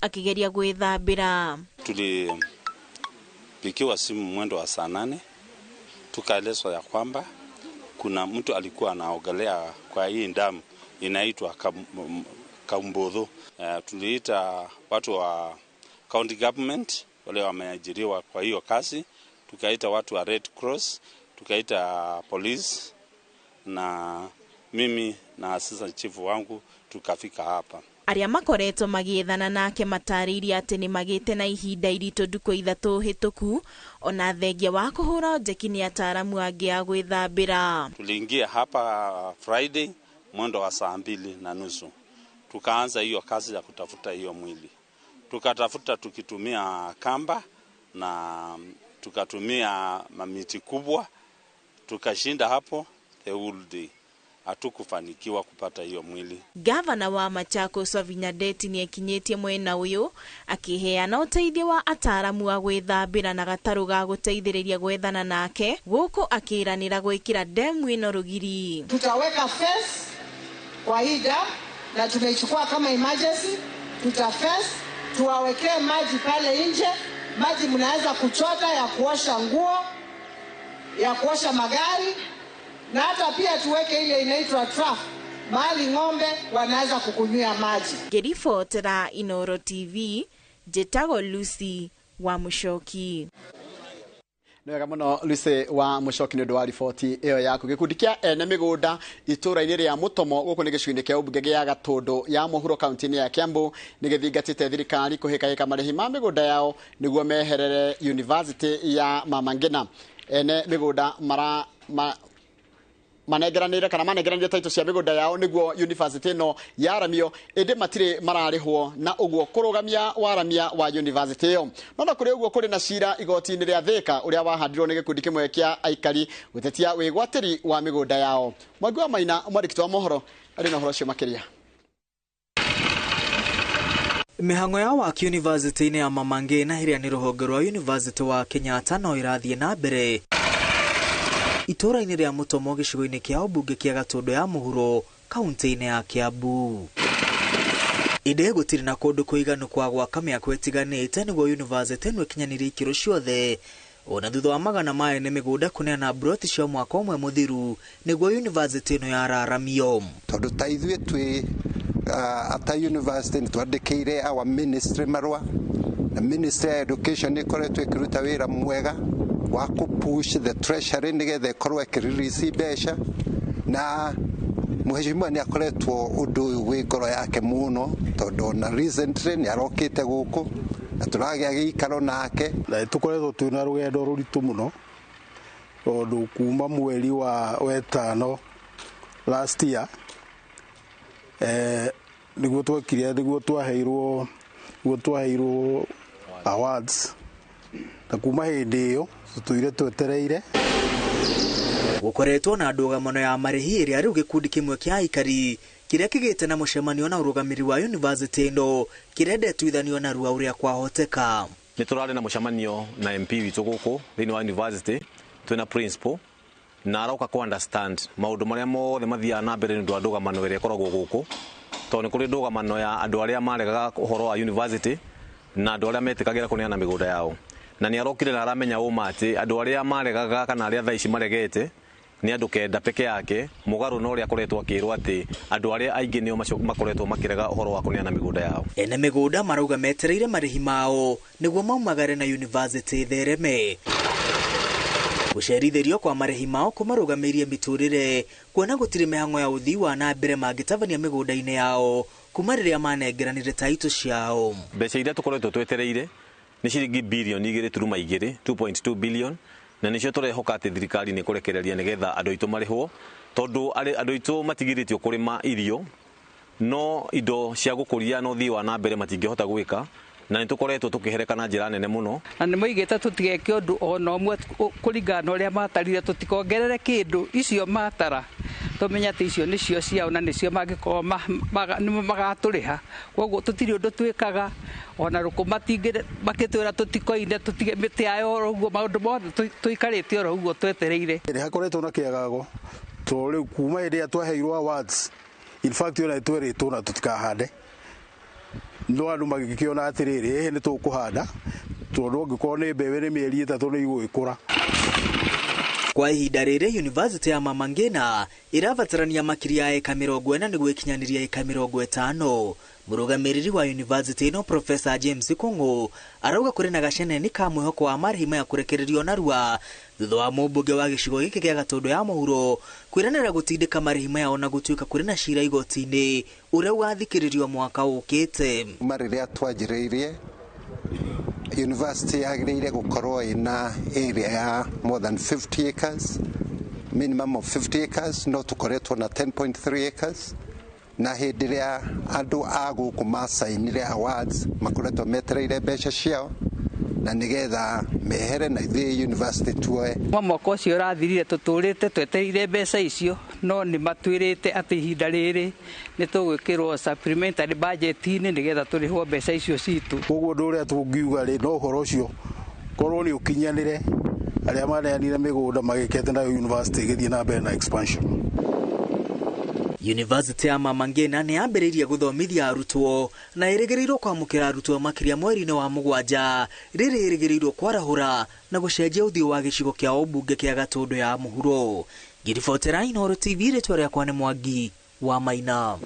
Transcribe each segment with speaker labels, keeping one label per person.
Speaker 1: Akĩgeria gwĩthambĩra.
Speaker 2: Tulipigiwa simu mwendo wa saa 8, tukaelezwa ya kwamba kuna mtu alikuwa anaogelea kwa hii damu inaitwa Kaumbuthu. Tuliita watu wa county government wale wameajiriwa kwa hiyo kazi, tukaita watu wa Red Cross, tukaita police na mimi na assistant chief wangu tukafika hapa.
Speaker 1: Arĩa makoretwo magĩethana nake matarĩirie atĩ nĩ magĩte na ihinda iritũ ndukũ 3 hĩtũku, ona thengia wa kũhũra njeki nĩ ataaramu angĩ a gwĩthambĩra.
Speaker 2: Tuliingia hapa Friday mwendo wa saa 2:30, tukaanza hiyo kazi ya kutafuta hiyo mwili. Tukatafuta tukitumia kamba na tukatumia mamiti kubwa, tukashinda hapo the whole day, hatukufanikiwa kupata hiyo mwili.
Speaker 1: Gavana wa Machakos Wavinya Ndeti nĩ ekinyĩtie mwena ũyũ akĩheana ũteithio wa ataaramu a gwĩthambĩra na gatarũ ga gũteithĩrĩria gwethana nake, gũkũ akĩranĩra gwĩkĩra demu ĩno rũgiri.
Speaker 3: Tutaweka fence kwa hii dam na tumeichukua kama emergency. Tuta fence, tuwawekee maji pale nje, maji mnaweza kuchota ya kuosha nguo, ya kuosha magari, na hata pia tuweke ile inaitwa trough mahali ng'ombe wanaweza kukunywia maji.
Speaker 1: Ngĩribotera Inooro TV, njĩtagwo Lucy wa Mũcoki.
Speaker 4: Nĩ wega mũno, Lucy wa Mũcoki, nĩ ũndũ wa riboti ĩyo yaku. Gĩkundi kĩa ene mĩgũnda itũũra-inĩ rĩa Mũtomo, gũkũ nĩ gĩcigo-inĩ kĩa ũmbunge gĩa Gatũndũ ya Mũhuro, kaunti-inĩ ya Kiambu, nĩ gĩthingatĩte thirikari kũhĩkahĩka marĩhi ma mĩgũnda yao nĩguo meherere University ya Mama Ngina. Ene mĩgũnda mara ma, manengeranĩire kana manengeranĩire taitũ cia mĩgũnda yao nĩguo university ĩno yaramio, ĩndĩ matirĩ mararĩhwo na ũguo kũrũgamia waramia wa university ĩyo. No na kũrĩ ũguo, kũrĩ na cira igoti-inĩ rĩa Thĩka ũrĩa wahandirwo nĩ gĩkundi kĩmwe kĩa aikari gũtetia wĩgwatĩri wa mĩgũnda yao. Mwangi wa Maina, mwandĩki wa mohoro, arĩ na ũhoro ũcio makĩria.
Speaker 5: Mĩhang'o ya waki yunivasĩtĩ-inĩ ya Mama Ngina, ĩrĩa nĩ rũhonge rwa Yunivasĩtĩ wa Kenyatta, no ĩrathiĩ na mbere itũũra-inĩ rĩa Mũtomo, gĩcigo-inĩ kĩa ũmbunge kĩa Gatũndũ ya Mũhuro, kaunti-inĩ ya Kiambu. Ĩndĩ gũtirĩ na kũndũ kũiganu kwa gwaka mĩako ĩtiganĩte nĩguo yunivasĩtĩ ĩno ĩkinyanĩrie ikĩro ciothe, ona thutha wa magana ma ene mĩgũnda kũneana mburoti cia mwaka ũmwe mũthiru nĩguo yunivasĩtĩ ĩno yararamio.
Speaker 6: Tondũ ta ithuĩ twĩ ata university nĩ twandĩkĩire our ministry marũa, na Ministry ya Education nĩ ĩkoretwo ĩkĩruta wĩra mwega wa kũ push the treasury nĩgetha ĩkorwo ĩkĩrelease mbeca, na mheshimiwa nĩ akoretwo ũndũ ũyũ wĩ ngoro yake mũno, tondũ ona recently nĩ arokĩte gũkũ na tũragĩa gĩikaro nake.
Speaker 7: Na tũkoretwo twĩna rũgendo rũritũ mũno, tondũ kuma mweri wa wetano last year nĩguo twekire, nĩguo twaheirwo awards, na kuma hĩndĩ ĩyo tũtũire twetereire.
Speaker 5: Gũkoretwo na ndũgamano ya marĩhi ĩrĩa rĩu gĩkundi kĩmwe kĩa aikari kĩrĩa kĩgĩte na mũcemanio na ũrũgamĩrĩri wa yunivasĩtĩ ĩno kĩrenda ĩtuithanio narua ũrĩa kwahoteka.
Speaker 8: Nĩ tũrarĩ na mũcemanio na MP witũ gũkũ thĩinĩ wa university, twĩna principal, na aroka kũ understand maũndũ marĩa mothe mathiaga na mbere nĩ ũndũ wa ndũgamano ĩrĩa ĩkoragwo gũkũ, tondũ nĩ kũrĩ ndũgamano ya andũ arĩa maregaga ũhoro wa university na andũ arĩa metĩkagĩra kũneana mĩgũnda yao. Na nĩ arokire na aramenya ũma atĩ andũ arĩa maregaga kana arĩa thaa ici maregete nĩ andũ 9 peke yake, mũgarũ na ũrĩa akoretwo akĩrwo atĩ andũ arĩa aingĩ nĩo makoretwo makĩrega ũhoro wa kũneana mĩgũnda yao.
Speaker 5: Ene mĩgũnda marauga metereire marĩhi mao nĩguo maumagare na yunivasĩtĩ ĩthereme. Gũcerithĩrio kwa marĩhi mao kũmarũgamĩirie mĩtũrĩre, kuona gũtirĩ mĩhang'o ya ũthii wa na mbere mangĩtabania mĩgũnda-inĩ yao kuma rĩrĩa manengeranire taitũ ciao.
Speaker 8: Mbeca iria tũkoretwo twetereire nĩ ciringi birioni 2.2, 2.2 billion, na nĩcio tũrehoka atĩ thirikari nĩ kũrekereria nĩgetha andũ aitũ marĩhwo, tondũ andũ aitũ matigirĩtio kũrĩma irio, no indo cia gũkũria na ũthii wa na mbere matingĩhota gwĩka, na nĩ tũkoretwo tũkĩhereka na njĩra nene mũno.
Speaker 9: Na nĩ moigĩte tũtigeke ũndũ ona ũmwe kũringana na ũrĩa matarire, tũtikongerere kĩndũ icio matara, tũmenye atĩ icio nĩcio ciao na nĩcio mangĩkorwo nĩmo magatũrĩha. Koguo tũtirĩ ũndũ twĩkaga, ona rũkũ matingĩ makĩtwĩra tũtikoine, tũtige mĩtĩ yayo oro ũguo, maũndũ mothe tũikarĩte oro ũguo twetereire.
Speaker 7: Nĩ hakoretwo na kĩagago, tondũ rĩu kuma hĩndĩ ĩrĩa twaheirwo awards, in fact ona nĩ twerĩtwo na tũtikahande. No andũ magĩkĩona atĩrĩrĩ, ĩhĩ nĩ tũkũhanda tondũ angĩkorwo nĩ mbembe nĩ mĩeri 3 nĩ igũgĩkũra.
Speaker 5: Kwa ihinda rĩrĩ University ya Mama Ngina ĩrabatarania makĩria ya eka 40 nĩguo ĩkinyanĩrie eka 50. Mũrũgamĩrĩri wa university ĩno Professor James Kung'u arauga kũrĩ na gaceneni ka mwĩhoko wa marĩhi maya kũrekererio narua thutha wa mũmbunge wa gĩcigo gĩkĩ gĩa Gatũndũ ya mũhuro kwĩranĩra gũtindĩka marĩhi maya ona gũtuĩka kũrĩ na cira igoti-inĩ ũrĩa ũgathikĩrĩrio mwaka ũkĩte.
Speaker 6: Kuma rĩrĩa twanjĩrĩirie university yagĩrĩire gũkorwo ĩna area ya more than 50 acres, minimum of 50 acres, no tũkoretwo na 10.3 acres. Na hĩndĩ ĩrĩa andũ a gũkũ macainire awards makoretwo metereire mbeca ciao na nĩgetha mehere na ithuĩ university tuoe.
Speaker 9: Mwaka ũcio ũrathirire tũtũrĩte twetereire mbeca icio, no nĩ matwĩrĩte atĩ ihinda rĩrĩ nĩ tũgwĩkĩrwo supplementary budget-inĩ nĩgetha tũrĩhwo mbeca icio citũ.
Speaker 7: Koguo ũndũ ũrĩa tũngiuga rĩ, no ũhoro ũcio korwo nĩ ũkinyanĩre, arĩa maneanire mĩgũnda magĩkete nayo university ĩgĩthiĩ na mbere na expansion.
Speaker 5: University ya Mama Ngina nĩ yambĩrĩirie gũthomithia arutwo na ĩrĩgĩrĩirwo kwamũkĩra arutwo makĩria mweri-inĩ wa 7, rĩrĩ ĩrĩgĩrĩirwo kwarahũra na gũcenjia ũthiũ wa gĩcigo kĩa ũmbunge kĩa Gatũndũ ya mũhuro. Ngiribotera Inooro TV, rĩtwa rĩakwa nĩ Mwangi wa Maina.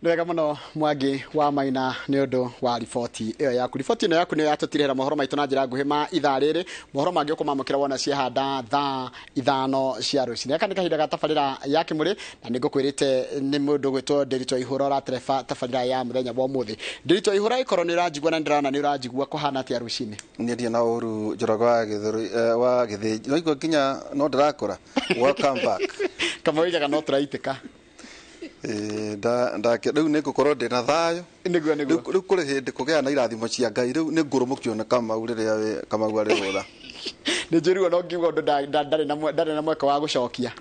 Speaker 4: Nĩ wega mũno Mwangi wa Maina nĩ ũndũ wa riboti ĩyo yaku. Riboti ĩno yaku nĩyo yatũtirĩra mohoro maitũ na njĩra nguhĩ ma ithaa rĩrĩ. Mohoro mangĩ ũkũmamũkĩra wona ciahanda thaa 5 cia rũcinĩ. Gaka nĩ kahinda ga tabarĩra ya Kĩmũrĩ, na nĩngũkwĩrĩte nĩ mũndũ gwĩtwo Ndiritu Ihũra ũratereba tabarĩra ya mũthenya wa ũmũthĩ. Ndiritu Ihũra, ĩkorwo nĩ ũranjigua na nĩndĩrona nĩ ũranjigua, kũhana atĩa rũcinĩ?
Speaker 10: Niĩ ndirĩ na ũru Njoroge wa Gĩthũri wa Gĩthĩnji. No igua nginya no ndĩrakũra. Welcome back.
Speaker 4: Kamau oigaga no tũraitĩka.
Speaker 10: Rĩu nĩ ngũkorwo ndĩ na thayũ.
Speaker 4: Nĩguo nĩguo.
Speaker 10: Rĩu kũrĩ hĩndĩ kũgĩa na irathimo cia Ngai, rĩu nĩ ngũrũmũkio nĩ Kamau rĩrĩa Kamau arĩ rũtha.
Speaker 4: Nĩ njĩrĩirwo no ngiuga ũndũ ndarĩ na mweke wa gũcokia.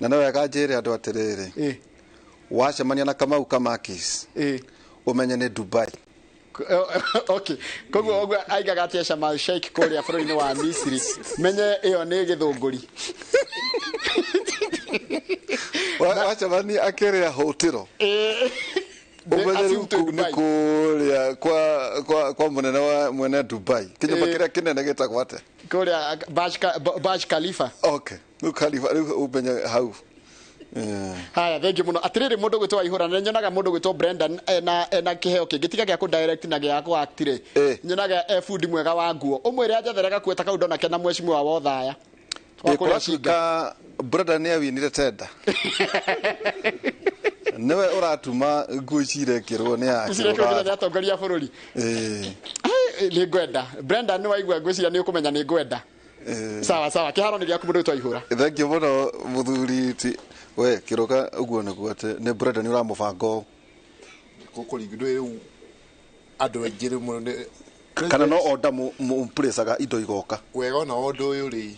Speaker 10: Na no wega njĩre andũ atĩrĩrĩ, wacemania na Kamau Kamakis, ũmenye nĩ Dubai.
Speaker 4: Okay. Koguo ũguo aigaga atĩ Sharm El Sheikh kũrĩa bũrũri-inĩ wa Misiri, menye ĩyo nĩ gĩthũngũri.
Speaker 10: Wacemania akĩrĩa hũtĩro, ũmenye rĩu kũu nĩ kũrĩa kwa mũnene wa mwene Dubai, kĩnyũmba kĩrĩa kĩnene gĩtagwo atĩa?
Speaker 4: Kũrĩa Burj Khalifa.
Speaker 10: Okay, rĩu Khalifa, rĩu ũmenye hau.
Speaker 4: Haya, thengiũ mũno. Atĩrĩrĩ, mũndũ gwĩtwo Waihũra, na nyonaga mũndũ gwĩtwo Brendan ena kĩheo kĩngĩ tiga gĩa kũ direct na gĩa kũ act rĩ, nyonaga e bundi mwega wa nguo. Ũmwĩre anjethere gakuo ta kau ndona kena mheshimiwa Wothaya. Wa kũrĩa Cinga.
Speaker 10: Brendan nĩ awinire tenda. Nĩwe ũratuma nguo ici irekĩrwo nĩ
Speaker 4: Ici irekĩrwo nĩ atongoria a bũrũri. Nĩ ngwenda. Brendan nĩ waigua ngwĩciria nĩ ũkũmenya nĩ ngwenda. Sawa sawa, kĩharo nĩ gĩaku mũndũ gwĩtwo Waihũra.
Speaker 10: Thengiũ mũno mũthuri ti we kĩroka ũguo nĩguo atĩ nĩ Brendan ũramũbanga ũũ.
Speaker 11: Gũkũringwo rĩu andũ aingĩ rĩu mũno nĩ
Speaker 10: kana no order mũmplacaga indo igoka.
Speaker 11: Wega ona ũndũ ũyũ rĩ,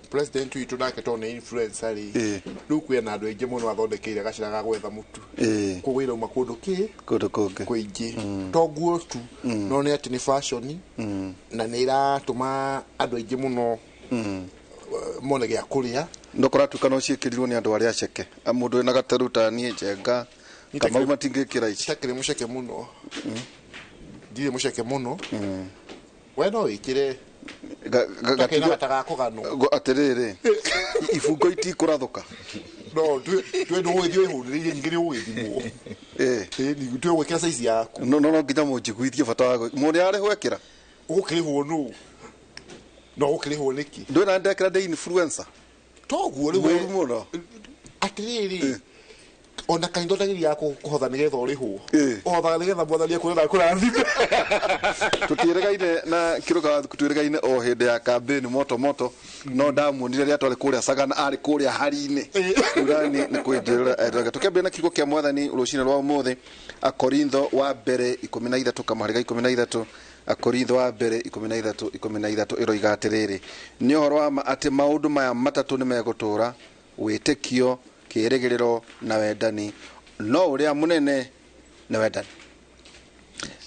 Speaker 11: president witũ nake tondũ nĩ influencer rĩ, rĩu kwĩna andũ aingĩ mũno athondekeire gacĩra ga gwetha mũtu. Koguo irauma kũndũ kĩ?
Speaker 10: Kũndũ kũngĩ.
Speaker 11: Kũingĩ. To nguo tu, no nĩ atĩ nĩ fashion, na nĩ iratũma andũ aingĩ mũno mone gĩa kũrĩa.
Speaker 10: No kũratuĩka no ciĩkĩrirwo nĩ andũ arĩa aceke. Mũndũ wĩna gateru ta niĩ Njenga, Kamau matingĩkĩra ici.
Speaker 11: Itakĩrĩ mũceke mũno. Ndirĩ mũceke mũno. We no wĩkĩre
Speaker 10: atĩrĩrĩ, ibungo itikũrathũka.
Speaker 11: No, twĩ ndũgũgĩthiĩ wĩhũrĩrĩirie nyingĩ nĩ ũgũgĩthimwo. Twĩ ũgwĩkĩra size yaku.
Speaker 10: No no nginya mũnjiguithie bata wa mũndũ arĩhwo ekĩra.
Speaker 11: Ũgũkĩrĩhwo nũ? No ũgũkĩrĩhwo nĩkĩ?
Speaker 10: Ndũĩ na ndekĩra ndĩ influencer.
Speaker 11: Toguo rĩu
Speaker 10: Mũru mũno.
Speaker 11: Atĩrĩrĩ, ona kanitha ũtagĩria kũhotha nĩgetha ũrĩhwo. Ũhothaga nĩgetha mwathani akũre na akũrathime.
Speaker 10: Tũtiĩrĩgaine na kĩrũka twĩrĩgaine o hĩndĩ ya campaign moto moto, no ndamuonire rĩrĩa twarĩ kũrĩa Sagana arĩ kũrĩa hari-inĩ. Urani nĩ kwĩnjĩrĩra endaga. Tũkĩambĩrĩria na kiugo kĩa mwathani rũcinĩ rwa ũmũthĩ, Akorintho wa mbere 13 kamũhari ga 13, Akorintho wa mbere 13 13 ĩroiga atĩrĩrĩ, nĩ ũhoro wa ma atĩ maũndũ maya matatũ nĩ megũtũũra, wĩtĩkio, kĩĩrĩgĩrĩro na wendani, no ũrĩa mũnene nĩ wendani.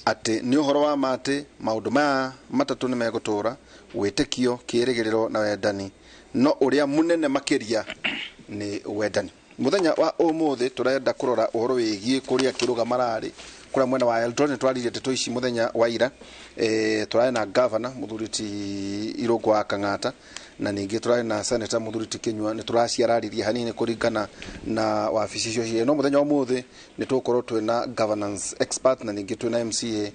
Speaker 10: Atĩ nĩ ũhoro wa ma atĩ maũndũ maya matatũ nĩ megũtũũra, wĩtĩkio, kĩĩrĩgĩrĩro na wendani, no ũrĩa mũnene makĩria nĩ wendani. Muthenya wa umuthi turenda kurora uhoro wigie kuria Kiruga marari kuria mwena wa Eldoret. Twaririe ndeto ici muthenya wa ira, turari na governor muthuri ti Irungu wa Kang'ata na ningi turari na senator muthuri ti Kinyua. Ni turaciararirie hanini kuringana na wabici icio ciĩ, no muthenya wa umuthi ni tugukorwo twina governance expert na ningi twina MCA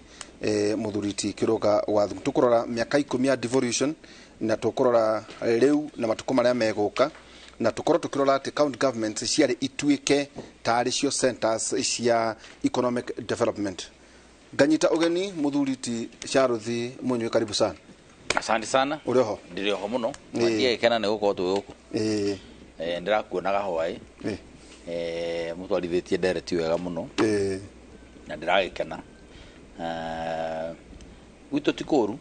Speaker 10: muthuri ti Kiruga wa Thuku. Tukurora miaka 10 ya devolution na tukurora riu na matuko maria meguka, na tukorwo tukirora ati county governments ciarĩ ituĩke tarĩ cio centers cia economic development. Nganyita ũgeni muthuri ti Charles Munyui, karibu sana.
Speaker 12: Asante sana.
Speaker 10: Uri oho?
Speaker 12: Ndiri oho muno. Ndiagĩkena nĩ gũkorwo twĩ gũkũ. Ndĩrakuonaga hwaĩ. Mũtwarithĩtie ndereti wega mũno. Na ndĩragĩkena. Gwitũ ti kũru.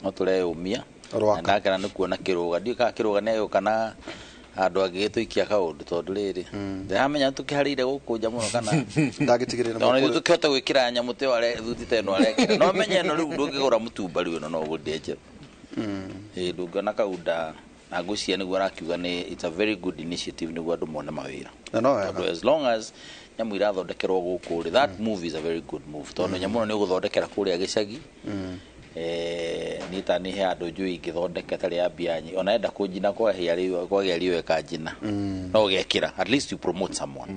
Speaker 12: No tũreyũmia. Na ndakena nĩ kuona Kiruga. Ndiũĩ kana Kiruga nĩ agĩũka na handũ angĩgĩtũikia kaũndũ, tondũ rĩrĩ ndĩramenya tũkĩharĩire gũkũ nja mũno kana
Speaker 10: ndagĩtigĩrĩra
Speaker 12: tondũ ithuĩ tũkĩhota gwĩkĩra nyamũ ta ĩyo thuti ta ĩno arekĩra. No menye ĩno rĩu ndũngĩgũra mũtumba rĩu ĩno no ũgũrire njerũ. Ndũngĩona kaunda na ngwĩciria nĩguo arakiuga nĩ it's a very good initiative nĩguo andũ mone mawĩra. Tondũ as long as nyamũ irathondekerwo gũkũ rĩ, that move is a very good move, tondũ nyamũ ĩno nĩ ũgũthondekera kũrĩa gĩcagi. Niĩ ta nĩ he andũ njũĩ ingĩthondeka ĩtarĩ ya mbia nyingĩ, ona enda kũnjina kwagĩa riũa ĩkanjina, no ũgekĩra, at least you promote someone.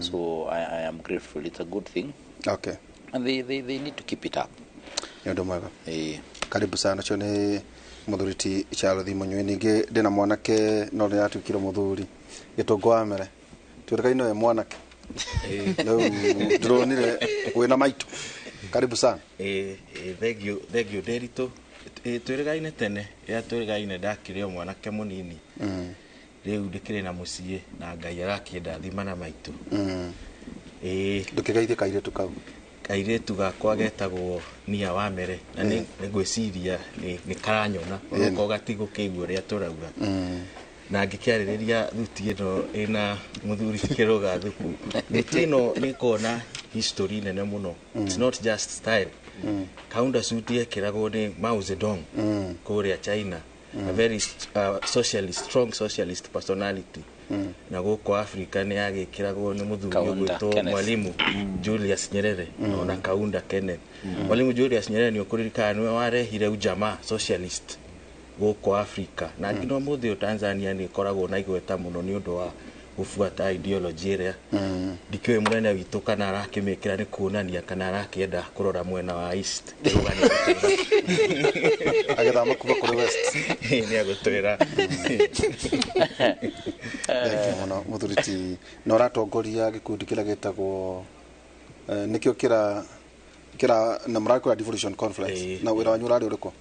Speaker 12: So I am grateful, it's a good thing.
Speaker 10: Okay.
Speaker 12: And they need to keep it up.
Speaker 10: Nĩ ũndũ mwega. Karibu sana. Ũcio nĩ muthuri ti Charles Munyui. Ningĩ ndĩna mwanake no nĩaratuĩkire mũthuri, Gĩtũngũ wa Mere. Twĩrĩkaine we mwanake rĩu ndĩronire wĩna maitũ. Karibu sana.
Speaker 13: Thank you Nderitu. Twĩrĩgaine tene, rĩrĩa twĩrĩgaine ndakĩrĩ o mwanake mũnini. Rĩu ndĩkĩrĩ na mũciĩ na Ngai agakĩndathima na maitũ.
Speaker 10: Ndũkĩgeithie kairĩtu kau.
Speaker 13: Kairĩtu gakwa getagwo Nia wa Mere, na nĩ ngwĩciria nĩ karanyona onokorwo gatigũkĩigua ũrĩa tũrauga. Na ngĩkĩarĩrĩria thuti ĩno ĩna mũthuri Kiruga Thuku, thuti ĩno nĩ ĩkoragwo na history nene mũno. It's not just style. Kaunda suit yekĩragwo nĩ Mao Zedong kũrĩa China, a very socialist, strong socialist personality. Na gũkũ Africa nĩ yagĩkĩragwo nĩ mũthuri ũgwĩtwo Mwalimu Julius Nyerere, ona Kaunda Kenneth. Mwalimu Julius Nyerere nĩ ũkũririkana nĩwe warehire ujamaa socialist gũkũ Africa, na nginya ũmũthĩ ũyũ Tanzania nĩ ĩkoragwo na igweta mũno nĩ ũndũ wa gũbuata ideology ĩrĩa. Ndikĩũĩ mũnene witũ kana arakĩmĩkĩra nĩ kuonania kana arakĩenda kũrora mwena wa East.
Speaker 10: Agĩthama kuma kũrĩ West.
Speaker 13: Nĩ agũtwĩra.
Speaker 10: Thengiũ mũno mũthuri ti, na ũratongoria gĩkundi kĩrĩa gĩtagwo nĩkĩo kĩra na mũrakũra Devolution Conference, na wĩra wanyu ũrarĩ ũrĩkũ?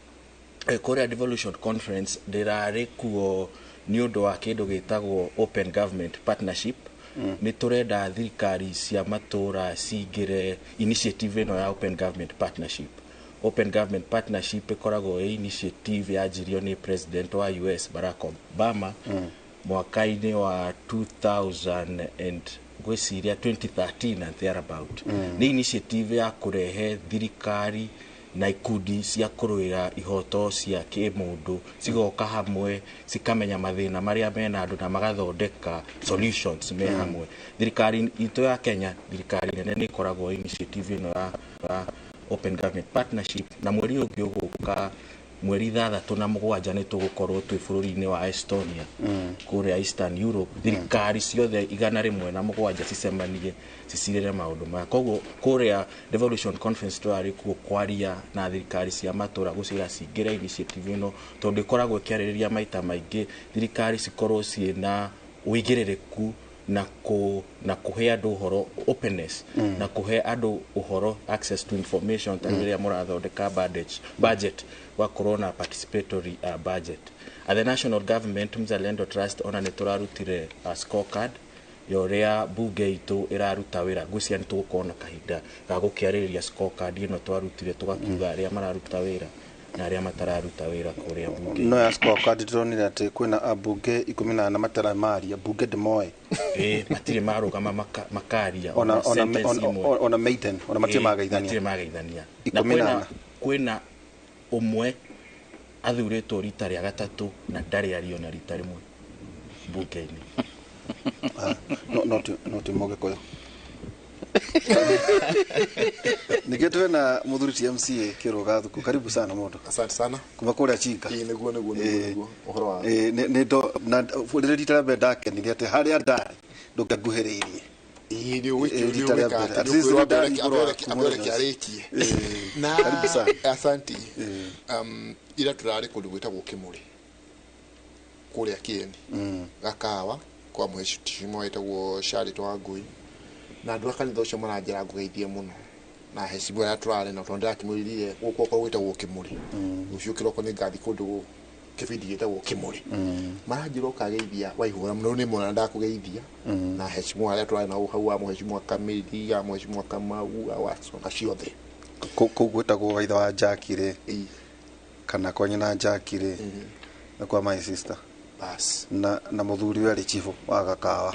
Speaker 13: Kũrĩa Devolution Conference ndĩrarĩ kuo nĩ ũndũ wa kĩndũ gĩtagwo Open Government Partnership. Nĩ tũrenda thirikari cia matũra cingĩre initiative ĩno ya Open Government Partnership. Open Government Partnership ĩkoragwo ĩ initiative yanjirio nĩ President wa US Barack Obama mwaka-inĩ wa 2000 and ngwĩciria 2013 and thereabout. Nĩ initiative ya kũrehe thirikari na ikundi cia kũrũĩra ihoto cia kĩmũndũ cigoka hamwe, cikamenya mathĩna marĩa mena andũ na magathondeka solutions me hamwe. Thirikari itũ ya Kenya, thirikari nene nĩ ĩkoragwo initiative ĩno ya Open Government Partnership, na mweri ũngĩ ũgũka mweri 6 na 7 nĩ tũgũkorwo twĩ bũrũri-inĩ wa Estonia kũrĩa Eastern Europe. Thirikari ciothe 107 cicemanie cicirĩre maũndũ maya. Koguo kũrĩa Devolution Conference twarĩ kuo kwaria na thirikari cia matũra gũciĩra cingĩre initiative ĩno, tondũ ĩkoragwo ĩkĩarĩrĩria maita maingĩ thirikari cikorwo ciĩna ũigĩrĩrĩku na kũhe andũ ũhoro, openness, na kũhe andũ ũhoro, access to information, ta rĩrĩa mũrathondeka budget gwakorwo na participatory budget. At the national government, Mzalendo Trust ona nĩ tũrarutire scorecard ya ũrĩa bunge itũ ĩraruta wĩra. Ngwĩciria nĩ tũgũkorwo na kahinda ga gũkĩarĩrĩria scorecard ĩno twarutire, tũgakiuga arĩa mararuta wĩra na arĩa matararuta wĩra kũrĩa bunge.
Speaker 10: No ya scorecard ndĩronire atĩ kwĩna ambunge 14 matarĩ maria, bunge ndĩmoĩ.
Speaker 13: Matirĩ marũgama makaria
Speaker 10: ona maiden, ona matirĩ mageithania.
Speaker 13: Matirĩ mageithania. Na kwĩna ũmwe athurĩtwo rita rĩa gatatũ na ndarĩ ario na rita rĩmwe bunge-inĩ.
Speaker 10: No no ti Mũgĩkũyũ. Ningĩ twĩna mũthuri ti MCA Kĩrũga Thuku, karibu sana mũndũ.
Speaker 11: Asante sana.
Speaker 10: Kuma kũrĩa Chinga.
Speaker 11: Ĩĩ nĩguo nĩguo nĩguo nĩguo ũhoro wa.
Speaker 10: Ĩĩ nĩ ndo na rĩrĩ rita rĩa mbere ndakenire atĩ harĩa ndarĩ ndũngĩanguhĩrĩirie.
Speaker 11: Ĩĩ nĩ ũgwĩka atĩ nĩ ũkwĩrwo arĩkie. Na
Speaker 10: karibu sana.
Speaker 11: Asante. Ira tũrarĩ kũndũ gwĩtagwo Kĩmũrĩ kũrĩa Kĩeni Gakawa kwa mũhecitimu wĩtagwo Charlotte Wangui na andũ a kanitha ũcio maranjĩra ngũgeithie mũno na hecimu arĩa tũrarĩ nao tondũ ndĩrakĩmwĩrire gũkũ okorwo gwĩtagwo Kĩmũrĩ rũciũ kĩroko nĩ ngathi kũndũ kĩbindi gĩtagwo Kĩmũrĩ maranjĩra ũkageithia Waihũra mũno nĩ mona ndakũgeithia na hecimu arĩa tũrarĩ nao hau wa mũhecimu Kamĩri wa mũhecimu Kamau wa Songa ciothe.
Speaker 10: Kũu gwĩtagwo waitha wa Jackie rĩ kana kwa nyina Jackie rĩ na kwa my sister.
Speaker 11: Bas.
Speaker 10: Na mũthuri we arĩ chifu wa Gakawa.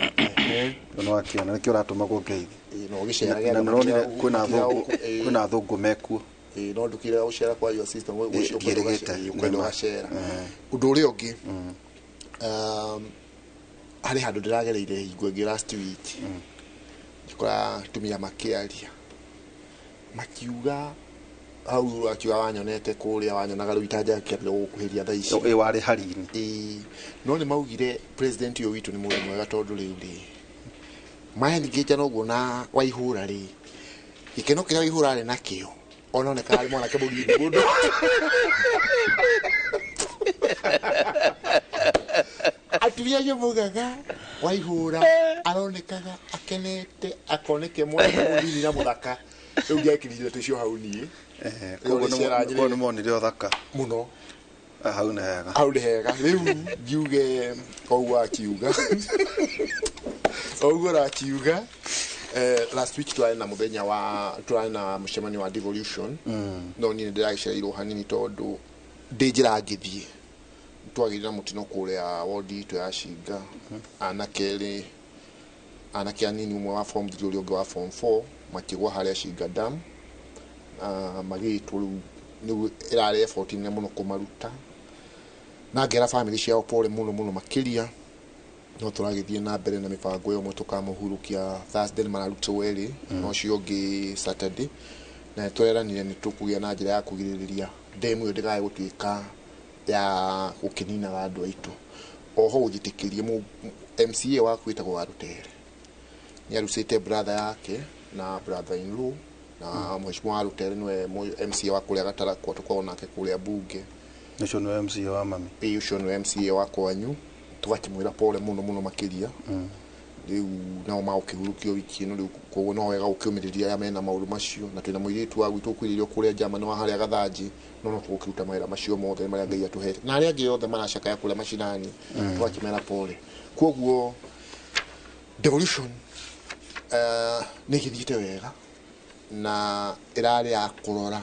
Speaker 10: No akiona nĩkĩo ũratũmagwo ngeithi.
Speaker 11: No ũgĩceraga
Speaker 10: Na nĩũronire kwĩna athũngũ mekuo.
Speaker 11: No ndũkire gũcera kwa your sister ũcio ũkwenda gũcera. Ũndũ ũrĩa ũngĩ harĩ handũ ndĩragereire hingo ĩngĩ last week ngĩkora atumia makĩaria makiuga hau akiuga wanyonete kũrĩa wanyonaga rĩu itanjakĩambia gũgũkuhĩria thaa ici.
Speaker 10: Ĩ warĩ hari-inĩ.
Speaker 11: Ĩĩ no nĩ maugire president ũyũ witũ nĩ mũndũ mwega tondũ rĩu rĩ maengĩja noguo na Waihũra rĩ gĩkeno kĩrĩa Waihũra arĩ nakĩo ononekaga arĩ mwanake mũnini mũno. Atumia acio maugaga Waihũra aronekaga akenete akoneke mwanake mũnini na mũthaka. Rĩu ndiakirire tũcio hau niĩ.
Speaker 10: Koguo nĩ monire ũthaka
Speaker 11: mũno.
Speaker 10: Hau nĩ hega.
Speaker 11: Hau nĩ hega. Rĩu ngiuge koguo akiuga. Koguo arakiuga last week twarĩ na mũthenya wa twarĩ na mũcemanio wa devolution no niĩ nĩndĩragĩcereirwo hanini tondũ ndĩ njĩra ngĩthiĩ twagĩire na mũtino kũrĩa wodi itũ ya Cinga anake erĩ anake anini ũmwe wa form 3 ũrĩa ũngĩ wa form 4 makĩgwa harĩa Cinga Dam magĩitwo rĩu nĩguo ĩrarĩ effort nene mũno kũmaruta na ngera family ciao pole mũno mũno makĩria no tũragĩthiĩ na mbere na mĩbango ĩyo ũmwe tũkamũhurũkia Thursday mararutwo erĩ na ũcio ũngĩ Saturday na nĩtũreranire nĩ tũkũgĩa na njĩra ya kũgirĩrĩria demu ĩyo ndĩkae gũtuĩka ya gũkĩninaga andũ aitũ. Oho ũnjĩtĩkĩrie MCA waku wĩtagwo Warutere nĩ arucĩte brother yake na brother in law na mheshimiwa Warutere nĩwe MCA wa kũrĩa Gatarakwa tũkoragwo nake kũrĩa bunge.
Speaker 10: Ũcio nĩwe MCA wa mami.
Speaker 11: Ĩĩ ũcio nĩwe MCA wa kwanyu tũgakĩmwĩra pole mũno mũno makĩria rĩu nao magũkĩhurũkio wiki ĩno rĩu koguo no wega gũkĩũmĩrĩria arĩa mena maũndũ macio na twĩna mũirĩtu wa gwitũ ũkuĩrĩirio kũrĩa Germany wa harĩa Gathanji no no tũgũkĩruta mawĩra macio mothe marĩa Ngai atũhete na arĩa angĩ othe maracakaya kũrĩa macinani tũgakĩmera pole. Koguo devolution nĩ ĩgĩthiĩte wega na ĩrarĩ ya kũrora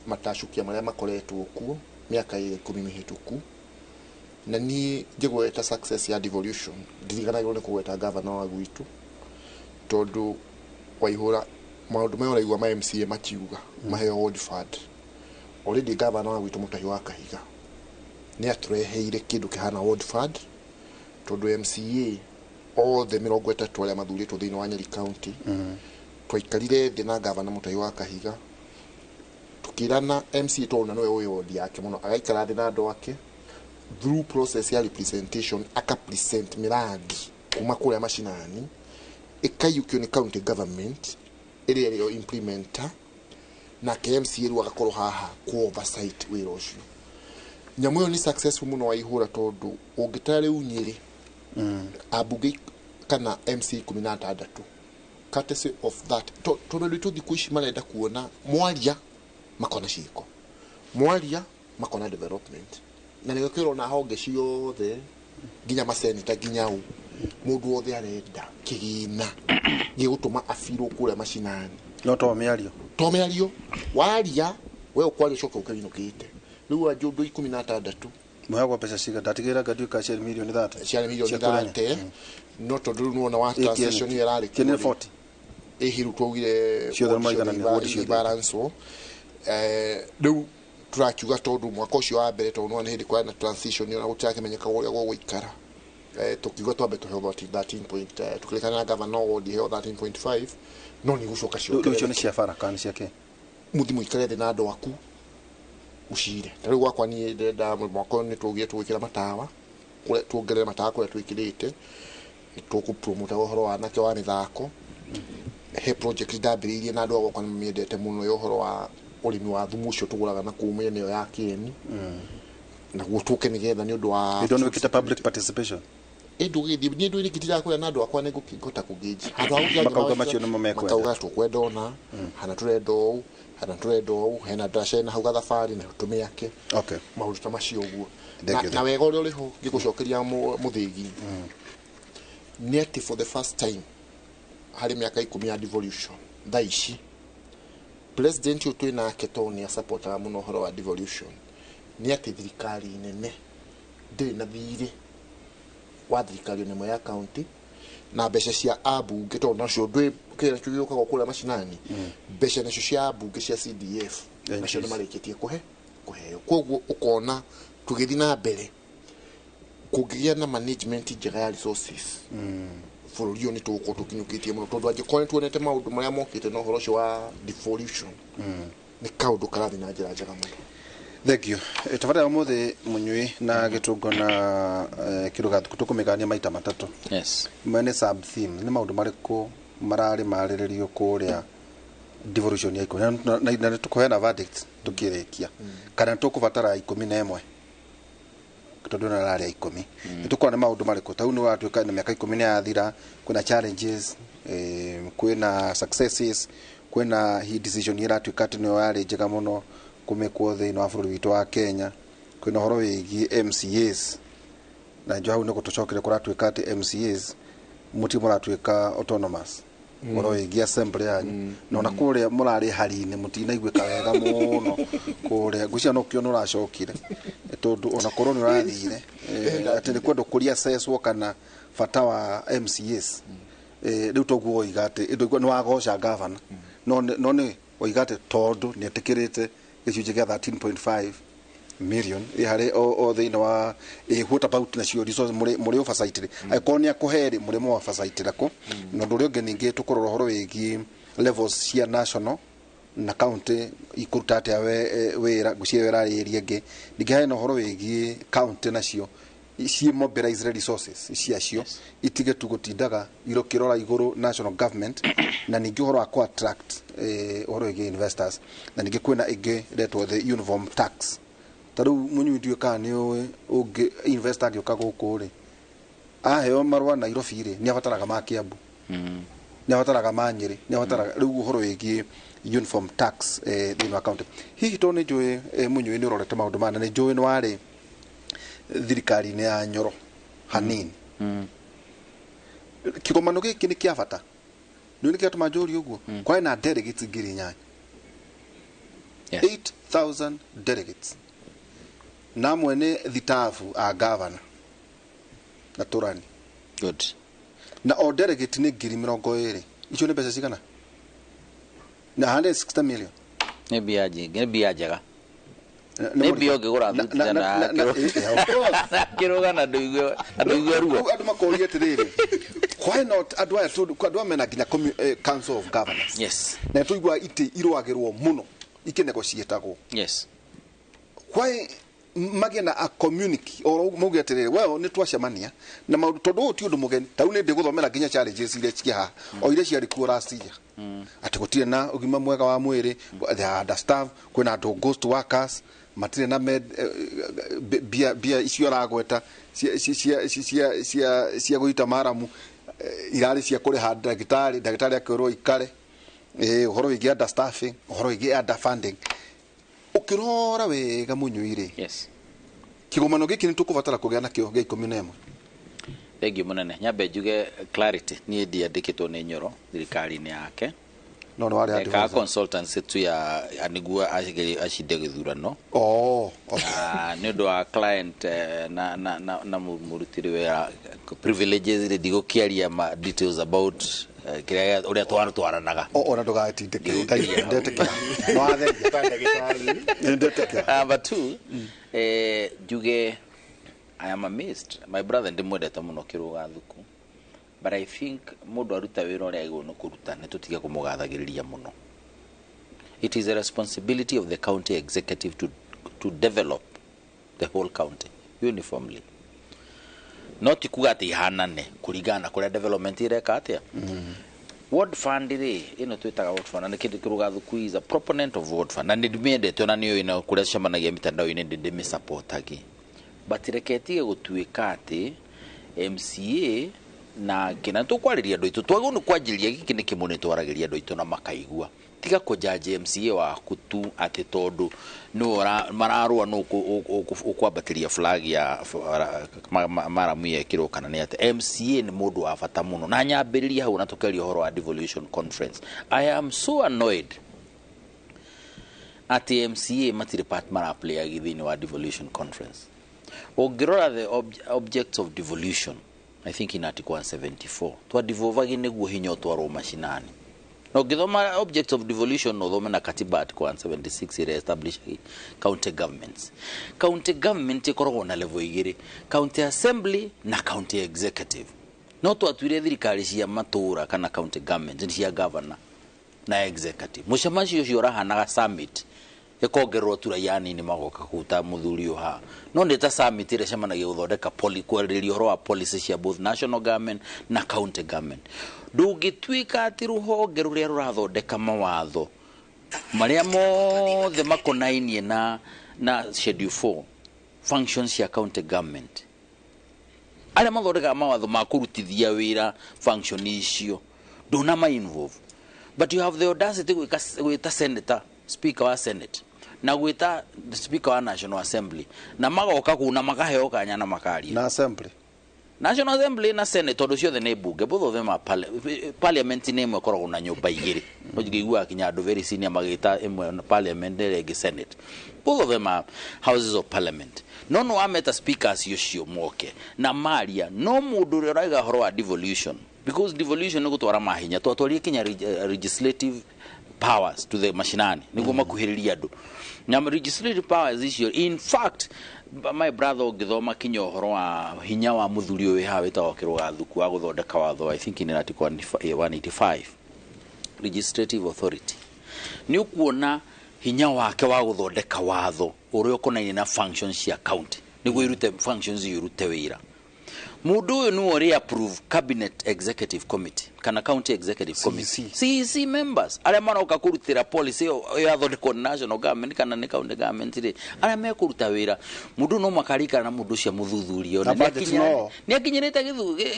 Speaker 11: matacukia marĩa makoretwo kuo mĩaka ĩrĩa 10 mĩhĩtũku na niĩ njĩgweta success ya devolution ndiriganagĩrwo nĩ kũgweta governor wa gwitũ tondũ Waihũra maũndũ maya ũraigua ma MCA makiuga maheo ward fund already governor wa gwitũ Mũtahi wa Kahiga nĩ atũreheire kĩndũ kĩhana ward fund tondũ MCA othe 30 arĩa mathurĩtwo thĩinĩ wa Nyeri County twaikarire thĩ na governor Mũtahi wa Kahiga tukĩrana MCA tondũ na nĩwe ũĩ ward yake mũno agaikara thĩ na andũ ake through process ya representation aka present miradi kuma kũrĩa macinani ĩkaiyũkio nĩ county government ĩrĩa ĩrĩo implementer nake MCA rĩu agakorwo haha ku oversight wĩra ũcio. Nyamũ ĩyo nĩ successful mũno Waihũra tondũ ũngĩtara rĩu Nyĩrĩ ambunge kana MCA 16 courtesy of that tondũ andũ aitũ thikũ ici marenda kuona mwaria makona ciĩko mwaria makona development na nĩkĩo ũrona honge ciothe nginya maseneta nginya ũ mũndũ wothe arenda kĩgĩna gĩgũtũma abirwo kũrĩa macinani
Speaker 10: no to mĩario
Speaker 11: to mĩario waria we ũkwaria ũcoke ũke wĩinũkĩte rĩu anjũ ũndũ 16
Speaker 10: mũheagwo mbeca cigana ndatigĩra ngatuĩka ciarĩ mirioni 30
Speaker 11: ciarĩ mirioni 30 no tondũ rĩu nĩwona wa transition ĩyo ĩrarĩ
Speaker 10: kĩene 40
Speaker 11: ĩhiru twaugire
Speaker 10: ciothe maiganania wodi ciothe
Speaker 11: balance rĩu tũrakiuga tondũ mwaka ũcio wa mbere tondũ nĩ hĩndĩ kwarĩ na transition ĩyo na gũtirakĩmenyeka ũrĩa gũgũikara Tukiuga twambe tuheo 13 point tukirikana na governor ward iheo 13.5 no ni gucoka
Speaker 10: Rĩu icio nĩ cia bara kana nĩ cia kĩ?
Speaker 11: Muthi muikare thĩ na andũ aku ucire. Ta rĩu gwakwa niĩ ndĩrenda mwaka ũyũ nĩ tũgire tũgwĩkĩra matawa kũrĩa tuongerere matawa kũrĩa twĩkĩrĩte, nĩ tũkũpromota ũhoro wa anake wa mĩthako. He project ndambĩrĩirie na andũ a gwakwa nĩ mĩendete mũno ya ũhoro wa ũrĩmi wa thumu ũcio tũgũraga na kũu mĩena ĩyo ya Kĩeni, naguo tũke nĩgetha nĩ ũndũ wa
Speaker 10: Nĩ ndona wĩkĩte public participation.
Speaker 11: Ndũgĩthiĩ niĩ ndũire ngĩtindaga na andũ akwa nĩ ngũhota kũngĩnji handũ ha gũthiĩ
Speaker 10: Makauga macio nĩmo mekwenda.
Speaker 11: Makauga tũkwenda ũna hana tũrenda ũũ, hana tũrenda ũũ, hena ndaraca ĩna hau gathabarĩ na tũmĩake.
Speaker 10: Okay.
Speaker 11: Maũndũ ta macio ũguo.
Speaker 10: Thank you.
Speaker 11: Na wega ũrĩa ũrĩho ngĩgũcokeria mũthĩgi nĩ atĩ for the first time harĩ mĩaka 10 ya devolution, thaa ici president ũyũ twĩ nake tondũ nĩ asapotaga mũno ũhoro wa devolution, nĩ atĩ thirikari nene ndĩrĩ na thirĩ wa thirikari ona ĩmwe ya county na mbeca cia ambunge tondũ nacio ndwĩ kĩrĩa gĩũkaga kũrĩa macinani, mbeca nacio cia ambunge cia CDF nacio nĩ marĩkĩtie kũhe kũheo. Koguo ũkona tũgĩthiĩ na mbere kũngĩgĩa na management njega ya resources, bũrũri ũyũ nĩ tũgũkorwo tũkinyũkĩtie mũno, tondũ angĩkorwo nĩ tuonete maũndũ marĩa mokĩte na ũhoro ũcio wa devolution, nĩ kaũndũ karathiĩ na njĩra njega mũno.
Speaker 10: Thank you. Tabarĩra ya ũmũthĩ mũnyui na gĩtũngo na kĩrũga tũkũmĩgania maita matatũ.
Speaker 12: Yes.
Speaker 10: Mene sub theme nĩ maũndũ marĩkũ mararĩ marĩrĩrio kũrĩa devolution ya 10 na nĩ tũkũheana verdict tũkĩrĩkia kana nĩ tũkũbatara 11 tondũ nĩ ararĩa 10. Nĩ tũkuona nĩ maũndũ marĩkũ tau nĩ watuĩka na mĩaka 10 nĩ yathira, kwĩna challenges, kwĩna successes, kwĩna hi decision ĩratuĩka atĩ nĩyo yarĩ njega mũno kũmĩkwo thĩinĩ wa bũrũri witũ wa Kenya, kwĩna ũhoro wĩgiĩ MCAs na njũ hau nĩ gũtũcokere kũratuĩka atĩ MCAs mũti mũratuĩka autonomous, ũhoro wĩgiĩ assembly yanyu na ona kũrĩa mũrarĩ hari-inĩ mũtinaiguĩka wega mũno kũrĩa ngwĩciria no kĩo nĩ ũracokire tondũ ona korwo nĩ ũrathire atĩ nĩ kwenda kũria assesswo kana bata wa MCAs. Rĩu toguo woiga atĩ nĩ wagoca gavana no nĩ woiga atĩ tondũ nĩ etĩkĩrĩte gĩcunjĩ kĩa 13.5 million harĩ o thĩinĩ wa what about nacio resource mũrĩ oversight rĩ angĩkorwo nĩ akũhe rĩ mũrĩ mũ oversight kũ. Na ũndũ ũrĩa ũngĩ ningĩ tũkũrora ũhoro wĩgiĩ levels cia national na county ikũruta atĩa wĩra ngwĩciria ĩrarĩrĩria ĩngĩ. Ningĩ harĩ na ũhoro wĩgiĩ county nacio ciĩ mobilize resources ciacio itige tu gũtindaga irokĩrora igũrũ national government, na ningĩ ũhoro wa ku-attract ũhoro wĩgiĩ investors, na ningĩ kwĩna ĩngĩ ĩretwo the uniform tax. Ta rĩu mũnyui ndiũĩ kana nĩ ũĩ ũngĩ investor angĩũka gũkũ rĩ aheo marũa Nairobi rĩ nĩ abataraga ma Kiambu, nĩ abataraga ma Nyĩrĩ, nĩ abataraga rĩu ũhoro wĩgiĩ uniform tax thĩinĩ wa county. Hihi tondũ nĩ njũĩ mũnyui nĩ ũrorete maũndũ maya na nĩ njũĩ nĩ warĩ thirikari-inĩ ya Nyoro hanini, kĩgomano gĩkĩ nĩ kĩa bata nĩ nĩ kĩatũma njũrie ũguo kwarĩ na delegates 8,000, 8,000 delegates na amwe nĩ thitabu a gavana na tũrani.
Speaker 12: Good.
Speaker 10: Na o delegate nĩ 20,000. Icio nĩ mbeca cigana? Na 160 million.
Speaker 12: Nĩ mbia nyingĩ, nĩ mbia njega. Nĩ mbia ũngĩgũra thuti na kĩrũga na ndũigue ruo.
Speaker 10: Andũ makoria atĩrĩrĩ, why not andũ aya tondũ andũ aya mena nginya council of governors.
Speaker 12: Yes.
Speaker 10: Na tũigua itĩ irũagĩrwo mũno ikĩnegotiatagwo.
Speaker 12: Yes.
Speaker 10: Why magĩe na a community oro mauge atĩrĩrĩ, well nĩ twacemania na maũndũ tondũ ũyũ ti ũndũ mũgeni tau nĩ ndĩgũthomera nginya challenges iria ciĩ haha o iria ciarĩ kuo last year atĩ gũtirĩ na ũgima mwega wa mwĩrĩ, they are understaffed, kwĩna andũ ghost workers matirĩ na mbia icio aragweta cia gũita maramu irarĩ cia kũrĩha ndagĩtarĩ, ndagĩtarĩ akĩrwo ikare, ũhoro wĩgiĩ understaffing, ũhoro wĩgiĩ underfunding. Ũkĩrora wega mũnyui rĩ,
Speaker 12: yes,
Speaker 10: kĩgomano gĩkĩ nĩ tũkũbatara kũgĩa nakĩo gĩa 11.
Speaker 12: Thank you mũnene. Nyambe njuge clarity, niĩ ndiandĩkĩtwo nĩ Nyoro thirikari-inĩ yake.
Speaker 10: No nĩ warĩ
Speaker 12: advisor consultancy tu ya nĩguo acinde gĩthurano.
Speaker 10: Oh, okay.
Speaker 12: Nĩ ũndũ wa client na na na na mũrutĩri wĩra privileges rĩ ndigũkĩaria ma details about kĩrĩa ũrĩa twaranaga.
Speaker 10: Ona ndũgatindĩke ndetĩkĩra. No watheria. Ndetĩkĩra.
Speaker 12: Number 2, njuge I am amazed, my brother, ndimwendete muno Kiruga Thuku, but I think mundu aruta wira uria agĩrĩirwo nĩ kũruta, nĩ tũtige kũmũgathagĩrĩria mũno. It is a responsibility of the county executive to develop the whole county uniformly, no ti kuga atĩ ihanane kũringana na kũrĩa development ireka atĩa. Ward fund rĩ, ĩno twĩtaga ward fund, na nĩ kĩndũ Kĩrũga Thuku is a proponent of ward fund, na nĩ ndĩmĩendete, ona nĩ ũĩ kũrĩa cemanagia mitandao-inĩ ndĩ ndĩmĩsupportagi, but reke tige gũtuĩka atĩ MCA na kĩna tũkwarĩria andũ aitũ, twagĩrĩirwo nĩ kwanjĩrĩria gĩkĩ nĩ kĩmwe, nĩ twaragĩria andũ aitũ na makaigua. Tiga kũjaji MCA waku tu atĩ tondũ nĩwe mararũa nũ ũkwambatĩria flag ya maramu yekĩrwo kana nĩ atĩ MCA nĩ mũndũ wa bata mũno. Na nyambĩrĩria hau na tũkĩaria ũhoro wa devolution conference, I am so annoyed atĩ MCA matirĩ part maraplayagi thĩinĩ wa devolution conference. Ũngĩrora the objects of devolution, I think in article 174, twadevolvagi nĩguo hinya ũtwarwo macinani, na ũngĩthoma objects of devolution na ũthome na katiba article 176 ĩrĩa establish county governments, county government ĩkoragwo na level igĩrĩ, county assembly na county executive. No twatuire thirikari cia matũra kana county government nĩ cia governor na executive. Mũcemanio ũcio ũrahanaga summit ĩkongererwo tu raia anini magoka kũu ta mũthuri ũyũ haha, no nĩ ta summit ĩrĩa ĩcemanagia gũthondeka kwarĩrĩria ũhoro wa policy cia both national government na county government. Ndũngĩtuĩka atĩ rũhonge rũrĩa rũrathondeka mawatho marĩa mothe makonainie na schedule 4 functions cia county government, arĩa mathondekaga mawatho ma kũrutithia wĩra function icio, ndũna involve, but you have the audacity gwĩta senator, speaker wa senate, na gwĩta speaker wa national assembly, na magoka kũu na makaheo kanya na makaria.
Speaker 10: Na assembly.
Speaker 12: National Assembly na Senate, tondũ ciothe nĩ mbunge, both of them are parliament. Nĩ ĩmwe ĩkoragwo na nyũmba igĩrĩ, no njiguaga kinya andũ very senior magĩta ĩmwe parliament, ĩrĩa ĩngĩ senate. Both of them are houses of parliament. No wameta speakers ũcio moke na maria, no mũndũ ũrĩa ũraiga ũhoro wa devolution, because devolution nĩ gũtwara mahinya, twatwarie kinya legislative powers to the mashinani nĩguo makuhĩrĩrie andũ na legislative powers icio. In fact, my brother, ũngĩthoma kinya ũhoro wa hinya wa mũthuri ũyũ haha wĩtagwo Kĩrũga Thuku wa gũthondeka watho, I think in article 185, legislative authority, nĩ ũkuona hinya wake wa gũthondeka watho ũrĩa ũkonainie na functions cia county nĩguo irute functions icio, irute wĩra. Mũndũ ũyũ nĩwe ũrĩa approve cabinet executive committee kana county executive committee, CEC members arĩa maroka kũrutĩra policy ĩyo yathondekwo nĩ national government kana nĩ county government rĩ, arĩa mekũruta wĩra. Mũndũ no makarikara na mũndũ ũcio mũthuthuria.
Speaker 10: Na budget no.
Speaker 12: Nĩ akinyĩrĩte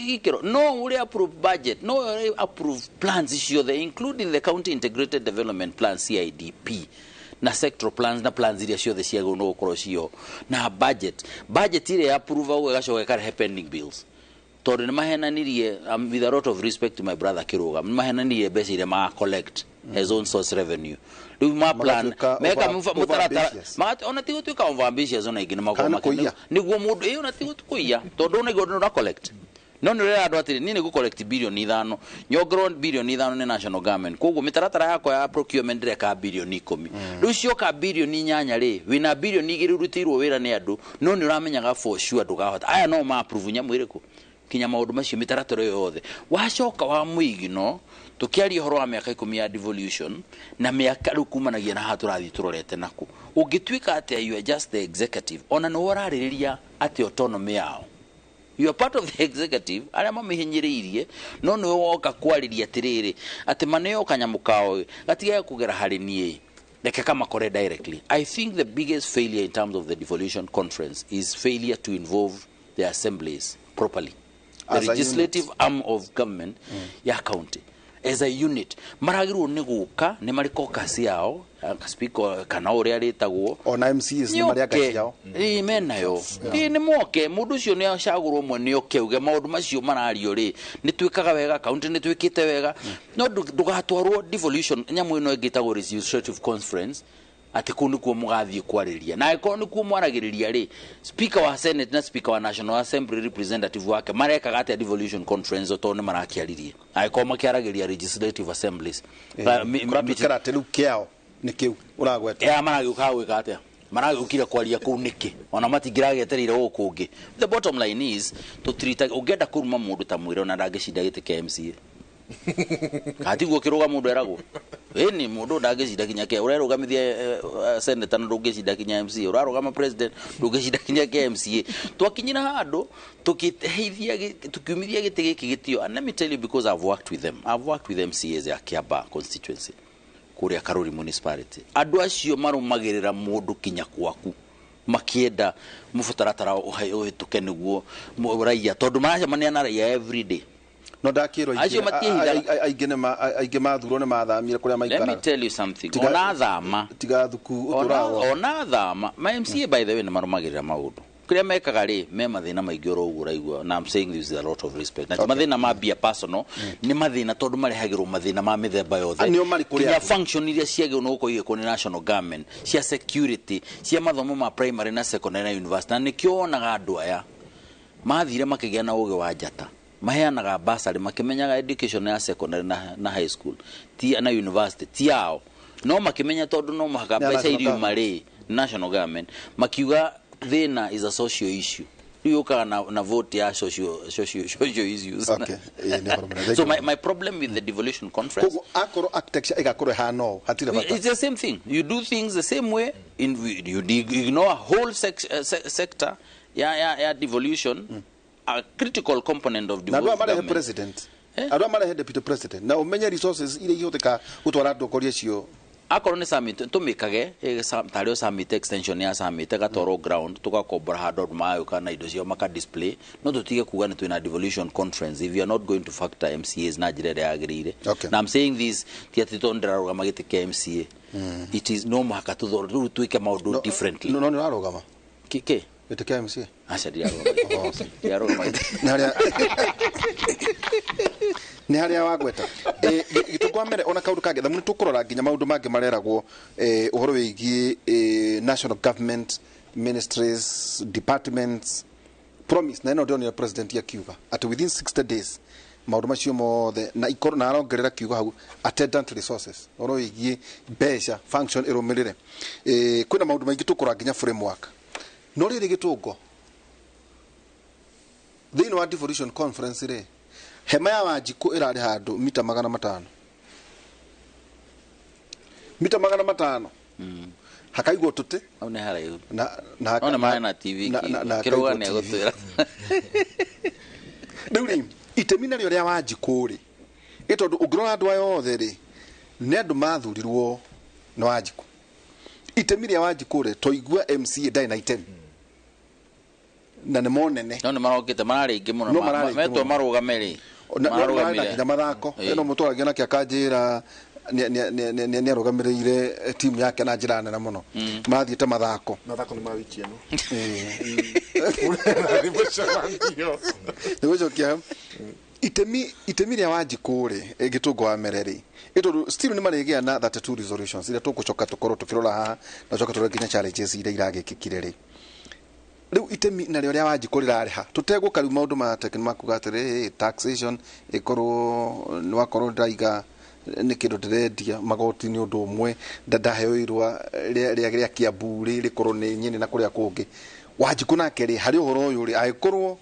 Speaker 12: gĩkĩro no ũrĩa approve budget, no ũrĩa approve plans ciothe, including the county integrated development plan, CIDP, na sectoral plans na plans iria ciothe ciagĩrĩirwo nĩ gũkorwo cio na budget ĩrĩa approve ũguo, ĩgacoka ĩkarehe pending bills, tondũ nĩ mahenanirie, with a lot of respect to my brother Kiruga, nĩ mahenanirie mbeca iria ma collect as own source revenue. Rĩu ma plan
Speaker 10: Magatuĩka
Speaker 12: meka mũtaratara
Speaker 10: over-ambitious.
Speaker 12: Ona ti gũtuĩka over ambitious, ona ingĩ nĩ makorwo
Speaker 10: Kana kũiya.
Speaker 12: Nĩguo mũndũ ĩyo ona ti kũiya, tondũ nĩguo nĩ collect, no nĩ ũrera andũ atĩrĩ, niĩ nĩ gũ collect 5 birioni, nyongerwo 5 birioni nĩ national government, koguo mĩtaratara yakwa ya procurement ndĩreka 10 birioni. Rĩu cioka 8 birioni rĩ, wĩna 2 birioni ũrutĩirwo wĩra nĩ andũ, no nĩ ũramenyaga for sure ndũkahota. Aya no ma approve nyamũ ĩrĩkũ kinya maũndũ macio, mĩtaratara ĩyo yothe. Wacoka wa mũigino, tũkĩaria ũhoro wa mĩaka 10 ya devolution na mĩaka rĩu kumanagia na haha tũrathiĩ tũrorete naku, ũngĩtuĩka atĩa you are just the executive, ona nĩwe ũrarĩrĩria atĩ autonomy yao? You are part of the executive arĩa mamĩhinyĩrĩirie, no nĩwe woka kwarĩria atĩrĩrĩ atĩ maneo kanyamũ kao gatigage kũgera harĩ niĩ, reke kamakore directly. I think the biggest failure in terms of the devolution conference is failure to involve the assemblies properly, the
Speaker 10: As a
Speaker 12: legislative arm of government ya county as a unit. Maragĩrĩirwo nĩ gũka nĩ marĩ caucus yao, speaker kana ũrĩa rĩtagwo.
Speaker 10: Ona MCs nĩ marĩ anga ciao.
Speaker 12: Ĩ, menayo. Ĩ, nĩ moke. Mũndũ ũcio nĩ acagũrwo ũmwe, nĩ oke uge maũndũ macio marario rĩ, nĩ twĩkaga wega, kaunti nĩ twĩkĩte wega, no ndũgatwarwo devolution nyamũ ĩno ĩngĩ ĩtagwo legislative conference atĩ kũu nĩkuo mũgathiĩ kwarĩria, na angĩkorwo nĩkuo mwaragĩrĩria rĩ, speaker wa senate na speaker wa national assembly representative wake marekaga atĩa devolution conference, tondũ nĩ marakĩaririe angĩkorwo makĩaragĩria legislative assemblies?
Speaker 10: Kũratuĩka atĩ rĩu kĩao nĩ kĩu ũragweta.
Speaker 12: Ya, maragĩũkaga gwĩka atĩa? Maragĩũkire kwaria kũu nĩkĩ? Ona matingĩragĩetereire gũkũ ũngĩ. The bottom line is tũtirita ũngĩenda kũruma mũndũ ta mwĩre ona ndangĩcinda gĩtĩ kĩa MCA. Katiguo kĩrũga mũndũ eragwo. Ĩni mũndũ ndangĩcinda kinya kĩa ũrerũgamithia senator na ndũngĩcinda kinya MCA, ũrarũgama president ndũngĩcinda kinya kĩa MCA. Twakinyira handũ tukĩheithia tukiumithia gĩtĩ gĩkĩ gĩtĩo. And let me tell you, because I've worked with them, I've worked with MCAs ya Kiambaa constituency kũrĩa Karuri municipality. Andũ acio marũmagĩrĩra mũndũ kinya kwaku makienda mũtaratara ũhĩtũke nĩguo raia, tondũ maracemania na raia every day.
Speaker 10: No ndakĩrwo
Speaker 12: Acio matiĩhithaga.
Speaker 10: Aingĩ mathurwo nĩ mathamire kũrĩa
Speaker 12: Let me
Speaker 10: maikaraga.
Speaker 12: tell you something. Ona thama
Speaker 10: tiga thuku ũtũraga
Speaker 12: ona thama ma MCA, by the way, nĩ marũmagĩrĩra maũndũ kĩrĩa mekaga rĩ, me mathĩna maingĩ oro ũguo ũraigua, na I'm saying this with a lot of respect, na ti mathĩna ma mbia personal, nĩ mathĩna tondũ marehagĩrwo mathĩna ma mĩthemba yothe.
Speaker 10: Ah, nĩo marĩ kũrĩa
Speaker 12: Kinya
Speaker 10: andũ.
Speaker 12: function iria ciagĩrĩirwo nĩ gũkorwo igĩkwo nĩ national government, cia security, cia mathomo ma primary na secondary na university. Na nĩkĩo wonaga andũ aya mathire makĩgĩa na ũgĩ wa njata, maheanaga basarĩ makĩmenyaga education ya secondary na high school ti na university ti yao, no makĩmenya tondũ no mũhaka
Speaker 10: Nĩ
Speaker 12: mbeca
Speaker 10: national
Speaker 12: iriuma rĩ national government, makiuga thĩna is a social issue. Rĩu yũkaga na vote ya social issues.
Speaker 10: Okay. Ĩĩ, nĩ ũhoro mũnene.
Speaker 12: So my problem with the devolution conference,
Speaker 10: Koguo akorwo architecture ĩgakorwo ĩhana ũũ, hatirĩ bata.
Speaker 12: It's the same thing. You do things the same way. You ignore a whole sector ya devolution, a critical component of
Speaker 10: Na andũ aya
Speaker 12: devolved
Speaker 10: marehe
Speaker 12: government.
Speaker 10: president, andũ aya marehe deputy president, na ũmenye resources iria ihũthĩka gũtwara ndongoria icio.
Speaker 12: Akorwo nĩ summit tũmĩkage tarĩ o summit, extension ya summit ĩgatwarwo ground, tũgakombora handũ andũ magagĩũka na indo ciao maka display, no tũtige kuga nĩ twĩna devolution conference if you are not going to factor MCAs na njĩra ĩrĩa yagĩrĩire. Na I'm saying this ti atĩ tondũ ndĩrarũgama gĩtĩ kĩa MCA. It is no mũhaka tũthoro rĩu twĩke maũndũ differently.
Speaker 10: No nĩ ũrarũgama
Speaker 12: kĩ
Speaker 10: gĩtĩ kĩa MCA?
Speaker 12: Aca, ndirarũgama.
Speaker 10: Nĩ harĩa nĩ harĩa wagweta gĩtũngwa mere ona kaũndũ kangĩ thamu nĩ tũkũrora nginya maũndũ mangĩ mareragwo, ũhoro wĩgiĩ national government ministries, departments promise, na ĩno ndĩronire president akiuga atĩ within 60 days maũndũ macio mothe na ikorwo, na arongerera kiugo hau attendant resources, ũhoro wĩgiĩ mbeca, function ĩrũmĩrĩre. Kwĩna maũndũ maingĩ tũkũrora nginya framework. No rĩrĩ, gĩtũngo, thĩinĩ wa devolution conference rĩ, hema ya Wanjikũ ĩrarĩ handũ mita 500, mita 500, hakaigwo tũtĩ.
Speaker 12: Hau nĩ haraihu.
Speaker 10: Na
Speaker 12: No nĩ marĩ na TV.
Speaker 10: Na
Speaker 12: kĩrũga
Speaker 10: hakaigwo
Speaker 12: nĩ
Speaker 10: TV.
Speaker 12: egũtwĩra.
Speaker 10: Rĩu rĩ, itemi narĩo rĩa Wanjikũ rĩ, ĩ tondũ ũngĩrora andũ aya othe rĩ, nĩ andũ mathurirwo nĩ Wanjikũ. Itemi rĩa Wanjikũ rĩ, twaigua MCA ndarĩ na itemi na nĩ monene.
Speaker 12: No nĩ marokĩte, mararĩ aingĩ mũno.
Speaker 10: No mararĩ aingĩ
Speaker 12: metwo
Speaker 10: mũno.
Speaker 12: marũgame rĩ,
Speaker 10: Na no mararĩ na
Speaker 12: marũgamire.
Speaker 10: nginya mathako ĩno mũtwaragia nake akanjĩra nĩ arũgamĩrĩire timu yake na njĩra nene mũno, mathiĩte mathako.
Speaker 11: Mathako nĩ ma wiki ĩno.
Speaker 10: Nĩ gũcokia itemi rĩa Wanjikũ rĩ, gĩtũngo wa mere rĩ, ĩ tondũ still nĩ marĩgĩa na 32 resolutions iria tũgũcoka tũkorwo tũkĩrora haha na tũcoke tũrore nginya challenges iria iragĩkĩkire rĩ. Rĩu itemi narĩo rĩa Wanjikũ rĩrarĩha tũtegũka rĩu maũndũ ma tech makuga atĩrĩ taxation ĩkorwo nĩ wakorwo ndĩraiga nĩ kĩndũ ndĩrendia, magoti nĩ ũndũ ũmwe, ndaheo irũa rĩa Kiambu rĩ, rĩkorwo nĩ nyene na kũrĩa kũngĩ. Wanjikũ nake rĩ, harĩ ũhoro ũyũ rĩ, angĩkorwo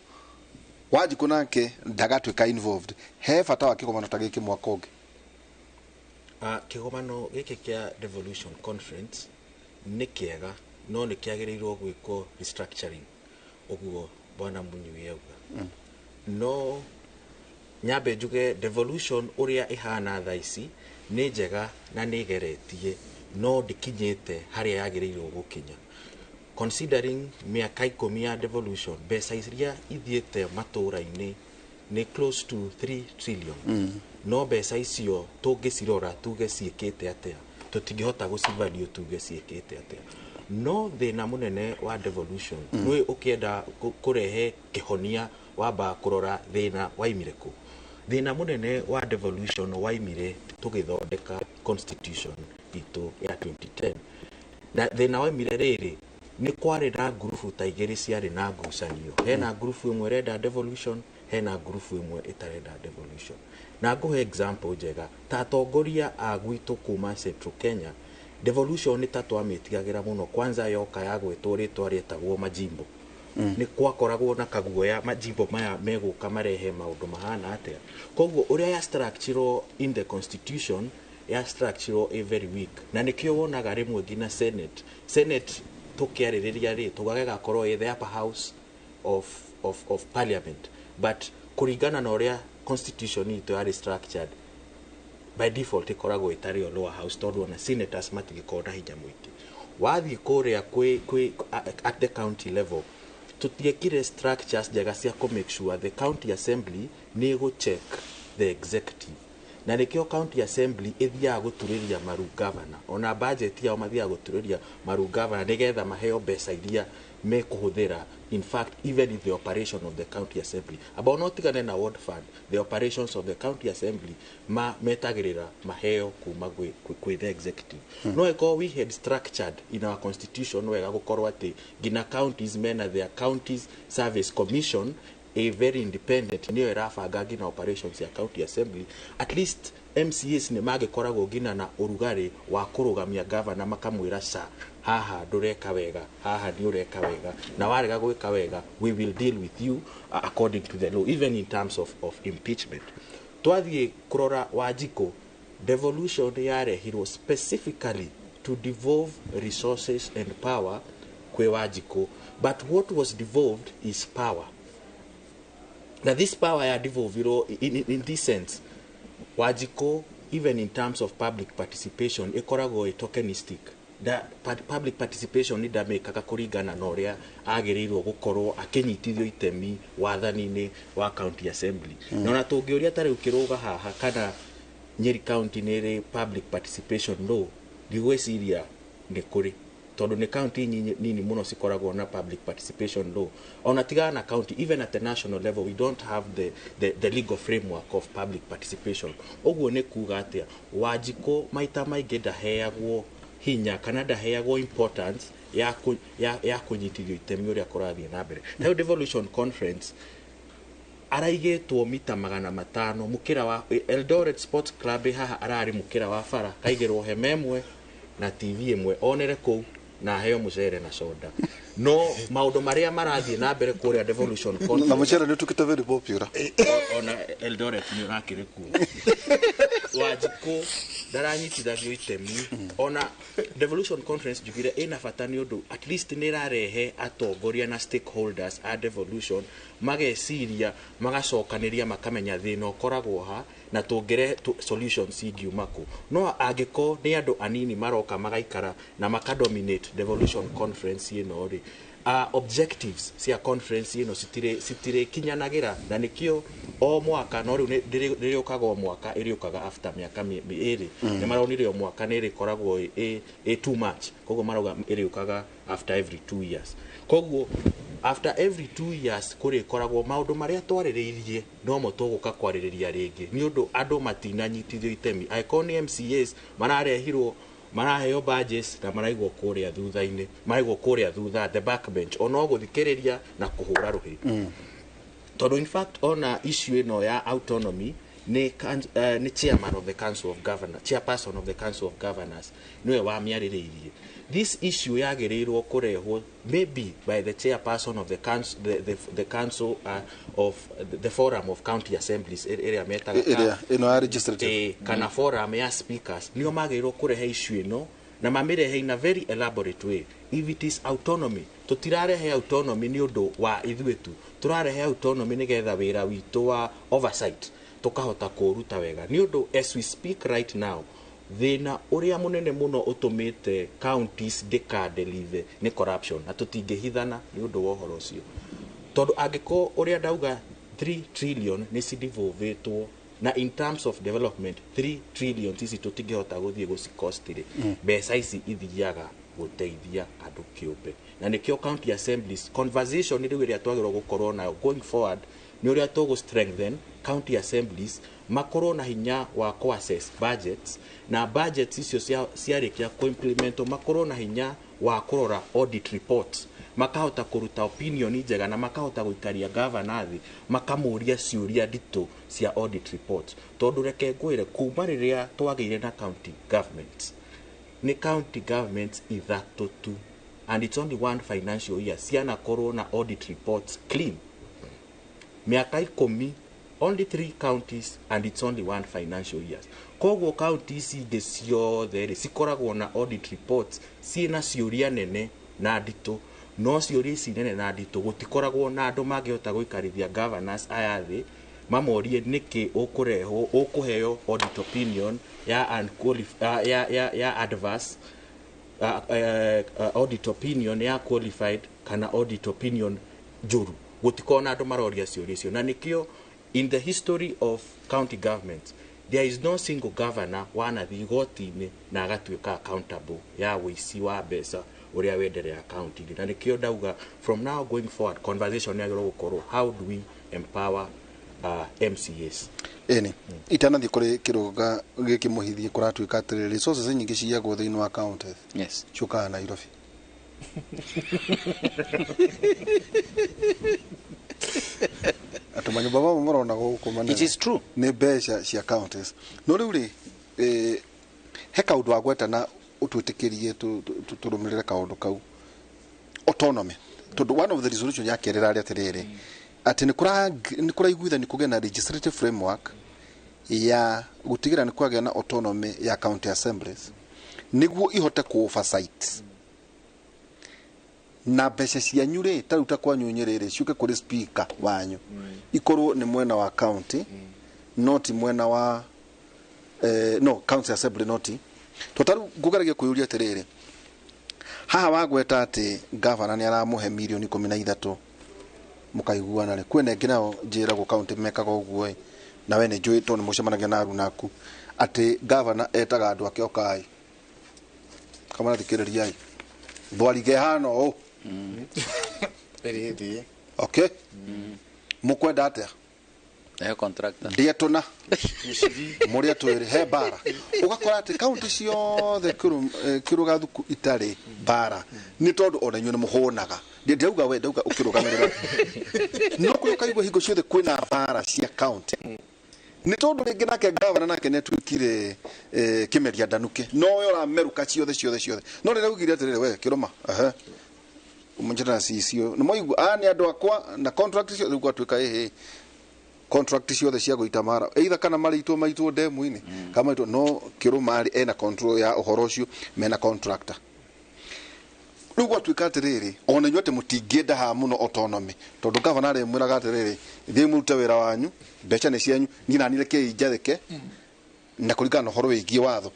Speaker 10: Wanjikũ nake ndagatuĩka involved, he bata wa kĩgomano ta gĩkĩ mwaka ũngĩ?
Speaker 13: Kĩgomano gĩkĩ kĩa devolution conference nĩ kĩega, no nĩ kĩagĩrĩirwo gwĩkwo restructuring ũguo bwana Munyui auga. No nyambe njuge devolution ũrĩa ĩhana thaa ici nĩ njega na nĩ ĩgeretie, no ndĩkinyĩte harĩa yagĩrĩirwo gũkinya, considering mĩaka 10 ya devolution, mbeca iria ithiĩte matũũra-inĩ nĩ close to 3 trillion. No mbeca icio tũngĩcirora tuge ciĩkĩte atĩa, tũtingĩhota gũcivalue tuge ciĩkĩte atĩa. No thĩna mũnene wa devolution, nĩ ũkĩenda kũrehe kĩhonia, wamba kũrora thĩna waimire kũ. Thĩna mũnene wa devolution waimire tũgĩthondeka constitution itũ ya 2010, na thĩna waimire rĩrĩ, nĩ kwarĩ na ngurubu ta igĩrĩ ciarĩ na ngucanio. Hena ngurubu ĩmwe ĩrenda devolution, hena ngurubu ĩmwe ĩtarenda devolution. Na ngũhe example njega ta atongoria a gwitũ kuma Central Kenya Devolution nĩ ta twamĩtigagĩra mũno, kwanza yoka ya gwĩtwo rĩtwa rĩetagwo majimbo. Nĩ kwakoragwo na kaguoya majimbo maya megũka marehe maũndũ mahana atĩa. Koguo ũrĩa ya structure in the constitution, ya structure ĩ very weak, na nĩkĩo wonaga rĩmwe nginya Senate tũkĩarĩrĩria rĩ, tũgagĩgakorwo ĩ the upper house of parliament, but kũringana na ũrĩa constitution itũ yarĩ structured, by default ĩkoragwo ĩtarĩ o lower house, tondũ ona senators matingĩkorwo na hinya mũingĩ. Wathiĩ kũrĩa kwĩ at the county level, tũtiekire structures njega cia kũ make sure the county assembly nĩ ĩgũ check the executive, na nĩkĩo county assembly ĩthiaga gũturĩria maru governor, ona budget yao mathiaga gũturĩria maru governor nĩgetha maheo mbeca iria mekũhũthĩra, in fact even in the operation of the county assembly, aba no tigane na ward fund, the operations of the county assembly ma metagĩrĩra maheo kuma kwĩ the executive. No ĩkorwo we had structured in our constitution wega, gũkorwo atĩ nginya counties mena their counties service commission, a very independent, nĩyo ĩrabanga nginya operations ya county assembly, at least MCAs nĩ mangĩkoragwo nginya na ũrugarĩ wa kũrũgamia governor, makamwĩra, "Ca haha ndũreka wega, haha nĩ ũreka wega, na warega gwĩka wega, we will deal with you according to the law," even in terms of impeachment. Twathiĩ kũrora Wanjikũ, devolution yarehirwo specifically to devolve resources and power kwĩ Wanjikũ, but what was devolved is power, na this power ya devolvirwo in this sense, Wanjikũ, even in terms of public participation, ĩkoragwo ĩ tokenistic. Da, public participation nĩ ndamĩkaga kũringana na ũrĩa agĩrĩirwo gũkorwo akĩnyitithio itemi wathani-inĩ wa county assembly. Na ona tũngĩũria ta rĩu kĩrũga haha kana Nyeri County nĩ ĩrĩ public participation, no ndigwĩciria nĩ kũrĩ, tondũ nĩ county nini mũno cikoragwo na public participation law. Ona tigana na county, even at the national level we don't have the legal framework of public participation. Ũguo nĩ kuga atĩa? Wanjikũ maita maingĩ ndaheagwo hinya kana ndaheagwo importance ya kũnyitithio itemi ũrĩa kũrathiĩ na mbere. Ta rĩu devolution conference araigĩtwo mita 500 mũkĩra wa Eldoret Sports Club haha, ararĩ mũkĩra wa bara, kaigĩrwo hema ĩmwe na TV ĩmwe, onere kũu na aheo mũcere na soda, no maũndũ marĩa marathiĩ na mbere kũrĩa devolution
Speaker 10: na
Speaker 13: conference
Speaker 10: mũcere nĩ ũtuĩkĩte very popular.
Speaker 13: Ona Eldoret nĩ ũrakĩrĩ kuo. Wanjikũ ndaranyitithagio itemi. Ona devolution conference njugire ĩna bata nĩ ũndũ at least nĩ ĩrarehe atongoria na stakeholders a devolution, mageciria, magacokanĩria, makamenya thĩna ũkoragwo ha na tũngĩrehe solutions ingiuma kũ. No angĩkorwo nĩ andũ anini maroka magaikara na makadominate devolution conference ĩno rĩ, objectives cia conference ĩno citirĩ kinyanagĩra, na nĩkĩo o mwaka, no rĩu ndĩrĩũkaga o mwaka, ĩrĩũkaga after mĩaka 2. Nĩ maronire o mwaka nĩ ĩrĩkoragwo ĩ too much, koguo marauga ĩrĩũkaga after every 2 years. Koguo after every 2 years kũrĩkoragwo maũndũ marĩa twarĩrĩirie nomo tũgũka kwarĩrĩria rĩngĩ, nĩ ũndũ andũ matinanyitithio itemi. Angĩkorwo nĩ MCAs mararehirwo, maraheo badges na maraigwo kũrĩa thutha-inĩ, maraigwo kũrĩa thutha, the back bench, ono gũthikĩrĩria na kũhũra rũhĩ, tondũ in fact ona issue ĩno ya autonomy nĩ chairman of the council of governors, chairperson of the council of governors nĩwe wamĩarĩrĩirie. This issue yagĩrĩirwo kũrehwo maybe by the chairperson of the council, the council of the forum of county assemblies ĩrĩa metaga
Speaker 10: Ĩrĩa ĩno ya legislative.
Speaker 13: Kana forum ya speakers, nĩo magĩrĩirwo kũrehe issue ĩno na mamĩrehe in a very elaborate way. If it is autonomy, tũtirarehe autonomy nĩ ũndũ wa ithuĩ tu, tũrarehe autonomy nĩgetha wĩra witũ wa oversight tũkahota kũũruta wega, nĩ ũndũ as we speak right now, thĩna ũrĩa mũnene mũno ũtũmĩte counties ndĩkadeliver nĩ corruption, na tũtingĩhithana nĩ ũndũ wa ũhoro ũcio, tondũ angĩkorwo ũrĩa ndauga 3 trillion nĩ cidevolvĩtwo, na in terms of development 3 trillion ici tũtingĩhota gũthiĩ gũcicost rĩ, mbeca ici ithiaga gũteithia andũ kĩũmbe. Na nĩkĩo county assemblies conversation rĩu ĩrĩa twagĩrĩirwo gũkorwo nayo going forward nĩ ũrĩa tũgũ strengthen county assemblies, makorwo na hinya wa kũ-assess budgets, na budgets icio ciarĩkia kũ-implement makorwo na hinya wa kũrora audit reports, makahota kũruta opinion njega, na makahota gũikaria governor thĩ makamũria ciũria nditũ cia audit report. Tondũ reke ngwĩre, kuma rĩrĩa twagĩire na county governments, Nĩ county governments 3 tu, and it's only one financial year cianakorwo na audit reports clean. Mĩaka 10, only 3 counties and it's only one financial years. Koguo county ici ingĩ ciothe rĩ cikoragwo na audit reports ciĩna ciũria nene na nditũ, no ciũria ici nene na nditũ gũtikoragwo na andũ mangĩhota gũikarithia governors aya thĩ mamorie nĩkĩ ũkũrehwo ũkũheo audit opinion ya ya adverse audit opinion ya qualified kana audit opinion njũru. Gũtikoragwo na andũ maroria ciũria icio, na nĩkĩo in the history of county governments there is no single governor wanathiĩ igoti-inĩ na agatuĩka accountable ya ũici wa mbeca ũrĩa wenderea county-inĩ. Na nĩkĩo ndauga from now going forward conversation yagĩrĩirwo gũkorwo how do we empower MCAs.
Speaker 10: Ĩni itanathiĩ kũrĩ kĩrũga gĩkĩ mũhithie kũratuĩka atĩrĩrĩ resources nyingĩ ciyagwo thĩinĩ wa county.
Speaker 12: Yes.
Speaker 10: Ciũkaga Nairobi. Atĩ manyũmba mamwe marona gũkũ manene.
Speaker 12: It is true.
Speaker 10: Nĩ mbeca cia counties. No rĩu rĩ he kaũndũ wagweta na ũtwĩtĩkĩrie tũrũmĩrĩre kaũndũ kau, autonomy. Tondũ one of the resolution ya kerĩ ĩrarĩ atĩrĩrĩ atĩ nĩ kũraiguithani kũgĩe na legislative framework ya gũtigĩrĩra nĩ kwagĩa na autonomy ya county assemblies nĩguo ihote ku oversight na mbeca cianyu rĩ ta rĩu ta kwanyu Nyĩrĩ rĩ ciũke kũrĩ speaker wanyu ikorwo nĩ mwena wa county no ti mwena wa no county assembly no ti to ta rĩu ngũgeragia kwĩyũria atĩrĩrĩ haha wagweta atĩ gavana nĩ aramũhe mirioni 13 mũkaiguana rĩ kwĩna ĩngĩ nao njĩragwo county mekaga ũguo ĩ na we nĩ njũĩ tondũ nĩ mũcemanagia na aruna aku atĩ gavana etaga andũ ake okai kamarathikĩrĩriai thwarige hana ũũ. Okay. Mũkwenda atĩa?
Speaker 12: He contractor.
Speaker 10: Ndietũna. Mũrĩa twĩrĩ he bara. Ũgakora atĩ kaunti ciothe kĩrũga thuku itarĩ bara nĩ tondũ ona inyuĩ nĩ mũhũnaga. Ndauga we ndauga ũkĩrũgamĩrĩra. No kũrĩ ũkaigua hingo ciothe kwĩna bara cia kaunti. Nĩ tondũ rĩngĩ nake gavana nake nĩ atuĩkire kĩmeria ndanuke. No we ũramerũka ciothe ciothe ciothe. No rĩrĩa augire atĩrĩrĩ we kĩrũma. Ehe. Mũnjĩra cicio. Nĩ mwaigua aya nĩ andũ akwa na contract ciothe gwatuĩka ĩhĩ. Contract ciothe cia gũita mara either kana marĩitwo maitwo ndemu-inĩ kana maitwo no kĩrũma rĩ ena control ya ũhoro ũcio mena contractor. Rĩu gwatuĩka atĩrĩrĩ ona inyuĩ atĩ mũtingĩenda haha mũno autonomy tondũ gavana arĩmwĩraga atĩrĩrĩ thiĩ mũrute wĩra wanyu mbeca nĩ cianyu niĩ nani rekei njathĩke na kũringana na ũhoro wĩgiĩ watho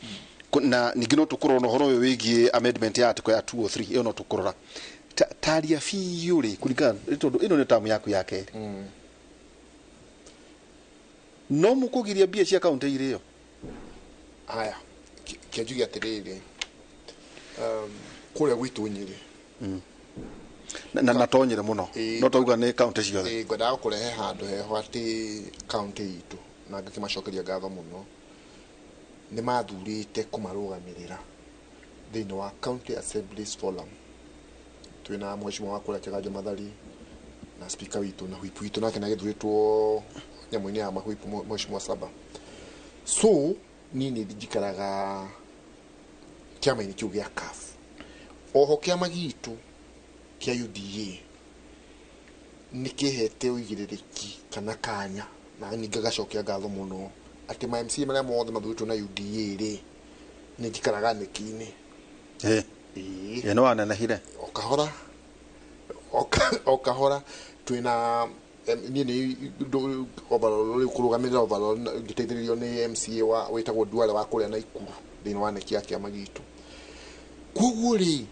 Speaker 10: na ningĩ no tũkũrora na ũhoro ũyũ wĩgiĩ amendment ya article ya 203 ĩyo no tũkũrora taria biũ rĩ kũringana tondũ ĩno nĩ tamu yaku ya kerĩ no mũkũgiria mbia cia kaunti irĩo.
Speaker 11: Haya kĩanjuge atĩrĩrĩ kũrĩa gwitũ Nyĩrĩ
Speaker 10: na to Nyĩrĩ mũno no tauga nĩ kaunti ciothe.
Speaker 11: Ngwendaga kũrehe handũ heho atĩ kaunti itũ na ngakĩmacokeria ngatho mũno nĩ mathurĩte kũmarũgamĩrĩra thĩinĩ wa County Assemblies Forum. Twĩna mheshimiwa wa kũrĩa Kĩganjo Mathari na speaker witũ na whip witũ nake nagĩthurĩtwo nyamũ-inĩ ya mahwip mheshimiwa Saba. So niĩ nĩ njikaraga kĩama-inĩ kĩu gĩa CAF. Oho kĩama gitũ kĩa UDA nĩ kĩhete ũigĩrĩrĩki kana kanya na ningĩ ngacokia ngatho mũno atĩ ma MCA marĩa mothe mathurĩtwo na UDA rĩ nĩ njikaraga nĩki-inĩ.
Speaker 10: Ĩĩ nĩ wanenehire
Speaker 11: o kahora o kahora twĩna niĩ nĩ overall rĩu kũrũgamĩrĩra overall ngĩteithĩrĩrio nĩ MCA wa wĩtagwo Duale wa kũrĩa Naikuru thĩinĩ wa neki ya kĩama gitũ. Koguo rĩ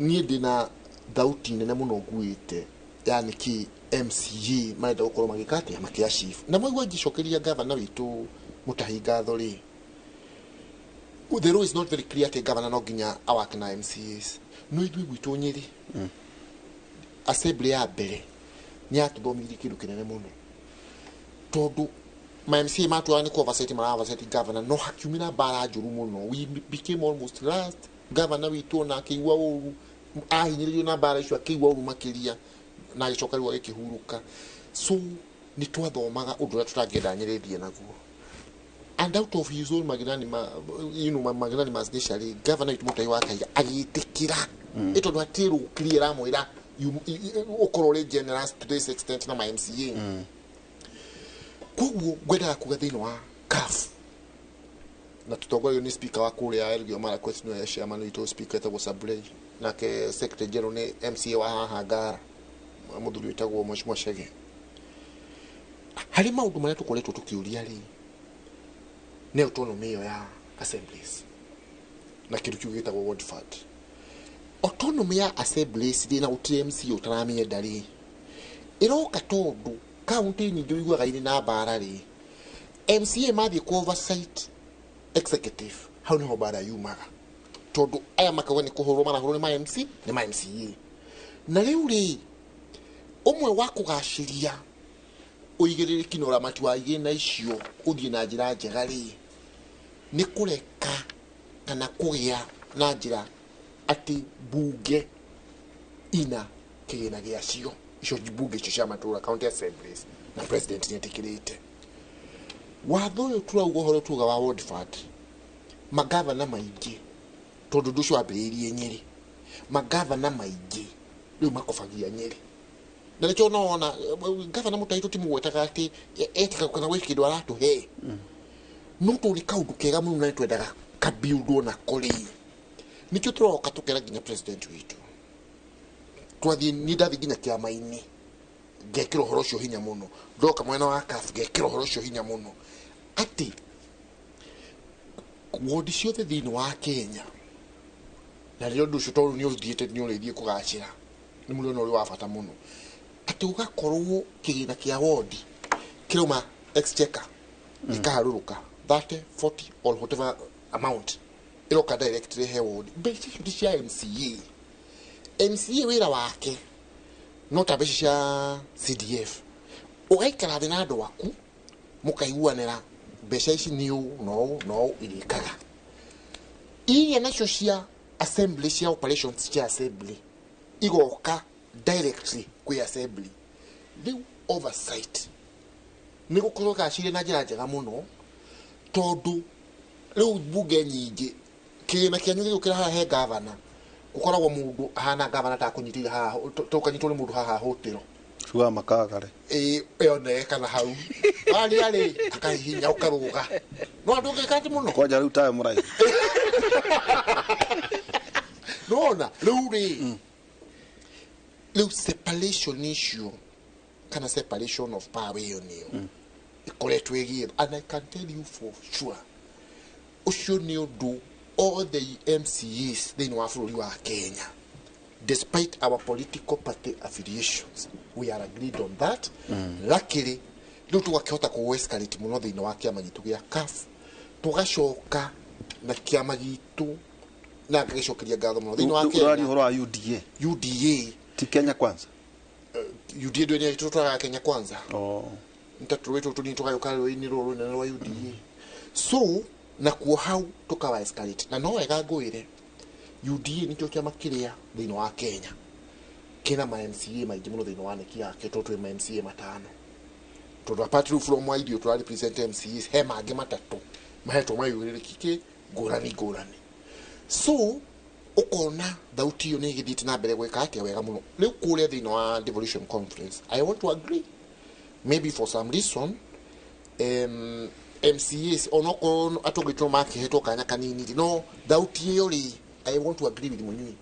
Speaker 11: niĩ ndĩna thauti nene mũno nguĩte ya nĩkĩ MCA marenda gũkorwo magĩka atĩa makĩachieve. Na mwaigua ngĩcokeria gavana witũ Mutahi ngatho rĩ the law is not very clear atĩ gavana no nginya awake na MCAs. No ithuĩ gwitũ Nyĩrĩ assembly ya mbere nĩ yatũthomithirie kĩndũ kĩnene mũno tondũ ma MCA matwara nĩ ku oversight mara oversight governor no hakiumĩra mbara njũru mũno. We became almost last. Governor witũ ona akĩigua ũru ahinyĩrĩirio na mbara icio akĩigua ũru makĩria na agĩcoka rĩu agĩkĩhurũka. So nĩ twathomaga ũndũ ũrĩa tũtangĩenda Nyĩrĩ ĩthiĩ naguo. And out of his own magnanimous, you know, magnanimous nature, governor witũ Mutahi wa Kahiga agĩtĩkĩra ĩ tondũ hatirĩ rũkiri ĩramwĩra ũkorwo ũrĩ generous to this extent na ma MCA. Koguo ngwendaga kuga thĩinĩ wa CAF na tũtongorio nĩ speaker wa kũrĩa Elgeyo Marakwet, nĩwe chairman witũ, speaker etagwo Sablei, nake secretary general nĩ MCA wa haha Ngara, mũthuri wĩtagwo Mheshimiwa Chege. Harĩ maũndũ marĩa tũkoretwo tũkĩũria rĩ, nĩ autonomy ĩyo ya assemblies na kĩndũ kĩu gĩtagwo ward fund. Autonomy ya assemblies rĩ, na gũtirĩ MCA ũtaramĩenda rĩ, ĩroka tondũ kaunti nyingĩ ũiguaga irĩ na mbara rĩ, MCA mathiĩ ku oversight executive, hau niho mbara yumaga, tondũ aya makauga nĩ kũhũrwo marahũrwo nĩ ma MC, nĩ ma MCA. Na rĩu rĩ, ũmwe wa kũgacĩria ũigĩrĩrĩki na ũramati wa igĩna icio ũthiĩ na njĩra njega rĩ, nĩ kũreka kana kũgĩa na njĩra atĩ mbunge ina kĩgĩna gĩacio, icio mbunge icio cia matũra, county assemblies, na president nĩ etĩkĩrĩte watho ũyũ turauga ũhoro tuga wa ward fund. Magavana maingĩ, tondũ ũndũ ũcio wambĩrĩirie Nyĩrĩ, magavana maingĩ rĩu makobagia Nyĩrĩ, na nĩkĩo nona gavana Mutahi tũtimũgwetaga atĩ etĩka kana gwĩ kĩndũ aratũhe, no tondũ nĩ kaũndũ kega mũno na nĩtwendaga kabiundwo nako rĩ, nĩkĩo tũroka tũkera nginya president witũ. Twathiĩ, niĩ ndathiĩ nginya kĩama-inĩ ngekĩra ũhoro ũcio hinya mũno, ndoka mwena wa CAF ngekĩra ũhoro ũcio hinya mũno, atĩ wodi ciothe thĩinĩ wa Kenya, na rĩrĩa ũndũ ũcio tondũ nĩ ũthiĩte nĩ ũrĩthiĩ kũgacĩra, nĩ mũrĩona ũrĩ wa bata mũno, atĩ ũgakorwo kĩgĩna kĩa wodi kĩrauma exchequer gĩkaharũrũka 30, 40 or whatever amount, ĩroka directly he wodi. Mbeca icio ti cia MCA. MCA wĩra wake no ta mbeca cia CDF, ũgaikara thĩ na andũ aku mũkaiguanĩra mbeca ici nĩ ũũ na ũũ na ũũ irĩkaga. Iria nacio cia assembly, cia operations cia assembly, igoka directly kwĩ assembly. Rĩu oversight nĩ gũkorwo gacire na njĩra njega mũno, tondũ rĩu mbunge nyingĩ kĩgĩna kĩanyu gĩgũkĩra haha he gavana, gũkoragwo mũndũ ahana gavana takũnyitĩire haha, tũkanyitwo nĩ mũndũ haha hũtĩro
Speaker 10: cuga makagare
Speaker 11: ĩ ĩone kana hau waria rĩ, akahihinya ũkarũga no andũ ngĩka atĩ mũno
Speaker 10: kwanja rĩu tawe mũraihu.
Speaker 11: Nona rĩu rĩ, rĩu separation issue kana separation of power ĩyo nĩyo ĩkoretwo ĩgĩethwo, and I can tell you for sure ũcio nĩ ũndũ all the MCAs thĩinĩ wa bũrũri wa Kenya, despite our political party affiliations, we are agreed on that. Luckily rĩu tũgakĩhota kũ escalate mũno thĩinĩ wa kĩama gitũ gĩa CAF, tũgacoka na kĩama gitũ na ngagĩcokeria ngatho mũno thĩinĩ wa
Speaker 10: ũraria
Speaker 11: Kenya.
Speaker 10: Ũhoro wa UDA?
Speaker 11: UDA.
Speaker 10: Ti Kenya Kwanza?
Speaker 11: UDA ndũ tũtwaraga Kenya Kwanza.
Speaker 10: Oh.
Speaker 11: Ntatũrũĩ tũtũ tũnini tũgayũka rũĩ-inĩ rũrũ rũnene rwa UDA, so nakuo hau tũkawa escalate. Na no wega ngwĩre, UDA nĩkĩo kĩama kĩrĩa thĩinĩ wa Kenya kĩna ma MCA maingĩ mũno thĩinĩ wa neki yake, tondũ twĩ ma MCA matano, tondũ apart rĩu from wa ithuĩ tũra represent MCAs, he mangĩ matatũ mahetwo mayũrĩrĩki kĩ ngũrani ngũrani. So ũkona thauti ĩyo nĩ ĩgĩthiĩte na mbere gwĩka atĩa wega mũno. Rĩu kũrĩa thĩinĩ wa devolution conference, I want to agree, maybe for some reason MCAs onokorwo atũngĩtwo makĩhetwo kanya kanini rĩ, no thauti ĩyo rĩ, I want to agree with Munyui,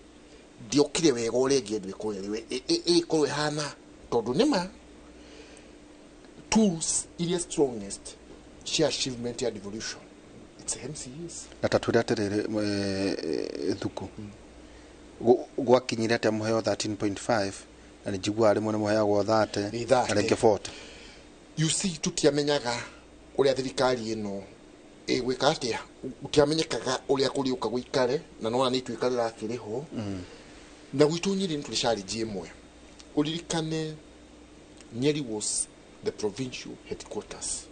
Speaker 11: ndiokire wega ũrĩa ĩngĩendwo ĩkorwo ĩkorwo ĩhana, tondũ nĩma tools iria strongest cia achievement ya devolution, it's MCAs.
Speaker 10: Na ta twĩre atĩrĩrĩ, thuku gwakinyire atĩa mũheo 13.5, na nĩ njiguaga rĩmwe nĩ mũheagwo 30
Speaker 11: Nĩ 30.
Speaker 10: na rĩngĩ 40?
Speaker 11: You see, tutiamenyaga ũrĩa thirikari ĩno ĩgwĩka atĩa, gũtiamenyekaga ũrĩa kũrĩũka gũikare, na nona nĩ ituĩka rĩrakĩrĩho. Na gwitũ Nyĩrĩ nĩ tũrĩ challenge ĩmwe. Ũririkane Nyeri was the provincial headquarters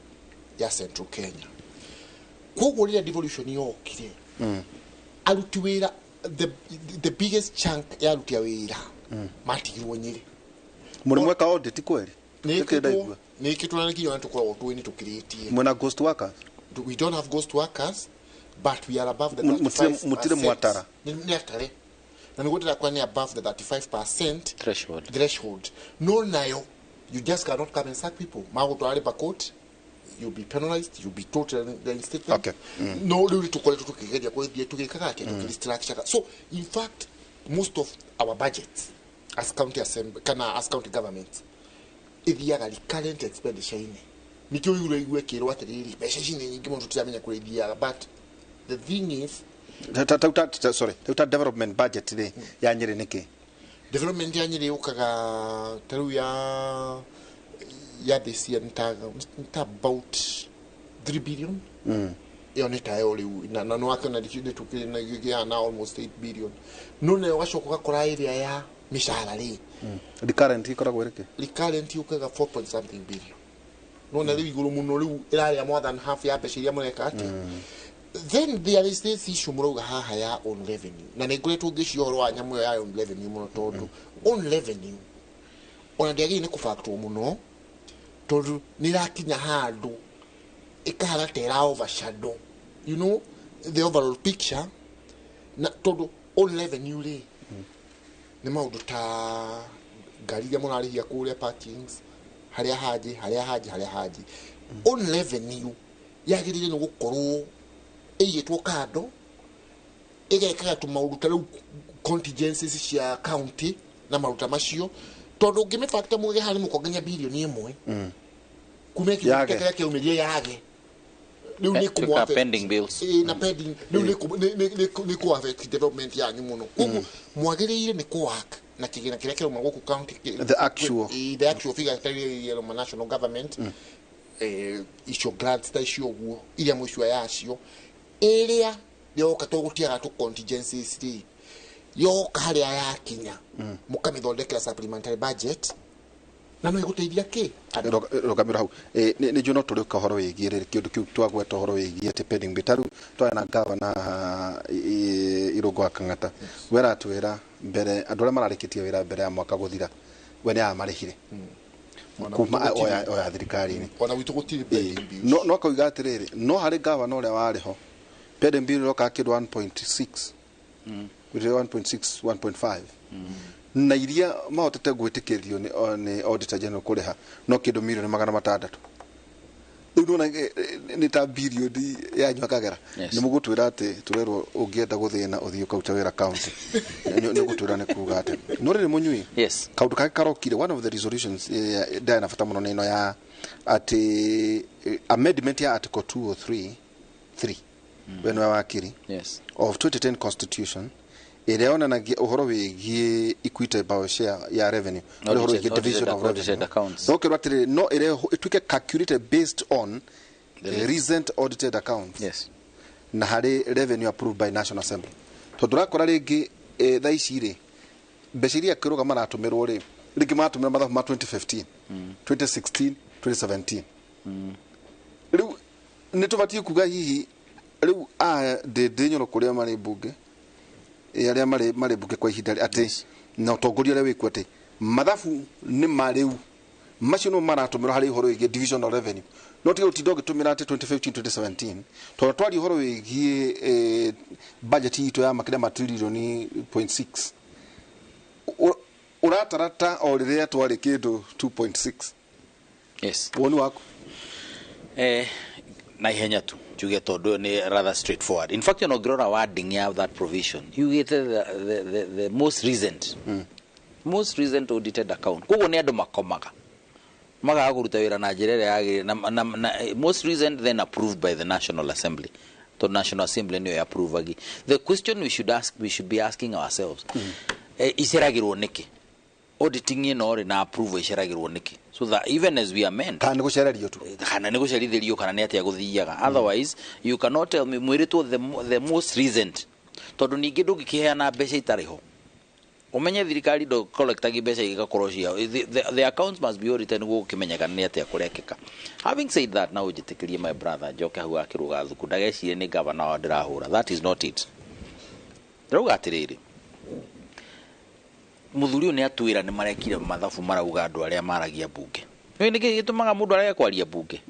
Speaker 11: ya Central Kenya, koguo rĩrĩa devolution yokire, aruti wĩra, the biggest chunk ya aruti a wĩra matigirwo Nyĩrĩ.
Speaker 10: Mũrĩ mweka audit kweri?
Speaker 11: Nĩ
Speaker 10: Nĩkĩ ndaigua
Speaker 11: ĩkĩtwo na nĩkinya tũkoragwo tũĩ nĩ tũkĩrĩtie.
Speaker 10: Mwena ghost workers?
Speaker 11: We don't have ghost workers, but we are above the
Speaker 10: Mutire-
Speaker 11: 35%.
Speaker 10: mutire mwatara.
Speaker 11: Nĩ atare na nĩguo ndĩrakora nĩ above the 35%
Speaker 12: threshold.
Speaker 11: Threshold no nayo you just cannot come and sack people. Magũtwara labour court, you'll be penalized, you'll be totally reinstated. No rĩu nĩ tũkoretwo tũkĩgeria gũthiĩ tũgĩkaga atĩa, tũkĩrestructure. So in fact, most of our budgets as county assembly kana as county government ithiaga recurrent expenditure-inĩ. Nĩkĩo rĩu ũraigua ĩkĩrwo atĩrĩrĩ, mbeca ici nĩ nyingĩ mũno, tũtiramenya kũrĩa ithiaga, but the thing is
Speaker 10: Sorry, tau ta development budget rĩ ya Nyĩrĩ nĩkĩ?
Speaker 11: Development ya Nyĩrĩ yũkaga ta rĩu ya this year nĩ ta about 3 billion. Ĩyo nĩ tayo rĩu na nĩwakĩona nĩ tũkĩgĩa na almost 8 billion, no nayo ũgacoka ũgakora ĩrĩa ya mĩcara rĩ,
Speaker 10: Recurrent ikoragwo ĩrĩ kĩ?
Speaker 11: Recurrent yũkaga 4 point something billion. Nona rĩu igũrũ mũno, rĩu ĩrarĩa more than half ya mbeca iria mũreka atĩa. Then there is this issue mũrauga haha ya own revenue, na nĩ ngoretwo ngĩciria ũhoro wa nyamũ ĩyo ya own revenue mũno, tondũ own revenue ona ndĩagĩrĩire nĩ kũbactwo mũno, tondũ nĩ ĩrakinya handũ ĩkahana ta ĩra overshadow the overall picture. Na tondũ own revenue rĩ, nĩ maũndũ ta ngari iria mũrarĩhia kũrĩa parkings, harĩa hanjĩ, harĩa hanjĩ, harĩa hanjĩ. Own revenue yagĩrĩire nĩ gũkorwo ĩigĩtwo kando, ĩgekaga tũmaũndũ ta rĩu contingencies cia county na maruta macio, tondũ ũngĩmĩbacta mwege harĩ mũkongania 1 bilioni kuma
Speaker 10: Yage.
Speaker 11: kĩrĩa kĩaumĩrie yage rĩu nĩ
Speaker 12: Tuĩka pending bills.
Speaker 11: Ĩĩ, na pending rĩu nĩ kũ affect development yanyu mũno. Koguo mwagĩrĩire nĩ kũ work na kĩgĩna kĩrĩa kĩrauma gũkũ county
Speaker 10: The actual.
Speaker 11: Ĩĩ, the actual figure ta iria irauma national government, icio grants ta icio ũguo iria mũico yacio ĩrĩa yoka tũgũtiaga tũ contingencies rĩ, yoka harĩa yakinya mũkamĩthondekera supplementary budget na no ĩgũteithia kĩ andũ.
Speaker 10: Rũgamĩro hau. Nĩ njũĩ no tũrĩũka ũhoro wĩgiĩ rĩrĩ kĩũndũ kĩu twagweta, ũhoro wĩgiĩ atĩ pending bill. Ta rĩu twarĩ na gavana haha, Irũngũ wa Kang'ata, we aratwĩra mbere andũ arĩa mararĩkĩtie wĩra mbere ya mwaka gũthira, we nĩ aramarĩhire
Speaker 11: Ona
Speaker 10: kuma
Speaker 11: gwitũ gũtirĩ.
Speaker 10: oya thirikari-inĩ.
Speaker 11: Ona gwitũ gũtirĩ pending bills.
Speaker 10: No akauga atĩrĩrĩ, no harĩ gavana ũrĩa warĩ ho, pending bill ĩroka kĩndũ 1.6, gũtirĩ 1.6, 1.5, na iria mahotete gwĩtĩkĩrio nĩ auditor general kũrĩha no kĩndũ 600,000,000. Rĩu nĩwona nĩ ta birioni yanyua kagera. Nĩ mũgũtwĩra atĩ tũrerwo ũngĩenda gũthĩna ũthiĩ ũkarute wĩra county. Nĩ ũgũtwĩra nĩ kuga atĩ no rĩrĩ mũnyui kaũndũ kangĩ karokire, one of the resolutions ndarĩ na bata mũno nĩ ĩno ya atĩ amendment ya article 203 3, we nĩwe wakiri, of 2010 constitution, ĩrĩa yonanagia ũhoro wĩgiĩ equitable share ya revenue, ũhoro wĩgiĩ division of
Speaker 12: Audited
Speaker 10: revenue.
Speaker 12: accounts.
Speaker 10: No kĩrwo atĩrĩrĩ, no ĩrehwo ĩtuĩke calculated based on
Speaker 12: The
Speaker 10: recent audited accounts na harĩ revenue approved by National Assembly, tondũ ũrakora rĩngĩ thaa ici rĩ, mbeca iria kĩrũga maratũmĩrwo rĩ, rĩngĩ maratũmĩra mathabu ma 2015, 2016, 2017. Rĩu nĩ tũbatiĩ kuga hihi rĩu aya ndĩ nyoro kũrĩa marĩ mbunge, arĩa marĩ mbunge kwa ihinda atĩ na ũtongoria ũrĩa wĩkuo atĩ mathabu nĩ ma rĩu macio nĩmo maratũmĩrwo harĩ ũhoro wĩgiĩ division of revenue, no tiga gũtinda ũgĩtũmĩra atĩ 2015, 2017, tondũ twaria ũhoro wĩgiĩ budget itũ ya makĩria ma 0.6 trillion, ũratarata o rĩrĩa twarĩ kĩndũ 2.6. Woni waku?
Speaker 12: Na ihenya tu njuge tondu ũyũ nĩ rather straightforward. In fact, ona ũngĩrora wording ya that provision, yugĩte the most recent audited account. Koguo nĩ andũ makomaga magaga kũruta wĩra na njĩra ĩrĩa yagĩrĩire na most recent then approved by the National Assembly, tondũ National Assembly nĩyo approvagi. The question we should be asking ourselves, iceragĩrwo nĩkĩ auditing ĩno rĩ na approval iceragĩrwo nĩkĩ, so that even as we amend,
Speaker 10: Kana nĩ gũcererio tu.
Speaker 12: Kana nĩ gũcerithĩrio, kana nĩ atĩa gũthiaga. Otherwise you cannot tell me mwĩrĩtwo the most recent, tondũ ningĩ ndũngĩkĩheana mbeca itarĩ ho. Ũmenye thirikari ndũ collectagi mbeca igakorwo ciao. The accounts must be audited nĩguo gũkĩmenyeka nĩ atĩa kũrekĩka. Having said that, na ũnjĩtĩkĩrie, my brother, njoke hau akĩrũga thuku ndagecirie nĩ gavana wao ndĩrahũra. That is not it. Ndĩrauga atĩrĩrĩ, mũthuri ũyũ nĩ atwĩra nĩ marekire mathabu, marauga andũ arĩa maragia mbunge. Nĩ nĩkĩ gĩtũmaga mũndũ arege kwaria mbunge?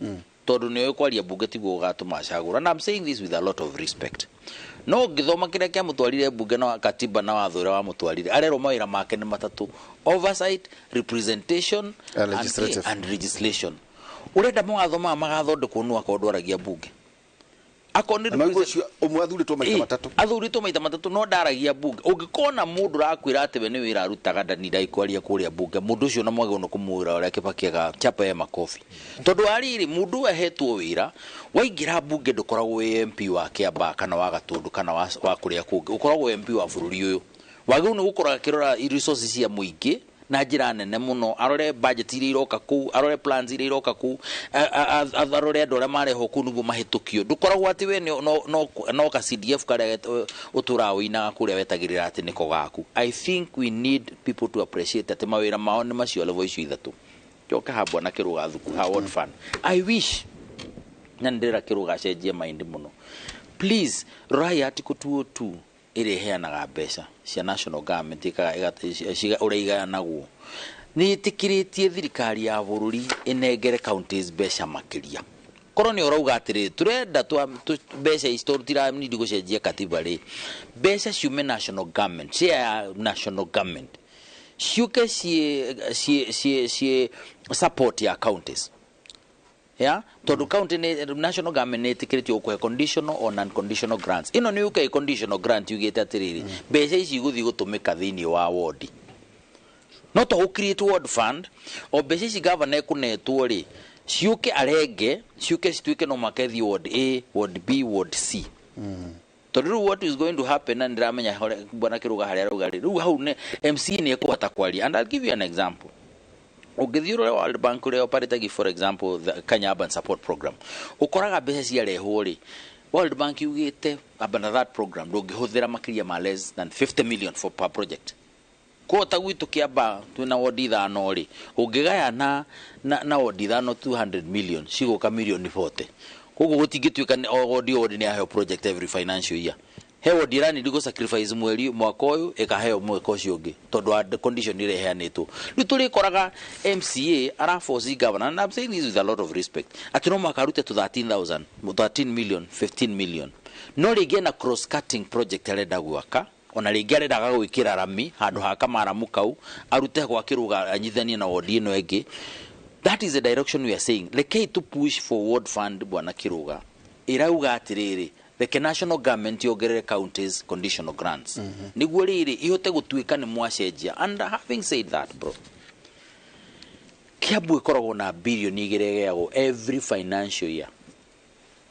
Speaker 12: Tondũ nĩ ũĩ kwaria mbunge tiguo ũgatũma acagũra. And I'm saying this with a lot of respect. No ũngĩthoma kĩrĩa kĩamũtwarire mbunge na katiba na watho ũrĩa wamũtwarire, arerwo mawĩra make nĩ matatũ: oversight, representation
Speaker 10: And legislative.
Speaker 12: And legislation. Ũrenda mawatho maya magathondekwo nũ akorwo ndwaragia mbunge? Akorwo nĩ
Speaker 10: Na maũndũ ũcio ũmwe athurĩtwo maita matatũ.
Speaker 12: Athurĩtwo maita matatũ no ndaragia mbunge. Ũngĩkona mũndũ ũrakwĩra atĩ we nĩ wĩra arutaga ndani kwaria kũrĩa mbunge, mũndũ ũcio na mwagĩrĩirwo nĩ kũmwĩra ũrĩa Kĩbaki ega chapa ya makobi, tondũ wa rĩrĩ, mũndũ ũyũ ahetwo wĩra. Waingĩra mbunge ndũkoragwo wĩ MP wa Kĩambaa kana wa Gatũndũ kana wa kũrĩa kũngĩ, ũkoragwo MP wa bũrũri ũyũ. Wagĩrĩirwo nĩ gũkorwo akĩrora resources cia mũingĩ na njĩra nene mũno, arore budget iria iroka kũu, arore plans iria iroka kũu, arore andũ arĩa marehwo kũu nĩguo mahĩtũkio. Ndũkoragwo atĩ we no ka CDF karĩa ũtũraga ũinaga kũrĩa wetagĩrĩra atĩ nĩko gaku. I think we need people to appreciate atĩ mawĩra mao nĩ macio level icio ithatũ. Njoke ha bwana Kĩrũga thuku ha ward fund. I wish na nĩ ndĩrera Kĩrũga acenjie mind mũno. Please rorai article 202 ĩrĩa ĩheanaga mbeca cia national government ũrĩa igayanagwo. Nĩ ĩtĩkĩrĩtie thirikari ya bũrũri ĩnengere counties mbeca makĩria. Korwo nĩ ũrauga atĩrĩrĩ, tũrenda mbeca ici tondũ tiranidi gũcenjia katiba rĩ, mbeca ciume national government, share ya national government ciũke ciĩ support ya counties ya tondũ county nĩ national government nĩ ĩtĩkĩrĩtio gũkũhe conditional or non-conditional grants. Ĩno nĩ yũke conditional grant yugĩte atĩrĩrĩ, mbeca ici igũthiĩ gũtũmĩka thĩinĩ wa wodi, no to gũ create ward fund. O mbeca ici gavana ekũnetwo rĩ, ciũke arenge, ciũke cituĩke no mũhaka ĩthiĩ ward A, ward B, ward C, tondũ rĩu what is going to happen, na ndĩramenya bwana Kĩrũga harĩa arauga rĩ, rĩu hau nĩ MCA nĩ ekũhota kwaria. And I'll give you an example. Ũngĩthiĩ ũrore World Bank ũrĩa operate, for example the Kenya Urban Support Program, ũkoraga mbeca ciarehwo rĩ, World Bank yugĩte under that program ndũngĩhũthĩra makĩria ma less than 50 million for per project. Koguo ta gwitũ Kĩamba twĩna wodi ithano rĩ, ũngĩgaya na wodi ithano 200 million cigũka milioni 40. Koguo gũtingĩtuĩka o wodi o wodi nĩ yaheo project every financial year. He wodi ĩranidi gũ sacrifice mweri mwaka ũyũ, ĩkaheo mwaka ũcio ũngĩ, tondũ wa condition ĩrĩa ĩheanĩtwo. Rĩu tũrĩkoraga MCA araforce governor, and I'm saying this with a lot of respect, atĩ no mũhaka arute to 13,000, 13 million, 15 million, no rĩngĩ ena cross cutting project arenda gwaka, ona rĩngĩ arendaga gwĩkĩra rami handũ ha kamaramu kau arute gwa Kĩrũga anyithanie na wodi ĩno ĩngĩ. That is the direction we are saying. Rekei to push for ward fund. Bwana Kĩrũga ĩrauga atĩrĩrĩ, reke national government yongerere counties conditional grants nĩguo rĩrĩ ihote gũtuĩka nĩ mwacenjia. And having said that, bro, Kiambu ĩkoragwo na birioni 2 ĩgĩagwo every financial year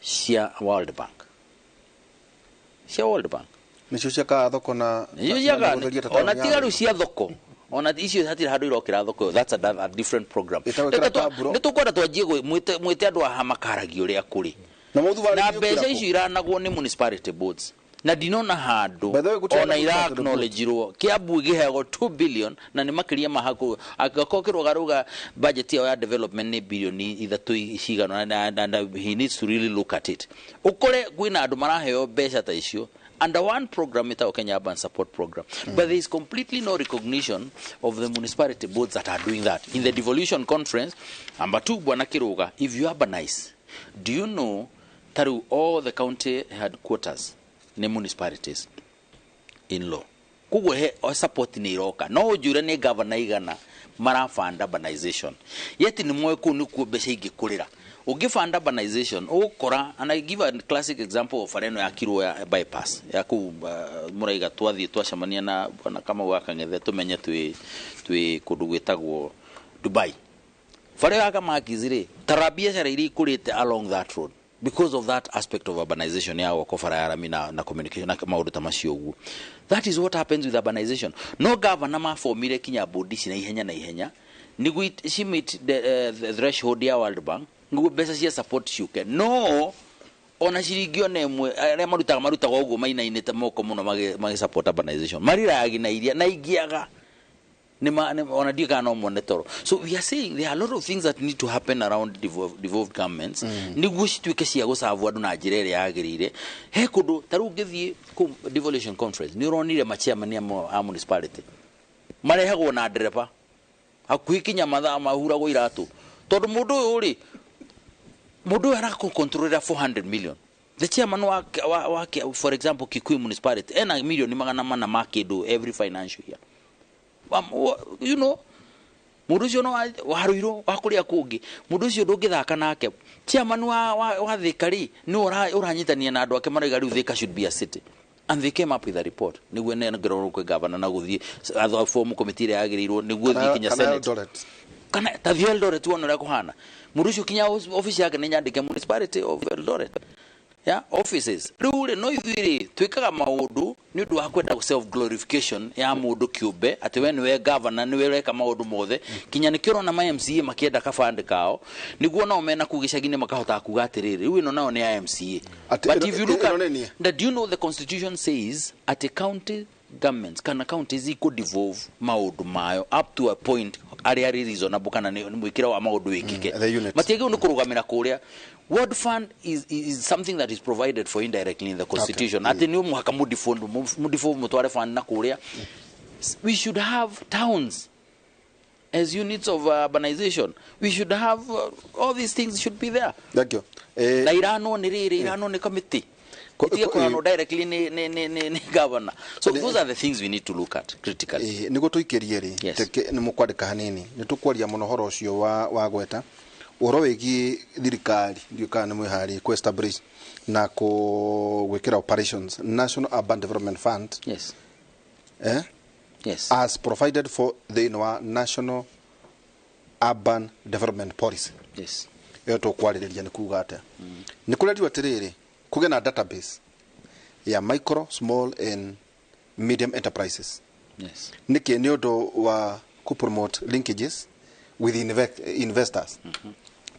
Speaker 12: cia World Bank, cia World Bank.
Speaker 10: Nĩcio ciakaga thoko na
Speaker 12: Nĩcio
Speaker 10: na
Speaker 12: ciakaga
Speaker 10: gũtheria ta
Speaker 12: ona
Speaker 10: taũni ya
Speaker 12: tiga rĩu
Speaker 10: Ruiru.
Speaker 12: Cia thoko ona icio hatirĩ handũ irokĩra thoko ĩyo. That's a different program.
Speaker 10: Ĩtagwo
Speaker 12: Reke
Speaker 10: ĩkĩra tamburo.
Speaker 12: Nĩ tũkwenda twanjie mwĩte andũ aha makaragia ũrĩa kũrĩ
Speaker 10: na mũthu
Speaker 12: na mbeca icio iranagwo nĩ municipality boards na ndinona handũ
Speaker 10: By the way, gũtirĩ
Speaker 12: ona
Speaker 10: na
Speaker 12: ira
Speaker 10: municipality
Speaker 12: acknowledge-irwo. Kiambu ĩgĩheagwo 2 billion na nĩ makĩria ma haku angĩkorwo Kĩrũga rauga budget yao ya development nĩ birioni 3 cigana and he needs to really look at it. Ũkore kwĩna andũ maraheo mbeca ta icio under one program ĩtagwo Kenya Urban Support Program, but there is completely no recognition of the municipality boards that are doing that in the devolution conference. Number two, bwana Kĩrũga, if you urbanize, do you know taru all the county headquarters nĩ municipalities in law? Koguo he o support nĩ iroka. No ũnjũre nĩ governor igana marafund urbanization, yet nĩ moĩ kũu nĩkuo mbeca ingĩkũrĩra. Ũngĩfund urbanization ũgũkora, and I give a classic example of barĩa ĩno yakirwo ya bypass ya kũu mũraiga twathiĩ twacemania na bwana Kamau wa Kang'ethe tũmenye twĩ kũndũ gwĩtagwo Dubai. Barĩa ya Kamakis rĩ, tara biacara iria ikũrĩte along that road because of that aspect of urbanization ya gwakwo bara ya rami na communication na maũndũ ta macio ũguo. That is what happens with urbanization. No governor mabomire kinya bodi ici na ihenya na ihenya nĩguo ci meet the threshold ya World Bank nĩguo mbeca cia support ciũke, no ona ciringi ona ĩmwe arĩa marutaga ũguo mainainĩte moko mũno magĩ support urbanization marirayagi na iria na ingĩaga ona ndiũ kana no muone toro. So we are saying there are a lot of things that need to happen around devolved governments nĩguo cituĩke cia gũcabu andũ na njĩra ĩrĩa yagĩrĩire. He kũndũ ta rĩu ũngĩthiĩ kũu devolution conference nĩ ũronire machairman a municipality marehagwo na ndereba hakuhĩ kinya mathaa mahuragwo iratũ, tondũ mũndũ ũyũ rĩ Mundu uyu arakontrolera 400 million. The chairman wa for example Kikuyu municipality ena milioni 400 ma kindu every financial year. You know, mundu ucio no waruirwo wa kuria kungi, mundu ucio ndungithaka nake. Chairman wa Thika ri ni uranyitania na andu ake marauga riu Thika should be a city, and they came up with a report niguo nengerwo kwi governor na guthie form committee ria yagirirwo niguo thie kinya senate kana ta thie Eldoret wona uria kuhana. Mundu ucio kinya office yake ni nyandike municipality of Eldoret ya offices. Riu ri no ithuĩ rĩ twĩkaga maũndũ nĩ ũndũ wa kwenda self glorification ya mũndũ kĩũmbe, atĩ we nĩwe governor, nĩwe ũreka maũndũ mothe. Kinya nĩkĩo ũrona ma MCA makĩenda kabandĩ kao nĩguo nao mena kũu gĩcagi-inĩ makahota kuga atĩrĩrĩ rĩu ĩno nao nĩ ya MCA. But if you look at that, do you know the constitution says at a county governments kana counties iko devolve maũndũ mayo up to a point arĩa arĩ reasonable kana nĩ mwĩkĩra wa maũndũ wĩkĩke, matiagĩrĩirwo nĩ kũrũgamĩra kũrĩa. Ward fund is something that is provided for indirectly in the constitution. Ati ni muhaka mudifund mutware fund na kuria. We should have towns as units of urbanization. We should have all these things should be there.
Speaker 10: Thank you.
Speaker 12: Na irano ni riri, irano ni committee. Itige kurano directly ni governor. So those are the things we need to look at critically.
Speaker 10: Niguo tuikirie ri ni mukwandika hanini ni tukwaria muno horo ucio wa gweta uhoro wigie thirikari ndiũ kana nĩ mwĩharĩrie kũ establish na gwĩkĩra operations National Urban Development Fund.
Speaker 12: Yes. Yes.
Speaker 10: As provided for thĩinĩ wa National Urban Development Policy.
Speaker 12: Yes.
Speaker 10: Ĩyo tũkwarĩrĩria nĩ kuga atĩa. Nĩ kũrerirwo atĩrĩrĩ kũgĩe na database ya micro, small and medium enterprises.
Speaker 12: Yes.
Speaker 10: Nĩkĩ? Nĩ ũndũ wa kũ promote linkages with investors.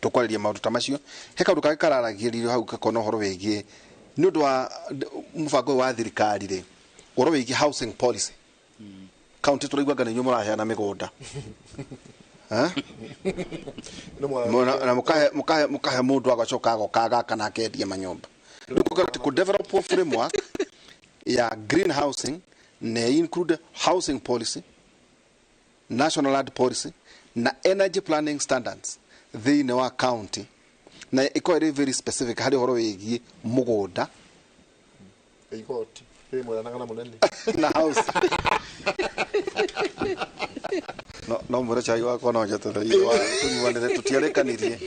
Speaker 10: Tukwariria maundu ta macio. He kaundu kangĩ kararagĩrĩrio hau gakona ũhoro wĩgiĩ nĩ ũndũ wa mũbango wa thirikari rĩ, ũhoro wĩgiĩ housing policy. County tũraiguaga nĩ inyuĩ mũraheana mĩgũnda. Na mũkahe mũndũ agacoka agoka agaka na akendia manyũmba. Rĩu kũ develop framework ya green housing na include housing policy, national land policy na energy planning standards thĩinĩ wa county, na ĩkorwo ĩrĩ very specific harĩ ũhoro wĩgiĩ mũgũnda,
Speaker 11: igoti rĩ mweranaga na mũnene
Speaker 10: na house. No mwĩre chai wakwa no njeterere tũnyuanĩre, tũtiarĩkanirie.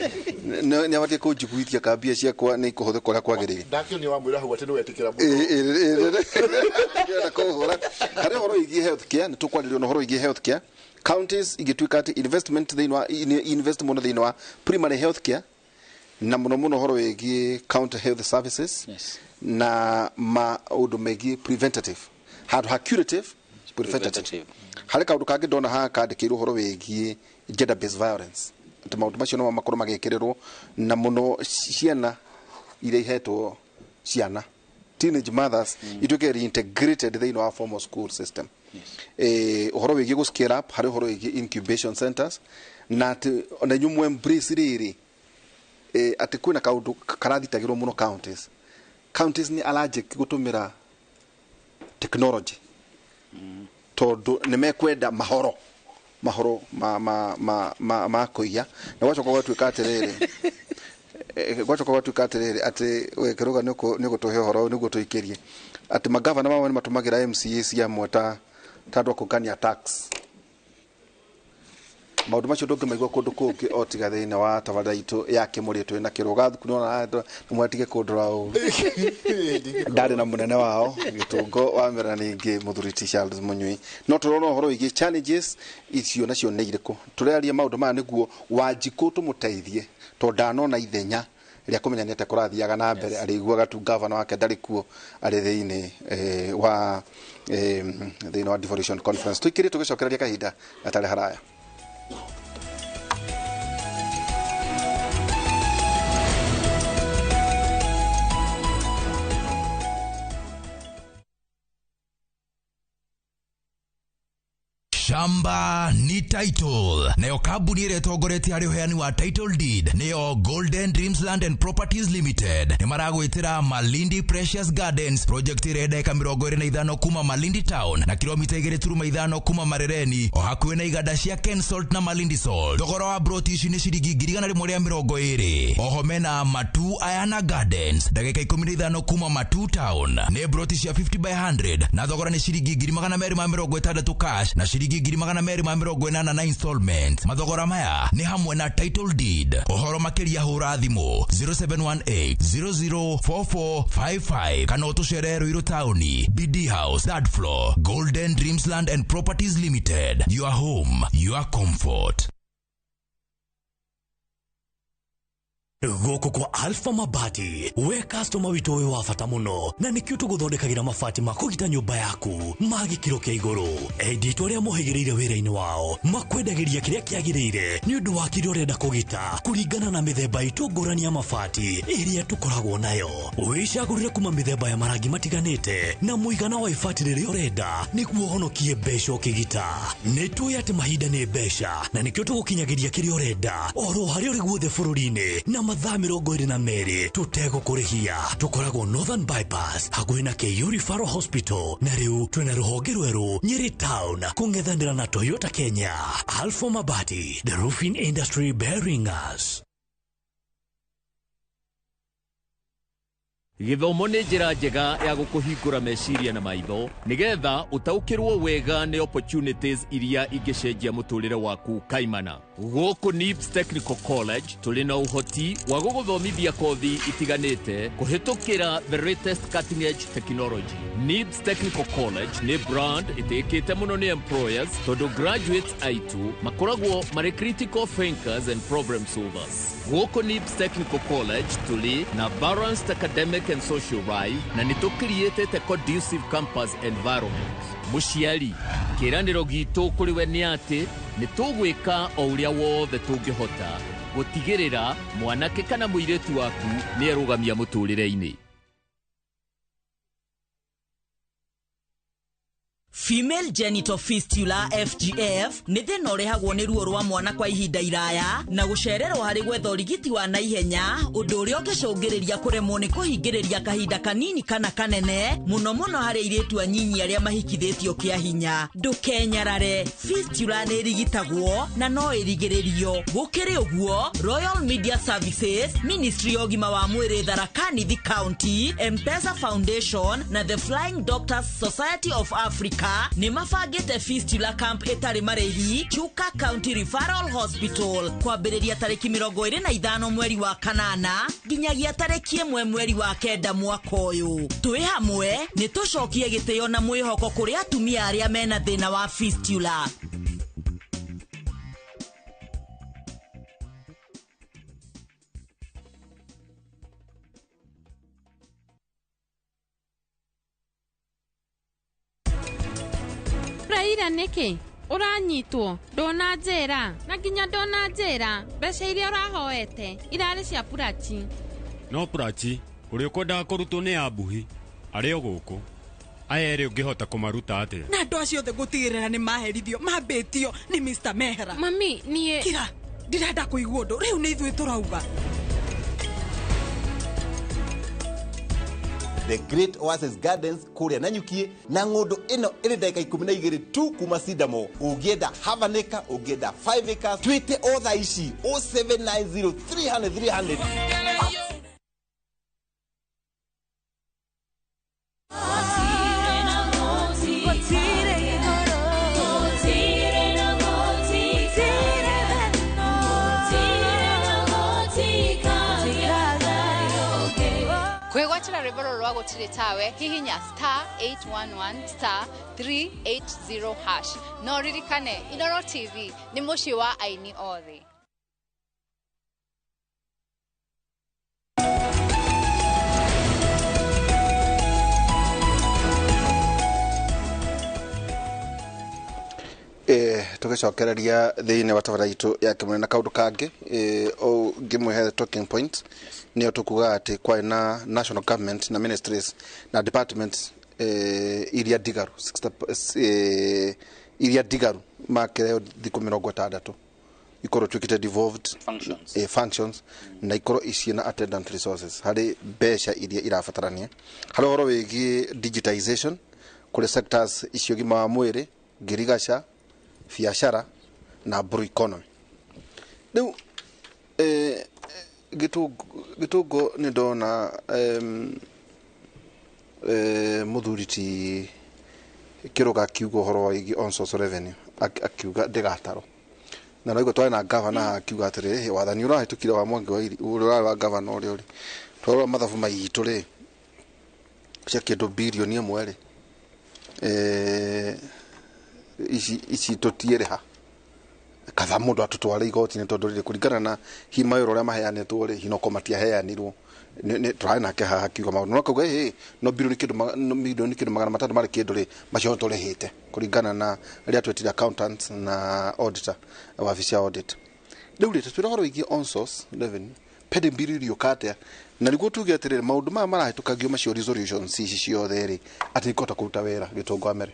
Speaker 10: Nĩ abatiĩ kũnjiguithia ka mbia ciakwa nĩ ikũhũthĩka ũrĩa kwagĩrĩire.
Speaker 11: Ndakĩonia wamwĩra hau atĩ nĩwetĩkĩra
Speaker 10: mũno. Kũhũra harĩ ũhoro wĩgiĩ health care, nĩ tũkwarĩrio na ũhoro wĩgiĩ health care. Counties igĩtuĩka atĩ investment thĩinĩ wa invest mũno thĩinĩ wa primary health care na mũno mũno ũhoro wĩgiĩ county health services.
Speaker 12: Yes.
Speaker 10: Na maũndũ megiĩ preventative handũ ha curative, preventative. Harĩ kaũndũ kangĩ ndona haha kandĩkĩirwo ũhoro wĩgiĩ gender based violence, atĩ maũndũ macio no makorwo magĩkĩrĩrwo na mũno ciana iria ihetwo ciana teenage mothers ituĩke reintegrated thĩinĩ wa formal school system. Ũhoro wĩgiĩ gũ scale up harĩ ũhoro wĩgiĩ incubation centers, na atĩ ona inyuĩ mũ embrace rĩrĩ atĩ kwĩna kaũndũ karathitagĩrwo mũno counties. Counties nĩ allergic gũtũmĩra technology tondũ nĩ mekwenda mahoro ma kũiya, na gwacoka gwatuĩka atĩrĩrĩ atĩ we Kĩrũga nĩ ũgũtũhe ũhoro nĩguo tũikĩrie atĩ magavana mamwe nĩ matũmagĩra MCA cia amwe ta andũ a kũngania tax. Maũndũ macio ndũngĩmaigua kũndũ kũngĩ o tiga thĩinĩ wa tabarĩra itũ ya Kĩmũrĩ twĩ na Kĩrũga thukuru na mwatige kũndora ũũ. Ndarĩ na mũnene wao Gĩtũngo wa Mĩra ningĩ mũthuri ti Charles Mũnyui. No tũrona ũhoro wĩgiĩ challenges icio nacio nĩ irĩkũ. Tũraria maũndũ maya nĩguo Wanjikũ tũmũteithie tondũ ndanona ithenya rĩa kũmenya nĩ atĩa kũrathiaga na mbere, arĩiguaga tu gavana wake ndarĩ kuo arĩ thĩinĩ wa thĩinĩ wa devolution conference. Tũikĩrie tũgĩcokereria kahinda gatarĩ haraya.
Speaker 14: Shamba ni title. Nayo kambuni ĩrĩa ĩtongoretie harĩ ũheani wa title deed nĩyo Golden Dreams Land and Properties Limited. Nĩ maragwĩtĩra Malindi Precious Gardens project ĩrĩa ndagĩka 25 kuma Malindi Town na kilomita 2.5 kuma Marereni, o hakuhĩ na iganda cia Kensalt na Malindi Salt. Thogora wa broti ici nĩ ciringi 120,000. Oho mena Matu Ayana Gardens ndagĩka 15 kuma Matu Town, nĩ broti cia 50 by 100 na thogora nĩ ciringi 260,000 cash na ciringi 280,000 na installment. Mathogora maya nĩ hamwe na title deed. Ũhoro makĩria hũra thimũ 0718 004455 kana ũtũcerere Ruiru Taũni, BD House, third floor, Golden Dreams Land and Properties Limited. Your home, your comfort.
Speaker 15: Gũkũ kwa Alpha Mabati, we customer witũ wĩ wa bata mũno, na nĩkĩo tũgũthondekagĩra mabati ma kũgita nyũmba yaku ma gĩkĩro kĩa igũrũ. Endia aitũ arĩa mohĩgĩrĩire wĩra-inĩ wao makwendagĩria kĩrĩa kĩagĩrĩire nĩ ũndũ wa kĩrĩa ũrenda kũgita kũringana na mĩthemba itũ ngũrani ya mabati ĩrĩa tũkoragwo nayo. Wĩcagũrĩre kuma mĩthemba ya marangi matiganĩte na mũigana wa ibati rĩrĩa ũrenda nĩguo ũhonokie mbeca ũkĩgita. Nĩ tũĩ atĩ mahinda nĩ mbeca, na nĩkĩo tũgũkinyagĩria kĩrĩa ũrenda oro harĩa ũrĩ guothe bũrũri-inĩ na mathaa 22 tũtegũkũrĩhia. Tũkoragwo Northern Bypass hakuhĩ na KU Referral Hospital, na rĩu twĩna rũhonge rwerũ Nyeri Town kũng'ethanĩra na Toyota Kenya. Alpha Mabati, the roofing industry bearing us.
Speaker 16: Gĩthomo nĩ njĩra njega ya gũkũhingũra meciria na maitho nĩgetha ũtaũkĩrwo wega nĩ opportunities iria ingĩcenjia mũtũrĩre waku kaimana. Gũkũ NIBS Technical College tũrĩ na ũhoti wa gũgũthomithia kothi itiganĩte kũhĩtũkĩra the latest cutting edge technology. NIBS Technical College nĩ brand ĩtĩkĩte mũno nĩ employers tondũ graduates aitũ makoragwo marĩ critical thinkers and problem solvers. Gũkũ NIBS Technical College tũrĩ na balanced academic and social life na nĩ tũcreatĩte conducive campus environment. Mũciari, kĩĩranĩro gitũ kũrĩ we nĩ atĩ nĩ tũgwĩka o ũrĩa wothe tũngĩhota gũtigĩrĩra mwanake kana mũirĩtu waku nĩ erũgamia mũtũrĩre-inĩ.
Speaker 17: Female genital fistula FGF nĩ thĩna ũrehagwo nĩ ruo rwa mwana kwa ihinda iraya na gũcererwo harĩ gwetha ũrigiti wa naihenya, ũndũ ũrĩa ũngĩcũngĩrĩria kũremwo nĩ kũhingĩrĩria kahinda kanini kana kanene, mũno mũno harĩ airĩtu anyinyi arĩa mahikithĩtio kĩa hinya. Ndũkenyarare, fistula nĩ ĩrigitagwo na no ĩrigĩrĩrio. Gũkĩrĩ ũguo, Royal Media Services, Ministry ya Ũgima wa Mwĩrĩ Tharaka Nithi County, M-Pesa Foundation na The Flying Doctors Society of Africa nĩ mabangĩte fistula camp ĩtarĩ marĩhi Chuka County Referral Hospital kwambĩrĩria tarĩki 25 mweri wa 8 nginyagia tarĩki 1 mweri wa 9 mwaka ũyũ. Twĩ hamwe nĩ tũcokie gĩtĩo na mwĩhoko kũrĩ atumia arĩa mena thĩna wa fistula.
Speaker 18: Raira nĩkĩ ũranyitwo ndũnanjĩra na nginya ndũnanjĩra mbeca iria ũrahoete irarĩ cia Purachi.
Speaker 19: No Purachi ũrĩa ũkwendaga kũrutwo nĩ Ambuhi arĩ o gũkũ, aya erĩ ũngĩhota kũmaruta atĩa?
Speaker 20: Na andũ acio othe gũtigĩrĩra nĩ maherithio mambĩtio nĩ Mr. Mehera.
Speaker 18: Mami niĩ
Speaker 20: kira ndirenda kũigua ũndũ rĩu nĩ ithuĩ tũrauga.
Speaker 21: The Great Oasis Gardens kũrĩa Nanyukie na ng'ũndũ ĩno ĩrĩ ndagĩka 12 tu kuma Sidamo. Ũngĩenda half an acre, ũngĩenda 5 acres, twĩte o thaa ici 0790 300 300.
Speaker 22: Kwĩgwatĩra rwĩmbo rũrũ rwa gũtirĩ tawe hihinya star 811 star 380 hash. No ririkane Inoro TV nĩ mũciĩ wa aini othe.
Speaker 10: Tũgĩcokereria thĩinĩ wa tabara itũ ya kĩmũrĩ na kaũndũ kangĩ ngĩmwĩhe talking point nĩyo tũkuga atĩ kwarĩ na national government na ministries na departments iria ndigaru 60, iria ndigaru makĩreo thikũ 60 ikorwo tuĩkĩte devolved
Speaker 12: functions,
Speaker 10: functions na ikorwo ciĩna attendant resources harĩ mbeca iria irabatarania harĩ ũhoro wĩgiĩ digitization kũrĩ sectors icio, ũgima wa mwĩrĩ, ngirigaca, biacara na blue economy. Rĩu gĩtũngũ nĩ ndona mũthuri ti Kĩrũga akiuga ũhoro wĩgiĩ on source revenue, akiuga ndĩgatarwo, na naigua twarĩ na gavana haha akiuga atĩrĩrĩ, wathani ũrahĩtũkire wa Mwangi wa Iria ũrĩa ũrarĩ wa gavana ũrĩa ũrĩ twarora mathabu maitũ rĩ cia kĩndũ 1 birioni rĩ, ici tũtiĩrĩha katha mũndũ atũtware igoti-inĩ, tondũ rĩrĩ kũringana na hi mawĩra ũrĩa maheanĩtwo rĩ hinoko matiaheanirwo. Tũrarĩ nake haha akiuga maũndũ no akauga ĩ no birioni kĩndũ no milioni kĩndũ 600 marĩ kĩndũ rĩ macio tũrĩhĩte kũringana na rĩrĩa twetire accountants na auditor, wabici ya audit. Rĩu rĩ tũtwĩre ũhoro wĩgiĩ on source revenue pending bill iriũka atĩa, na nĩguo tuge atĩrĩrĩ maũndũ maya marahĩtũkagio macio resolutions ici ciothe rĩ atĩ ikũhota kũruta wĩra, gĩtũngũ amere.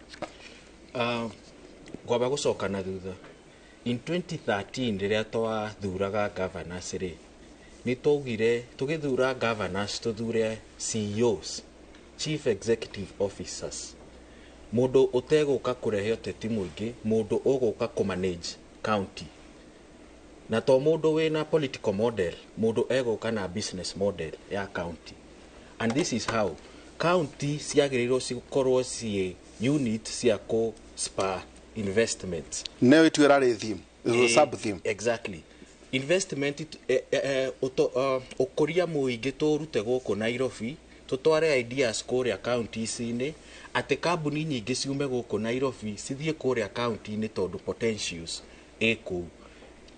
Speaker 13: Ngwamba gũcoka na thutha in 2013 rĩrĩa twathuraga governors rĩ, nĩ twaugire tũgĩthura governors tũthure CEOs, chief executive officers, mũndũ ũtegũka kũrehe ũteti mũingĩ, mũndũ ũgũka kũmanage county, na to mũndũ wĩna political model, mũndũ egũka na business model ya county. And this is how county ciagĩrĩirwo cikorwo ciĩ unit cia kũ spur investment.
Speaker 10: Nayo ĩtu ĩrarĩ theme. It was a sub theme.
Speaker 13: Exactly, investment ũkũria mũingĩ tũrute gũkũ Nairobi tũtware ideas kũrĩa counties-inĩ, atĩ kambuni nyingĩ ciume gũkũ Nairobi cithiĩ kũrĩa county-inĩ tondũ potentials ĩ kũu,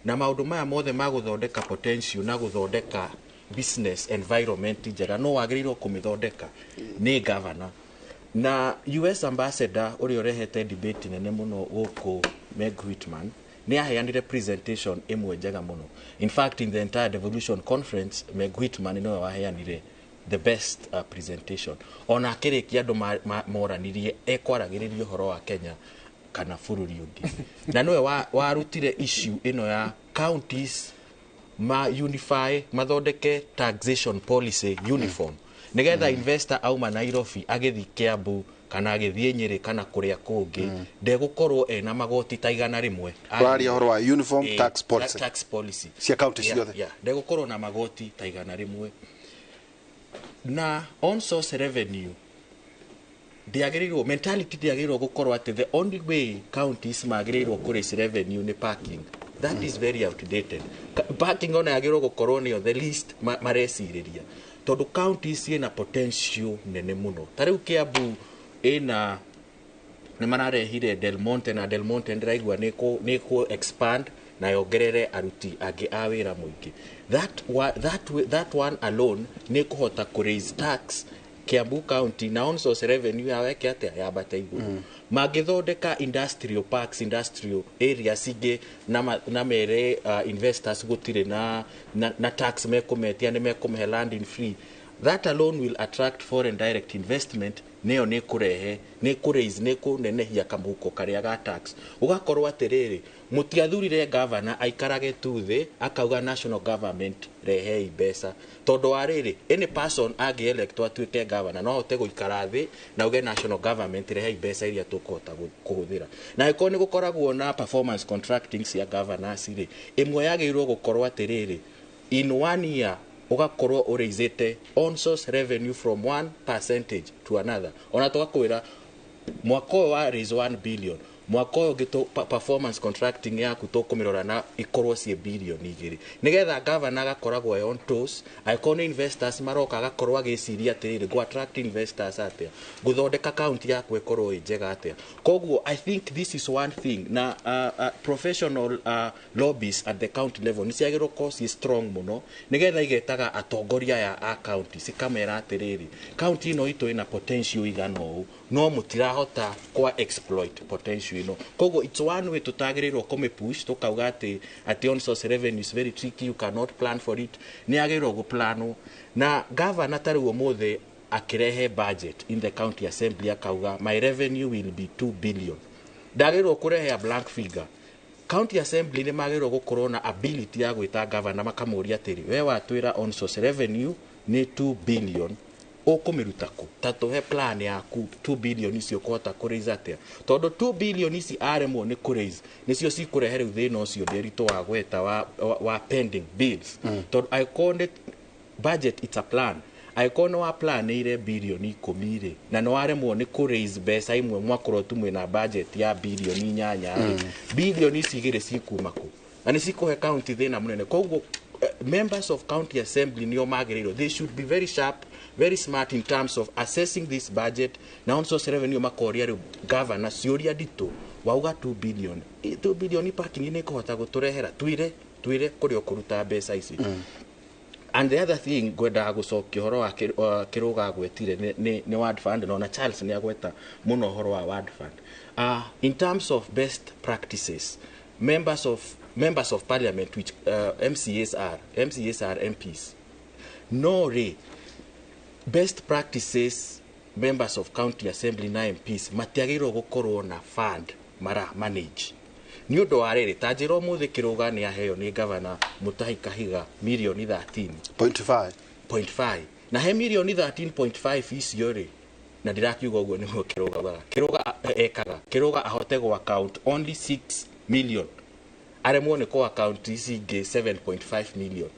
Speaker 13: na maũndũ maya mothe ma gũthondeka potential na gũthondeka business environment njega no wagĩrĩirwo kũmĩthondeka nĩ governor. Na US ambassador ũrĩa ũrehete debate nene mũno gũkũ, Meg Whitman, nĩ aheanire presentation ĩmwe njega mũno. In fact, in the entire devolution conference, Meg Whitman nĩwe waheanire the best presentation. Ona akĩrĩkia andũ moranirie ekwaragĩrĩria ũhoro wa Kenya kana bũrũri ũngĩ, na nĩwe warutire issue ĩno ya counties ma unify, mathondeke taxation policy uniform nigetha investor auma Nairobi agĩthiĩ Kiambu kana agĩthiĩ Nyĩrĩ kana kũrĩa kũngĩ ndegũkorwo ena magoti ta 100.
Speaker 10: Ũraria ũhoro wa uniform tax policy.
Speaker 13: Tax policy
Speaker 10: cia county ciothe.
Speaker 13: Yeah, ndegũkorwo na magoti ta 100. Na on source revenue ndĩagĩrĩirwo, mentality ndĩagĩrĩirwo gũkorwo atĩ the only way counties magĩrĩirwo kũ raise revenue nĩ parking. That is very outdated. Parking ona yagĩrĩirwo gũkorwo nĩyo the least marecirĩria, tondũ counties ciĩna potential nene mũno. Ta rĩu Kiambu ĩna nĩ mararehire Del Monte, na Del Monte ndĩraigua nĩ kũ expand na yongerere aruti angĩ a wĩra mũingĩ. That one alone nĩ kũhota kũ raise tax Kiambu County na on source revenue yao eke atĩa, yambate igũrũ. Mangĩthondeka industrial parks, industrial areas ingĩ na mere investors gũtirĩ na tax mekũmetia, nĩ mekũmehe land in free, that alone will attract foreign direct investment. Nĩyo nĩ kũrehe, nĩ kũraise, nĩ kũnenehia kamũhuko karĩa ga tax. Ũgakorwo atĩrĩrĩ, mũtiathurire gavana aikarage tu thĩ akauga national government rehei mbeca, tondũ wa rĩrĩ any person angĩ-electwo atuĩke gavana no ahote gũikara thĩ na uge national government rehei mbeca iria tũkũhota kũhũthĩra. Na angĩkorwo nĩ gũkoragwo na performance contracting cia governors rĩ, ĩmwe yagĩrĩirwo gũkorwo atĩrĩrĩ, in one year ũgakorwo ũraisĩte on source revenue from one percentage to another. Ona tũgakwĩra mwaka ũyũ wa raise 1 billion, mwaka ũyũ ũngĩ performance contracting yaku tũkũmĩrora na ikorwo ciĩ 2 birioni, nĩgetha gavana agakoragwo e on toes. Angĩkorwo nĩ investors maroka, agakorwo agĩciria atĩrĩrĩ, ngũ attract investors atĩa, ngũthondeka county yaku ĩkorwo ĩ njega atĩa. Koguo I think this is one thing. Na professional lobbies at the county level nĩ ciagĩrĩirwo gũkorwo ciĩ strong mũno, nĩgetha igetaga atongoria aya a county cikamera atĩrĩrĩ, county ĩno itũ ĩna potential igana ũũ no mũtirahota kwa exploit potential ĩno. Koguo it's one way tũtagĩrĩirwo kũmĩpush tũkauga atĩ on source revenue is very tricky, you cannot plan for it. Nĩ yagĩrĩirwo gũplanwo na gavana. Ta rĩu ũmũthĩ Akĩrehe budget in the county assembly akauga, "My revenue will be 2 billion," ndagĩrĩirwo kũrehe a blank figure. County assembly nĩ magĩrĩirwo gũkorwo na ability ya gwĩta governor, makamũria atĩrĩ, "We watwĩra on source revenue nĩ 2 billion, ũkũmĩruta kũ? Ta tũhe plan yaku, 2 billion icio ũkũhota kũraise atĩa?" Tondũ 2 billion ici aremwo nĩ kũraise, nĩcio cikũrehe rĩu thĩna ũcio Ndĩritũ wa gweta wa pending bills. Tondũ angĩkorwo nĩ budget, it's a plan, angĩkorwo nĩ wa planĩire birioni 10 rĩ, na nĩ waremwo nĩ kũraise mbeca imwe, mwakorwo tu mwĩna budget ya birioni 8 rĩ, birioni ici 2 cikuma kũ? Na nĩ cikũhe county thĩna mũnene. Koguo members of county assembly nĩo magĩrĩirwo, they should be very sharp, very smart in terms of assessing this budget na on source revenue, makoria rĩu governor ciũria nditũ. Wauga 2 billion, 2 billion parking nĩ ĩkũhota gũtũrehera? Twire kũrĩa ũkũruta mbeca ici. And the other thing ngwendaga gũcokia ũhoro wa Kĩrũga agwetire nĩ ward fund, na ona Charles nĩ agweta mũno ũhoro wa ward fund. In terms of best practices, members of parliament, which MCAs are, MCAs are MPs, no rĩ, best practices, members of county assembly na MPs matiagĩrĩirwo gũkorwo na fund mara manage, nĩ ũndũ wa rĩrĩ, ta njĩra ũmũthĩ Kĩrũga nĩ aheo nĩ gavana Mutahi Kahiga mirioni 13
Speaker 10: point 5.
Speaker 13: Point 5, na he mirioni 13.5 icio rĩ, na ndĩrakiuga ũguo nĩguo Kĩrũga augaga. Kĩrũga ekaga Kĩrũga ahote gũ account only 6 million, aremwo nĩ kũ account ici ingĩ 7.5 million.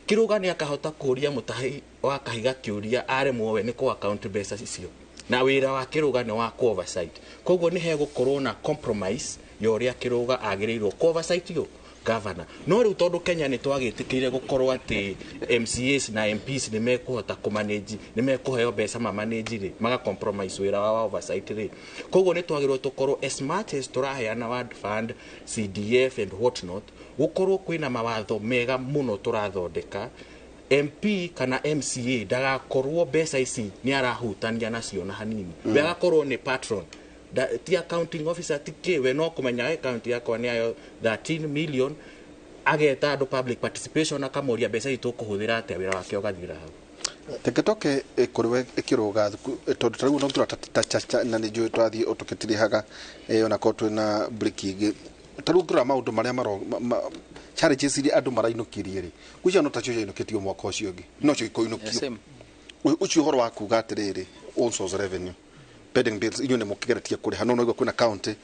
Speaker 13: Kĩrũga nĩ akahota kũria Mũtahi wa Kahiga kĩũria aremwo we nĩ kũ account mbeca icio, na wĩra wa Kĩrũga nĩ wa kũ oversight. Koguo nĩ hegũkorwo na compromise ya ũrĩa Kĩrũga agĩrĩirwo kũ oversight yo governor. No rĩu tondũ Kenya nĩ twagĩtĩkĩire gũkorwo atĩ MCAs na MPs nĩ mekũhota kũmanage, nĩ mekũheo mbeca mamanage rĩ, maga compromise wĩra wao wa oversight rĩ, koguo nĩ twagĩrĩirwo tũkorwo, as much as tũraheana ward fund, CDF and what not, gũkorwo kwĩna mawatho mega mũno tũrathondeka MP kana MCA ndagakorwo mbeca ici nĩ arahutania nacio na hanini. We agakorwo nĩ patron. Ti accounting officer, ti kĩ, we no kũmenya account yakwa nĩ ayo 13 million, ageta andũ public participation, akamoria mbeca ici tũkũhũthĩra atĩa, wĩra wake ũgathira hau.
Speaker 10: Reke toke kũrĩ we Kĩrũga, tondũ ta rĩu no tũra ta na nĩ njũĩ twathiĩ tũkĩtirihaga, ona korwo twĩna break ingĩ. Ta rĩu ngĩrora maũndũ marĩa maro challenges iria andũ marainũkirie rĩ, ngwĩciria no tacio ciainũkĩtio mwaka ũcio ũngĩ, nocio ikũinũkio.
Speaker 12: Same.
Speaker 10: Ũcio ũhoro wa kuga atĩrĩrĩ, own source revenue, pending bills, inyuĩ nĩ mũkĩgeretie kũrĩha, no noigua kwĩna county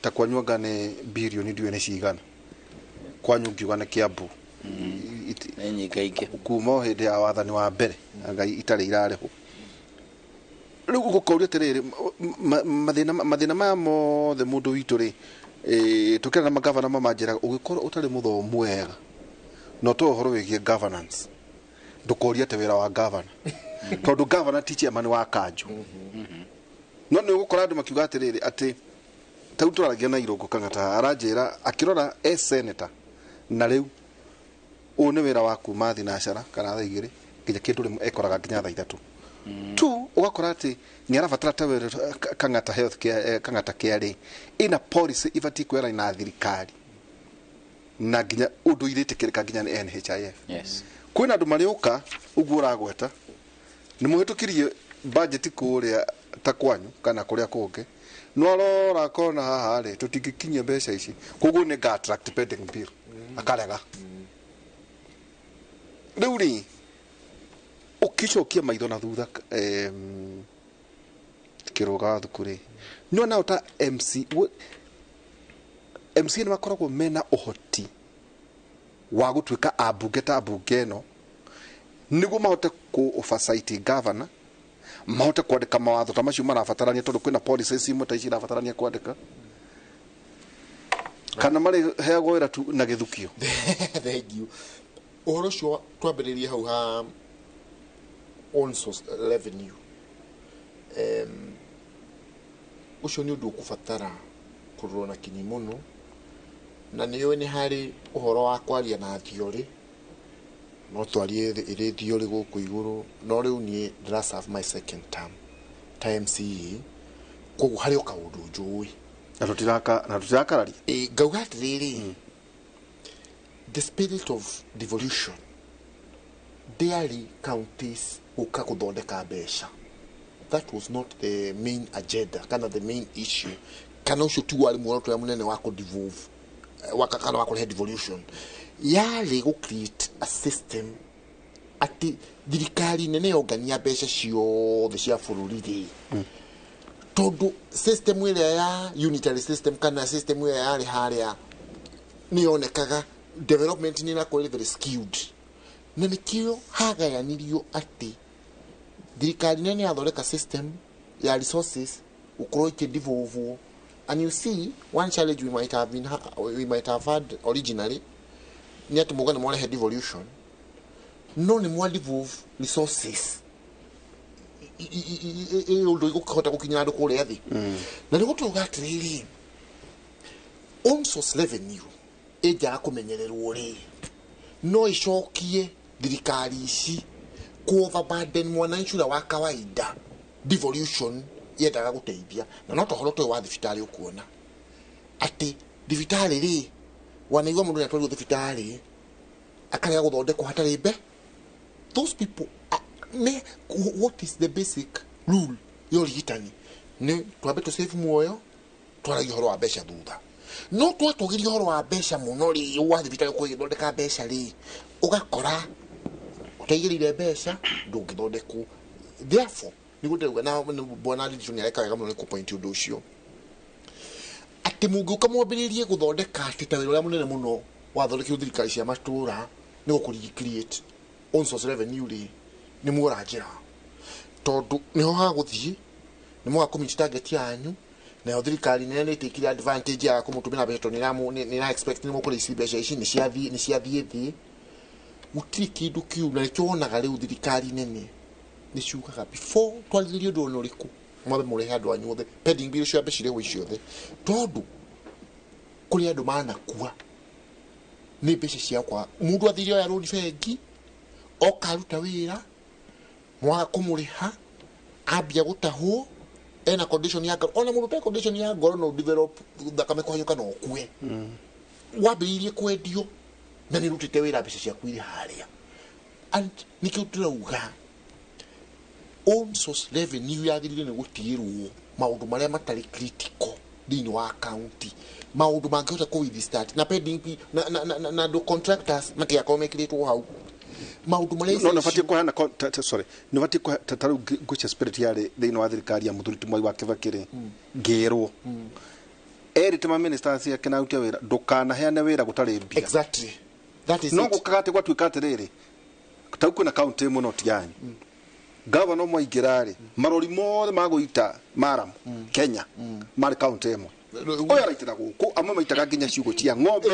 Speaker 10: ta kwanyu anga nĩ birioni ndiũĩ nĩ cigana, kwanyu ngiuga nĩ Kiambu.
Speaker 12: Nĩ nyingaingĩ.
Speaker 10: Kuma o hĩndĩ ya wathani wa mbere anga itarĩ irarĩhwo. Rĩu ũgũkauria atĩrĩrĩ, mathĩna maya mothe mũndũ witũ rĩ, tũkĩra na magavana mamanjĩraga ũgĩkorwo ũtarĩ mũthomu wega na ũtoĩ ũhoro wĩgiĩ governance, ndũkorie atĩ wĩra wa gavana, tondũ gavana ti chairman wa kanjũ. No nĩ ũgũkora andũ makiuga atĩrĩrĩ, atĩ ta rĩu tũraragia na Irũngũ Kang'ata, aranjĩra akĩrora e senator, na rĩu ũyũ nĩ wĩra wa kuma thinacara kana thaa 2 nginya kĩndũ rĩmwe ekoraga nginya thaa 3 tu, ũgakora atĩ nĩ arabatara ta wĩra Kang'ata Health Care, Kang'ata Care rĩ, ĩna policy ibatiĩ kwĩrana na thirikari na nginya ũndũ irĩtĩkĩrĩka nginya nĩ NHIF. Kwĩna andũ marĩũka ũguo ũragweta nĩ mũhĩtũkirie budget kũrĩa ta kwanyu kana kũrĩa kũngĩ, no arora akona haha rĩ, tũtingĩkinyia mbeca ici, koguo nĩ nga attract pending bill, akarega. Rĩu rĩ, ũkĩcokia maitho na thutha, Kĩrũga wa thuku rĩ, nĩ ta MC MCA nĩ makoragwo mena ũhoti wa gũtuĩka ambunge ta mbunge ĩno, nĩguo mahote ku oversight governor, mahote kwandĩka mawatho ta macio marabatarania, tondũ kwĩna policies imwe ta ici irabatarania kwandĩka, kana marĩheagwo wĩra tu na gĩthukio?
Speaker 11: Thank you. Ũhoro ũcio twambĩrĩrie hau ha own source revenue, ũcio nĩ ũndũ ũkũbatara kũrorwo na kinyi mũno, na nĩ ũĩ nĩ harĩ ũhoro wa kwaria na theory, no twarie ĩrĩ theory gũkũ igũrũ, no rĩu niĩ ndĩra serve my second term ta MCA, koguo harĩ o kaũndũ njũĩ.
Speaker 10: Na tũtirakararia.
Speaker 11: Ĩ, ngauga atĩrĩrĩ, the spirit of devolution ndĩarĩ counties. Gũka gũthondeka mbeca. That was not the main agenda kana the main issue, kana ũcio tiguo warĩ muoroto ũrĩa mũnene wa kũ-devolve, kana wa kũrehe devolution. Yarĩ gũ create a system atĩ thirikari nene yongania mbeca ciothe cia bũrũri rĩ, tondũ system ĩrĩa ya unitary system kana system ĩrĩa yarĩ harĩa nĩ yonekaga development nĩ ĩrakorwo ĩrĩ very skewed, na nĩkĩo hagayanirio atĩ thirikari nene yathondeka system ya resources gũkorwo ikĩdevolvwo. And you see, one challenge we might have had originally nĩ atĩ muga nĩ mwarehe devolution, no nĩ mwa devolve resources ũndũ igũkĩhota gũkinyĩra andũ kũrĩa thĩ. Na nĩguo tũrauga atĩrĩrĩ, own source revenue ĩnjaga kũmenyererwo rĩ, no ĩcokie thirikari ici ku overburden mwananchi ũrĩa wa kawaida. Devolution yendaga gũteithia, na no tohoro tũyũ wa thibitarĩ, ũkuona atĩ thibitarĩ rĩ, wanaigua mũndũ nĩ atwarirwo thibitarĩ akarega gũthondekwo hatarĩ mbe. Those people are, me, what is the basic rule ya ũrigitani? Nĩ twambe tũ save muoyo, twaragia ũhoro wa mbeca thutha. No twatũgĩria ũhoro wa mbeca mũno rĩ, wa thibitarĩ kũgĩthondeka mbeca rĩ, ũgakora ũtaigĩrĩire mbeca ndũngĩthondekwo. Therefore nĩguo ndĩrauga, na bwana Ndiritu nĩ areka wega mũno nĩ kũ-point ũndũ ũcio, atĩ mũngĩũka mwambĩrĩrie gũthondeka atĩ ta wĩra ũrĩa mũnene mũno wathondekirwo thirikari cia matũra nĩ gũkũ create own source revenue rĩ, nĩ muora njĩra, tondũ nĩho hagũthiĩ nĩ mwaga kũ-meet target yanyu. Nayo thirikari nene nĩ ĩtĩkire advantage ya kũmũtũmĩra mbeca tondũ nĩ ĩra expect nĩ mũkũrĩa ici mbeca ici nĩ ciathiĩ thĩ. Gũtirĩ kĩndũ kĩu, na nĩkĩo wonaga rĩu thirikari nene nĩ ciugaga before twarĩrĩrie ũndũ ona ũrĩkũ, mwambe mũrehe andũ anyu othe, pending bill ciambe cirehwo ciothe, tondũ kũrĩ andũ manakua nĩ mbeca cia kwa mũndũ athire oya rũni bengi, oka aruta wĩra, mwaga kũmũrĩha, ambia gũtahwo, ena condition ya ngoro. Ona mũndũ ũtarĩ condition ya ngoro no develop thakame kũhanyũka na ũkue. Wambĩrĩirie kwendio na nĩ ũrutĩte wĩra, mbeca ciaku irĩ harĩa. And nĩkĩo ndĩrauga own source revenue yagĩrĩire nĩ gũtigĩrwo maũndũ marĩa matarĩ critical thĩinĩ wa county, maũndũ mangĩhota kũ withstand na pending na andũ contractors matigakorwo mekĩrĩtwo hau, maũndũ marĩa
Speaker 10: No nĩ kũheana sorry, nĩ batiĩ ta rĩu ngwĩcia spirit yarĩ thĩinĩ wa thirikari ya mũthuri ti Mwai wa Kĩbakĩ rĩ, ngĩrwo erĩte ma ministers ake na aruti a wĩra, ndũkanaheane wĩra gũtarĩ mbia.
Speaker 11: Exactly, that is
Speaker 10: No
Speaker 11: it.
Speaker 10: gũkaga atĩ gwatuĩka atĩrĩrĩ, ta rĩu kwĩna kaunti ĩmwe no ti yanyu, gavana ũmwe aingĩra rĩ, marori mothe ma gũita maram Kenya marĩ kaunti ĩmwe, ũyũ araitĩra gũkũ, amwe maitaga nginya ciugũ cia ng'ombe.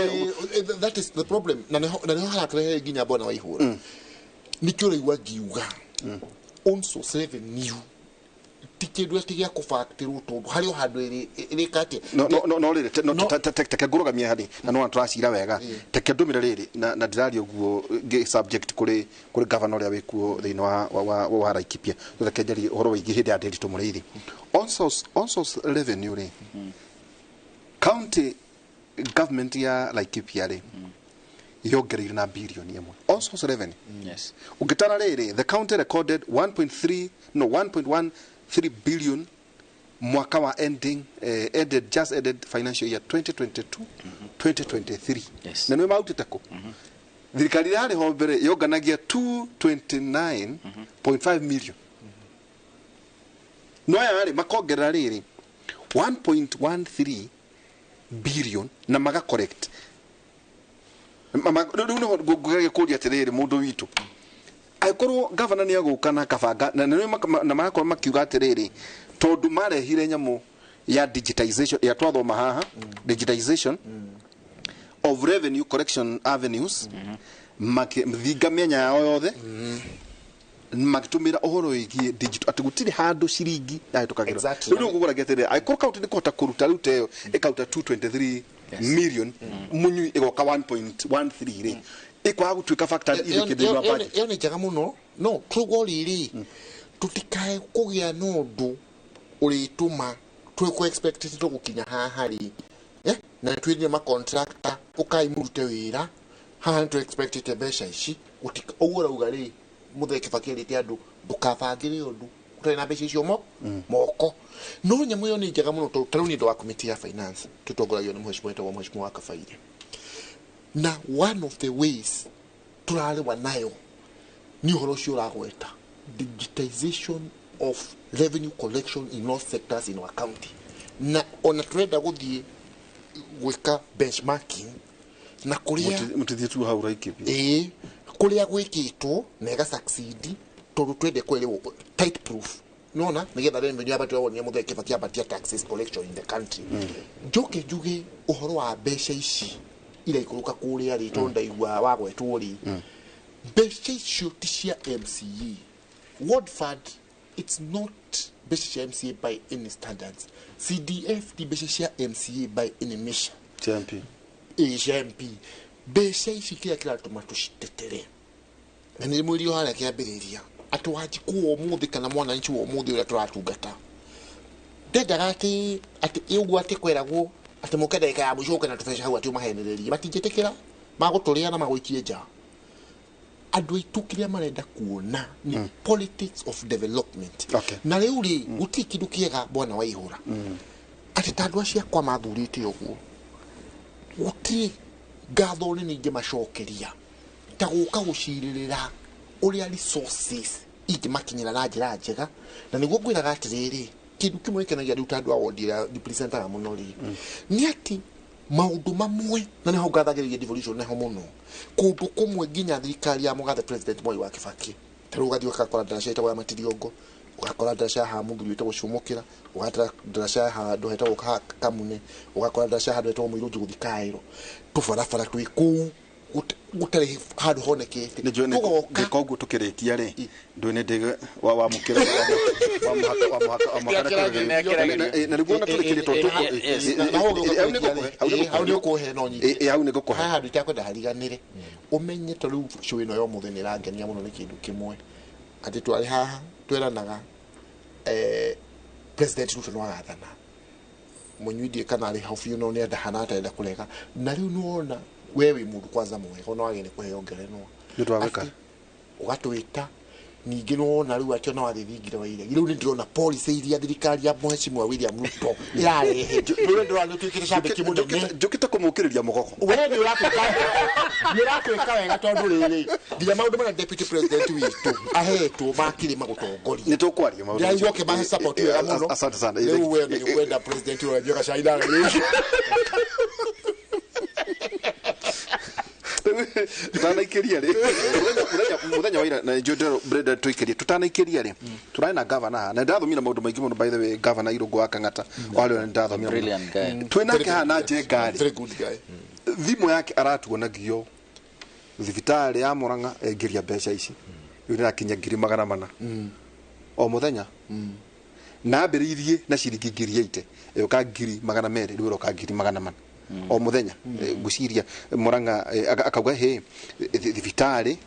Speaker 11: That is the problem, na nĩho haratũrehe nginya bwana wa ihũra. Nĩkĩo ũraigua ngiuga own source revenue ti kĩndũ atĩ gĩa kũbactĩrwo, tondũ harĩ o handũ ĩrĩka atĩa.
Speaker 10: No rĩrĩ no teke ngũrũgamie harĩ na no tũracira wega, teke ndũmĩre rĩrĩ na ndĩraria ũguo subject kũrĩ governor ũrĩa wĩkuo thĩinĩ wa Laikipia. Reke njarie ũhoro wĩgiĩ hĩndĩ ya Ndiritu Mũrĩithi, on source revenue rĩ, county government ya Laikipia rĩ yongereire na birioni 1 on source revenue. Ũngĩtara rĩrĩ, the county recorded 1.3, no, 1.13 billion mwaka wa ending ended just ended financial year 2022 2023. Na nĩ mautĩte kũ thirikari yarĩ ho mbere yonganagia 229.5 million, no aya rĩ makongerera rĩrĩ 1.13 billion na maga correct. Rĩu nĩho ngũgeria kũria atĩrĩrĩ, mũndũ witũ, angĩkorwo gavana nĩ agũka na akabanga na magakorwo makiuga atĩrĩrĩ, tondũ marehire nyamũ ya digitization ya twathoma haha, digitization of revenue collection avenues, makĩthinga mĩanya yao yothe, magĩtũmĩra ũhoro wĩgiĩ digital atĩ gũtirĩ handũ ciringi yahĩtũkagĩrwo. Rĩu nĩguo ngũgũragia atĩrĩrĩ, angĩkorwo kaunti nĩ kũhota kũruta rĩu ta ĩyo ĩkaruta 223 million, mũnyui ĩgoka 1.13 rĩ, ĩkwaga gũtuĩka factor ithĩ kĩndũ wa budget.
Speaker 11: Ĩyo nĩ njega mũno, no tũguo rĩrĩ tũtikae kũgĩa na ũndũ ũrĩtũma twĩkũ expect tũgũkinya haha rĩ, na twĩrire ma contractor ũkai mũrute wĩra haha, nĩ tũ expectĩte mbeca ici. Ũguo ũrauga rĩ, Mũthee Kĩbakĩ erĩte andũ Ndũkabangĩre ũndũ ũtarĩ na mbeca icio moko. No nyamũ ĩyo nĩ njega mũno tondũ tarĩu nĩ ũndũ wa committee ya finance tũtongoragio nĩ mheshimiwa wĩtagwo mheshimiwa wa Kabaire. Na one of the ways tũrarĩwa nayo nĩ ũhoro ũcio ũragweta, digitization of revenue collection in all sectors in our county. Na ona tũrenda gũthiĩ gwĩka benchmarking na kũrĩa
Speaker 10: Mũtithiĩ tu hau Laikipia.
Speaker 11: Ĩĩ, kũrĩa gwĩkĩtwo na ĩga succeed, tondũ twende kwerĩwo tight proof nona nigetha revenue yabatĩrwo nĩ Muthee Kibaki ambatia taxes collection in the country. Njoke njuge ũhoro wa mbeca ici iraikũrũka kũrĩa rĩ, tondũ ndaigua wagwetwo rĩ, mbeca icio ti cia MCA. Ward fund, it's not mbeca cia MCA by any standards. CDF ti mbeca cia MCA by any measure.
Speaker 10: Cia MP.
Speaker 11: Ĩĩ, cia MP. Mbeca ici kĩrĩa kĩratũma tũcitetere na nĩ mwĩrio harĩa kĩambĩrĩria atĩ Wanjikũ wa ũmũthĩ kana mwananchi wa ũmũthĩ ũrĩa tũratungata ndendaga atĩ ũguo atĩ kweragwo atĩ mũke ndagĩka ya mũico ũke na tũbeca hau atĩ ũmahenererie, matingĩtĩkĩra, magũtũrĩa na magũikie nja. Andũ aitũ kĩrĩa marenda kuona nĩ politics of development. Na rĩu rĩ, gũtirĩ kĩndũ kĩega bwana Waihũra atĩ ta andũ acio akwa mathurĩte ũguo, gũtirĩ ngatho nene ingĩmacokeria ta gũka gũcirĩrĩra ũrĩa resources ingĩmakinyĩra na njĩra njega. Na nĩguo ngwĩraga atĩrĩrĩ, kĩndũ kĩmwe gĩkenagia rĩu ta andũ a wondi ĩrĩa representaga mũno rĩ, nĩ atĩ maũndũ mamwe, na nĩho ngathagĩrĩria devolution naho mũno, kũndũ kũmwe nginya thirikari ya mũgathe President Moi wa Kibaki, ta rĩu ũgathiĩ ũgakora ndaraca ĩtagwo ya Matiriongo, ũgakora ndaraca ya haha mũthuri wĩtagwo Cũmũkĩra, ũgakora ndaraca ya handũ hetagwo Kamune, ũgakora ndaraca ya handũ hetagwo Mũirũnji gũthiĩ Kaĩro, tũbarabara twĩ kũu gũtarĩ handũ honekete.
Speaker 10: Nĩ koguo tũkĩrĩkia rĩ, ndũĩ nĩ ndĩ wamũkĩra wa mũhaka na nĩguo ona tũrĩkĩrie tondũ
Speaker 11: hau nĩ ũkũhe no nyingĩ
Speaker 10: hau nĩ ngũkũhe.
Speaker 11: Haha handũ itakwenda hariganĩre, ũmenye ta rĩu show ĩno ya ũmũthĩ nĩ ĩrangenia mũno nĩ kĩndũ kĩmwe, atĩ twarĩ haha tweranaga President Ruto no agathana mũnyuindie kana arĩ hau biũ, no nĩ andahana atarenda kũrega. Na rĩu nĩwona we wĩ mũndũ kwanza mwega, no wagĩrĩire kũheo ngerenwa
Speaker 10: nĩ ũndũ wa gwĩka
Speaker 11: ũgatwĩta. Ningĩ nĩwona rĩu atĩ ona wathiĩ thingira wa iregi, rĩu nĩ ndĩrona policy iria thirikari ya Mheshimiwa William Ruto ĩrarehe, rĩu ndĩrona nĩũtuĩkĩte cambĩki mũnene.
Speaker 10: Njũkĩte kũmũkĩrĩria mũgogo.
Speaker 11: We nĩ ũratwĩka wega tondũ rĩrĩ nginya maũndũ marĩa deputy president witũ ahetwo ma kĩrĩma gũtongoria
Speaker 10: nĩ tũkwaria maũndũ
Speaker 11: ndĩraigua ũkĩmahe support wega mũno.
Speaker 10: Asante sana.
Speaker 11: Rĩu we nĩ ũkwenda president ũrĩa anyue gacai nawe rĩu.
Speaker 10: Tutanaikĩria rĩ, mũthenya wa ira na njũ ndĩrenda tũikĩrie, tutanaikĩria rĩ, tũrarĩ na governor haha na ndathomire maũndũ maingĩ mũno. By the way, governor Irũngũ wa Kang'ata warĩ ndathomire
Speaker 12: Brilliant guy.
Speaker 10: Twĩ nake haha na Njenga rĩ,
Speaker 11: very good guy.
Speaker 10: Thimũ yake aratuonagio thibitarĩ ya Murang'a aingĩria mbeca ici rĩu nĩrakinya 400,000 o mũthenya, na ambĩrĩirie na ciringi 80,000 ĩũka 200,000, rĩu ĩroka 400,000 o mũthenya. Ngwĩciria Murang'a akauga hĩ thibitarĩ,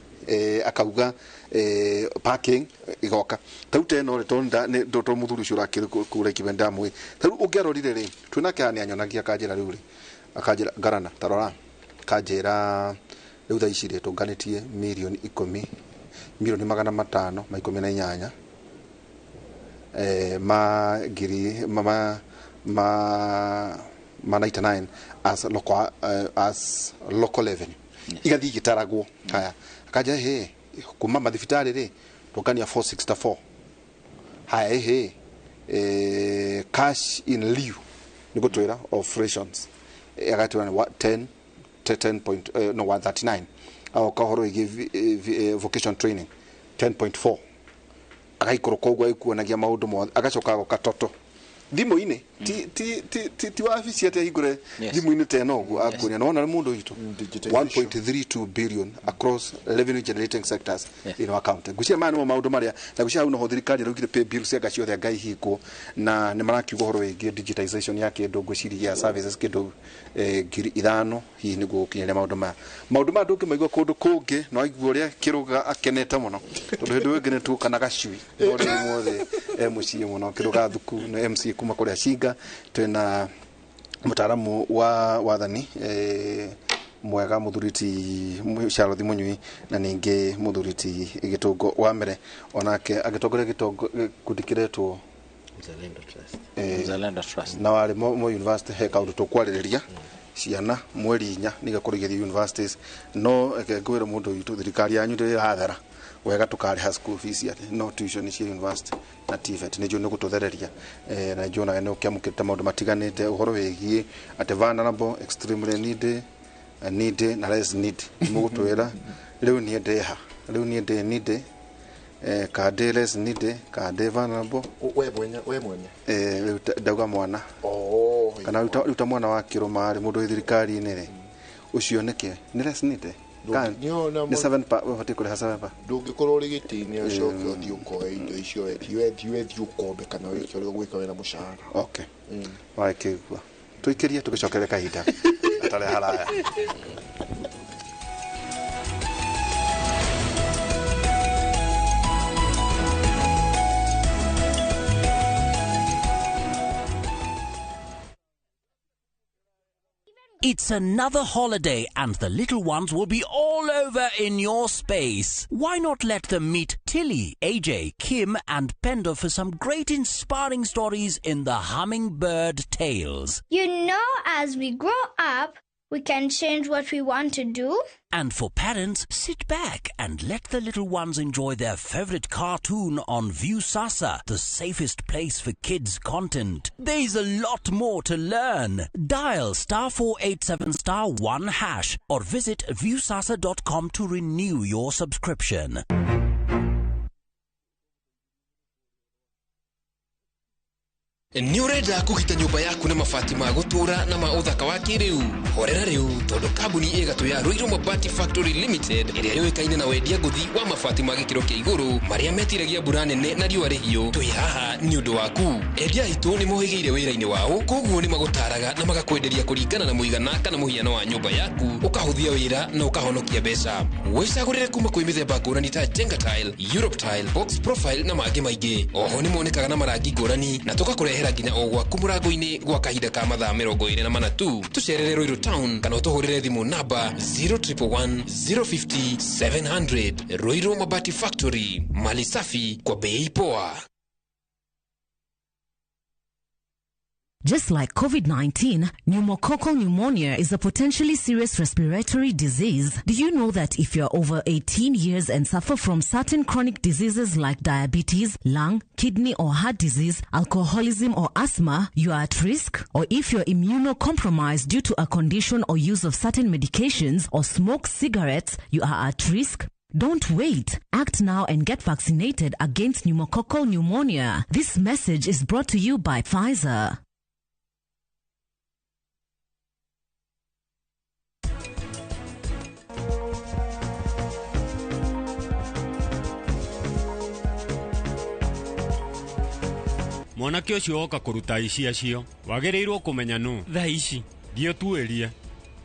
Speaker 10: akauga parking igoka ta rĩu teno rĩ, tondũ mũthuri ũcio ũrakĩrĩ kũu Laikipia ndamũĩ. Ta rĩu ũngĩarorire rĩ, twĩ nake haha nĩ anyonagia akanjĩra rĩu rĩ, akanjĩra ngarana ta rora, akanjĩra rĩu thaa ici rĩ tũnganĩtie mirioni 10, mirioni 518 ma ngiri ma 99 as local, as local revenue igathiĩ igĩtaragwo. Haya, akanja hĩ kuma mathibitarĩ rĩ tũngania 464. Haya hĩ cash in lieu nĩ gũtwĩra of rations, agatwĩra nĩ 10 10 point, no 139. Agoka ũhoro wĩgiĩ vocation training 10.4, agaikũrũka ũguo agĩkuonagia maũndũ mothe, agacoka agoka toto thimũ-inĩ ti wabici atĩ ahingũre thimũ-inĩ ta ĩno ũguo akuonia nĩwona nĩ mũndũ witũ 1.32 billion across revenue generating sectors in our county. Ngwĩciria maya nĩmo maũndũ marĩa na ngwĩciria hau noho thirikari ĩraugire pay bills cia ciothe anga ihingwo, na nĩ marakiuga ũhoro wĩgiĩ digitization ya kĩndũ ngwĩciria ya services kĩndũ 5,000 hihi nĩguo gũkinyanĩria maũndũ maya. Maũndũ maya ndũngĩmaigua kũndũ kũngĩ, no aigua ũrĩa Kĩrũga akenete mũno tondũ hĩndĩ ĩyo ĩngĩ nĩtuoka na gacui no rĩu mothe e mũciĩ mũno. Kĩrũga thuku nĩ MC kuma kũrĩa Cinga, twĩna mũtaaramu wa wathani Mwega muthuri ti Charlotte Munyui na ningi muthuri ti Gitongo wa Mere onake agitongoria gitongo gikundi kiretwo
Speaker 12: Mzalendo Trust. Mzalendo Trust
Speaker 10: na wari mo university he kaundu tukwaririria ciana mweri 4 nigakorwo igithie universities no eke ngwira mundu witu thirikari yanyu ndirathera wega tukariha school fees ati no tuition cia university na TVET ni njũ gututhereria na njũ nawe ni ukiamukirite maundu matiganite uhoro wigie ati vulnerable, extremely needy, needy na less need mugutwira riu nie ndiha riu nie ndi needy ka ndi less needy ka ndi vulnerable
Speaker 11: we mwene we mwene
Speaker 10: riu ndauga mwana kana riu ta mwana wa kiruma ri mundu wi thirikari-inĩ ri ucio nĩkĩ nĩ less needy nĩ 7 pa ũbatiĩ kũrĩha 7 pa
Speaker 11: ndũngĩkorwo ũrĩ gĩtĩ-inĩ ũcoke ũthiĩ ũkoe indo icio wethiĩ ũkombe kana wĩke ũrĩa ũgwĩka wĩna mũcara.
Speaker 10: Okay, wakĩigua tũikĩrie tũgĩcokere kahinda gatarĩ haraya.
Speaker 2: It's another holiday and the little ones will be all over in your space. Why not let them meet Tilly, AJ, Kim and Pendo for some great inspiring stories in the Hummingbird Tales.
Speaker 3: You know, as we grow up, we can change what we want to do.
Speaker 2: And for parents, sit back and let the little ones enjoy their favorite cartoon on Viusasa, the safest place for kids' content. There's a lot more to learn. Dial *487*1# or visit viusasa.com to renew your subscription.
Speaker 23: Nĩ ũrenda kũgita nyũmba yaku na mabati ma gũtũũra na ma ũthaka wa kĩrĩu? Horera rĩu tondũ kambuni ĩgatũ ya Ruiru Mabati Factory Limited ĩrĩa yũĩkaine na wendia ngũthi wa mabati ma gĩkĩro kĩa igũrũ marĩa metiragia mbura nene na riũa rĩhiũ, twĩ haha nĩ ũndũ waku. Endia aitũ nĩ mohĩgĩire wĩra-inĩ wao, koguo nĩ magũtaraga na magakwenderia kũringana na mũigana kana mũhiano wa nyũmba yaku, ũkahũthia wĩra na ũkahonokia mbeca. Wĩcagũrĩre kuma kwĩ mĩthemba ngũrani ta Jenga Tile, Europe Tile, Box Profile na mangĩ maingĩ. Oho nĩ monekaga na marangi ngũrani na tũgakũrehera nginya o gwaku mũrango-inĩ gwa kahinda ka mathaa 24 tu. Tũcerere Ruiru Town kana ũtũhũrĩre thimũ namba 0111 050 700. Ruiru Mabati Factory, mali safi kwa bei poa.
Speaker 24: Just like COVID-19, pneumococcal pneumonia is a potentially serious respiratory disease. Do you know that if you're over 18 years and suffer from certain chronic diseases like diabetes, lung, kidney or heart disease, alcoholism or asthma, you are at risk? Or if you're immunocompromised due to a condition or use of certain medications or smoke cigarettes, you are at risk? Don't wait. Act now and get vaccinated against pneumococcal pneumonia. This message is brought to you by Pfizer.
Speaker 19: Mwanake ũcio woka kũruta ici acio wagĩrĩirwo kũmenya nũ
Speaker 25: thaa ici
Speaker 19: thiĩ ũtuĩrie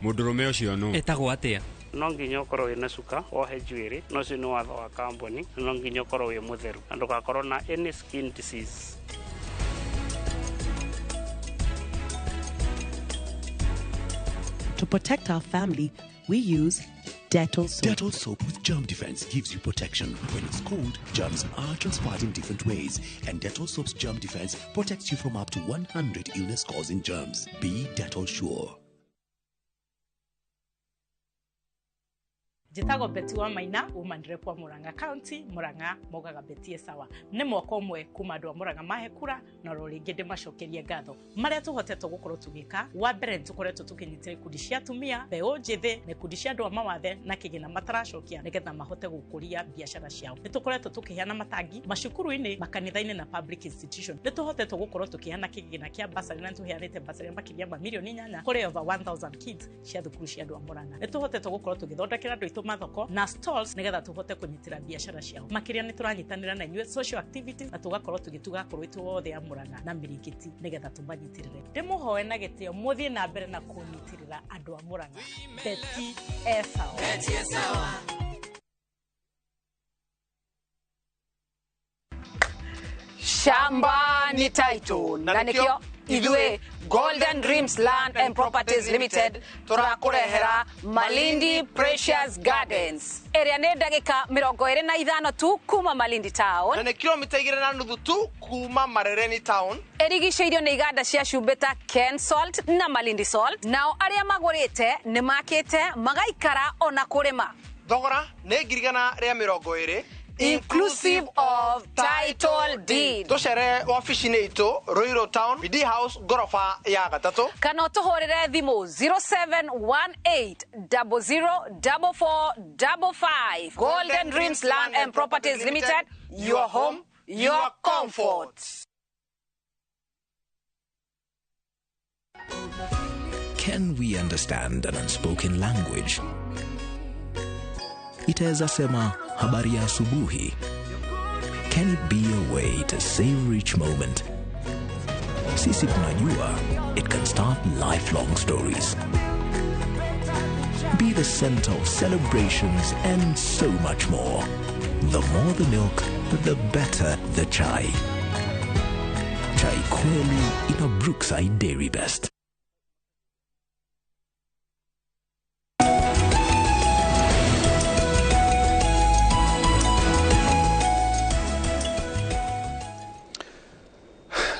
Speaker 19: mũndũrũme ũcio nũ
Speaker 25: etagwo atĩa.
Speaker 26: No nginya ũkorwo wĩna cuka wohe njuĩrĩ no ũcio nĩ watho wa kambuni, no nginya ũkorwo wĩ mũtheru na ndũgakorwo na any skin disease.
Speaker 27: To protect our family, we use Dettol soap.
Speaker 28: Dettol soap with germ defense gives you protection. When it's cold, germs are transferred in different ways, and Dettol soap's germ defense protects you from up to 100 illness-causing germs. Be Dettol sure.
Speaker 29: Njĩtagwo Betty wa Maina, woman rep wa Murang'a County, Murang'a maugaga Betty sawa. Nĩ mwaka ũmwe kuma andũ a Murang'a mahe kura na oro rĩngĩ ndĩmacokerie ngatho. Marĩa tũhotete gũkorwo tũgĩka, wa mbere nĩ tũkoretwo tũkĩnyitĩra ikundi cia atumia, mbeũ njĩthĩ na ikundi cia andũ a mawathe na kĩgĩna mataracokia nĩgetha mahote gũkũria biacara ciao. Nĩ tũkoretwo tũkĩheana matangi macukuru-inĩ, makanitha-inĩ na public institution. Nĩ tũhotete gũkorwo tũkĩheana kĩgĩna kĩa bursary na nĩ tũheanĩte bursary makĩria ma mirioni 8 kũrĩ over 1000 kids cia thukuru cia andũ a Murang'a. Nĩ tũhotete gũkorwo tũgĩthondekera andũ aitũ mathoko na stalls nigetha tuhote kunyitira biacara ciao. Makiria ni turanyitanira na inyuĩ social activities na tugakorwo tugituga akũrũ aitũ othe a Murang'a na Mĩrĩngĩti nigetha tumanyitirire. Ndimuhoe na gĩtĩo mũthiĩ na mbere na kũnyitirĩra andũ a Murang'a. Betty Esawa.
Speaker 30: Betty Esawa.
Speaker 22: Shamba ni title na nikio
Speaker 1: Ithuĩ Golden Dreams Land and Properties Limited tũrakũrehera Malindi Precious Gardens ĩrĩa nĩ ndagĩka 25 tu kuma Malindi Town
Speaker 4: na nĩ kilomita 2.5 tu kuma Marereni Town.
Speaker 1: Ĩrigicĩirio nĩ iganda cia cumbĩ ta Ken Salt na Malindi Salt. Nao arĩa magũrĩte nĩ makĩte magaikara ona kũrĩma.
Speaker 4: Thogora nĩ 120,000
Speaker 1: inclusive of title deed.
Speaker 4: Tũcere wabici-inĩ itũ Ruiru Town, BD House, ngoroba ya 3,
Speaker 1: kana ũtũhũrĩre thimũ 0718004455. Golden Dreams Land and Properties Limited, your home, your comfort.
Speaker 5: Can we understand an unspoken language? Itaweza sema habari ya asubuhi. Can it be a way to savor each moment? Sisi tunajua it can start lifelong stories. Be the center of celebrations and so much more. The more the milk, the better the chai. Chai kweli ina Brookside Dairy Best.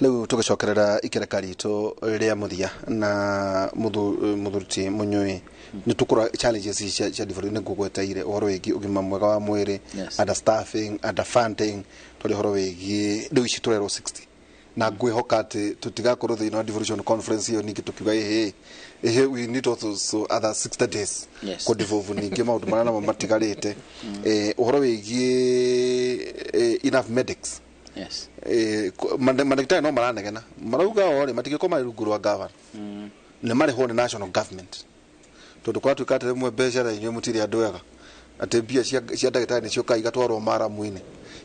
Speaker 10: Rĩu tũgĩcokerera ikereka ritũ rĩa mũthia na mũthuri Munyui, nĩ tũkũra challenges cia development nĩ ngũgweteire ũhoro wĩgiĩ ũgima mwega wa mwĩrĩ, understaffing, underfunding, tũrĩ ũhoro wĩgiĩ rĩu ici tũrerwo 60 na ngwĩhoka atĩ tũtigakorwo thĩinĩ wa devolution conference ĩyo ningĩ tũkiuga ĩhĩ ĩhĩ, we need also other 60 days kũ devolve ningĩ maũndũ marĩa namo matigarĩte. Ũhoro wĩgiĩ enough medics.
Speaker 12: Yes.
Speaker 10: Mandagĩtarĩ no maranegena marauga o rĩ matingĩkorwo marĩ rungu rwa gavana, nĩ marĩhwo nĩ national government, tondũ kwatuĩka atĩ rĩmwe mbeca na inyuĩ mũtirĩ andũ ega, atĩ mbia cia ndagĩtarĩ nĩciũkaga igatwarwo maramu-inĩ,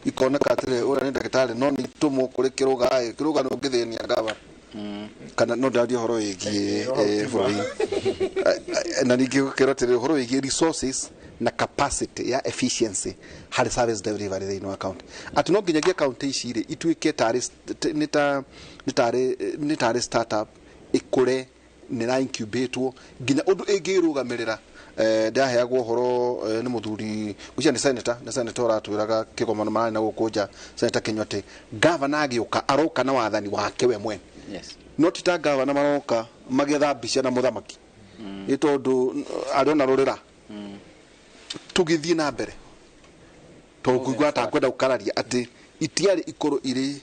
Speaker 10: ikoneka atĩrĩ ũrĩa nĩ ndagĩtarĩ no nĩ itũmwo kũrĩ kĩrũga ĩ kĩrũga nĩ ũngĩthĩnia gavana, kana no ndaria ũhoro wĩgiĩ bũrũri na ningĩ gũkĩrwo atĩrĩ ũhoro wĩgiĩ resources na capacity ya efficiency harĩ service delivery thĩinĩ wa county, atĩ no nginyagia county ici rĩ ituĩke tarĩ nĩ tarĩ startup ĩkũre nĩ ra incubatwo nginya ũndũ ĩngĩrũgamĩrĩra. Ndaheagwo ũhoro nĩ mũthuri ũcio nĩ senator, nĩ senator ũratwĩraga kĩgomano mararĩ na gũkũ nja, Senator Kinyua, atĩ gavana agĩũka aroka na wathani wake we mwene.
Speaker 12: Yes.
Speaker 10: No ti ta gavana maroka magĩetha mbica na mũthamaki, nĩ tondũ arĩ ona rũrĩra tũgĩthiĩ na mbere tondũ ngũigua atakwenda gũkararia atĩ itiarĩ ikorwo irĩ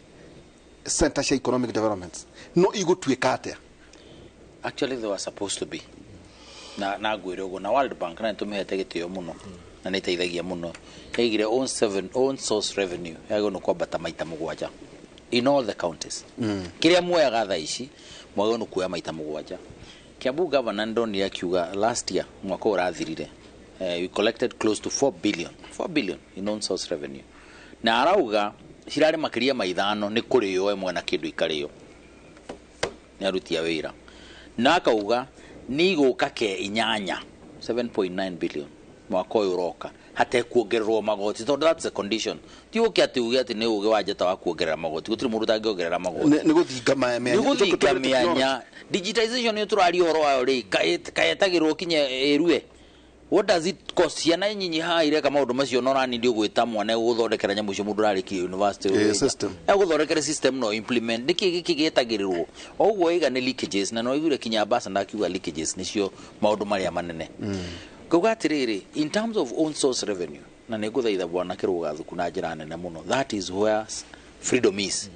Speaker 10: center cia economic development, no igũtuĩka atĩa?
Speaker 12: Actually they were supposed to be na ngwĩre ũguo, na World Bank na nĩtũmĩhete gĩtĩo mũno na nĩ ĩteithagia mũno, yaigire own source revenue yagĩrĩirwo nĩ kwambata maita 7 in all the counties. Kĩrĩa muoyaga thaa ici mwagĩrĩirwo nĩ kuoya maita 7. Kiambu governor ndonire akiuga last year, mwaka ũrathirire, we collected close to 4 billion in own source revenue, na arauga cirarĩ makĩria ma 5 nĩ kũrĩo ĩmwe na kĩndũ ikarĩo nĩ aruti a wĩra, na akauga nĩ igũka ke 8 7.9 billion mwaka ũyũ ũroka hatekuongererwo magoti, tondũ that's a condition. Ti ũke atĩ uge atĩ nĩ ũgĩ wa njata wa kuongerera magoti, gũtirĩ mũndũ ũtangĩongerera magoti,
Speaker 10: nĩ gũthinga mĩanya,
Speaker 12: nĩ gũthinga mĩanya. Digitization nĩ tũraria ũhoro wayo rĩ, kayetagĩrwo kinya ĩrue. What does it cost? Ciana nyinyi haha ireka maũndũ macio no rani ndio gwĩta mwana gũthondekera nyamũ icio mũndũ ũrarĩkia university
Speaker 10: system
Speaker 12: egũthondekere system no implement nĩkĩ gĩkĩ gĩetagĩrĩrwo o ũguo iga nĩ leakages, na no iguire kinya ambassador akiuga leakages nĩcio maũndũ marĩa manene. Ngauga atĩrĩrĩ, in terms of own source revenue, na nĩ ngũthaitha bwana Kĩrũga thuku na njĩra nene mũno, that is where freedom is.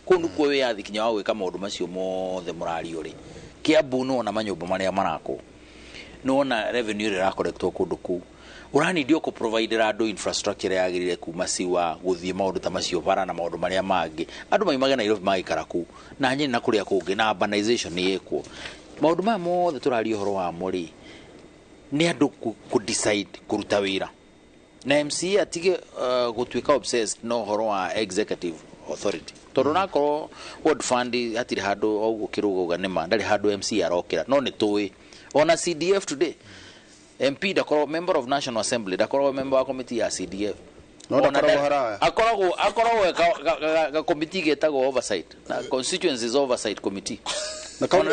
Speaker 12: Kũu nĩkuo wĩyathi kinya wa gwĩka maũndũ macio mothe mũrario rĩ. Kiambu nĩwona manyũmba marĩa marakwo, nĩwona revenue ĩrĩa ĩrakorektwo kũndũ kũu, ũranindio kũ providera andũ infrastructure yagĩrĩire kuma siwa gũthiĩ maũndũ ta macio bara na maũndũ marĩa mangĩ, andũ maimage Nairobi magaikara kũu na Nyeri na kũrĩa kũngĩ, na urbanization nĩ ĩkwo. Maũndũ maya mothe tũraria ũhoro wamo rĩ, nĩ andũ kũ decide kũruta wĩra, na MCA atige gũtuĩka obsessed na ũhoro wa executive authority, tondũ nakorwo ward fund hatirĩ handũ o ũguo Kĩrũga nĩma ndarĩ handũ MCA arokĩra, no nĩ tũĩ ona CDF today MP ndakorwo member of National Assembly, ndakorwo member wa committee ya CDF,
Speaker 10: No ndakoragwo haraya.
Speaker 12: Akoragwo ga committee getagwo oversight na constituencies oversight committee.
Speaker 10: Na kaunti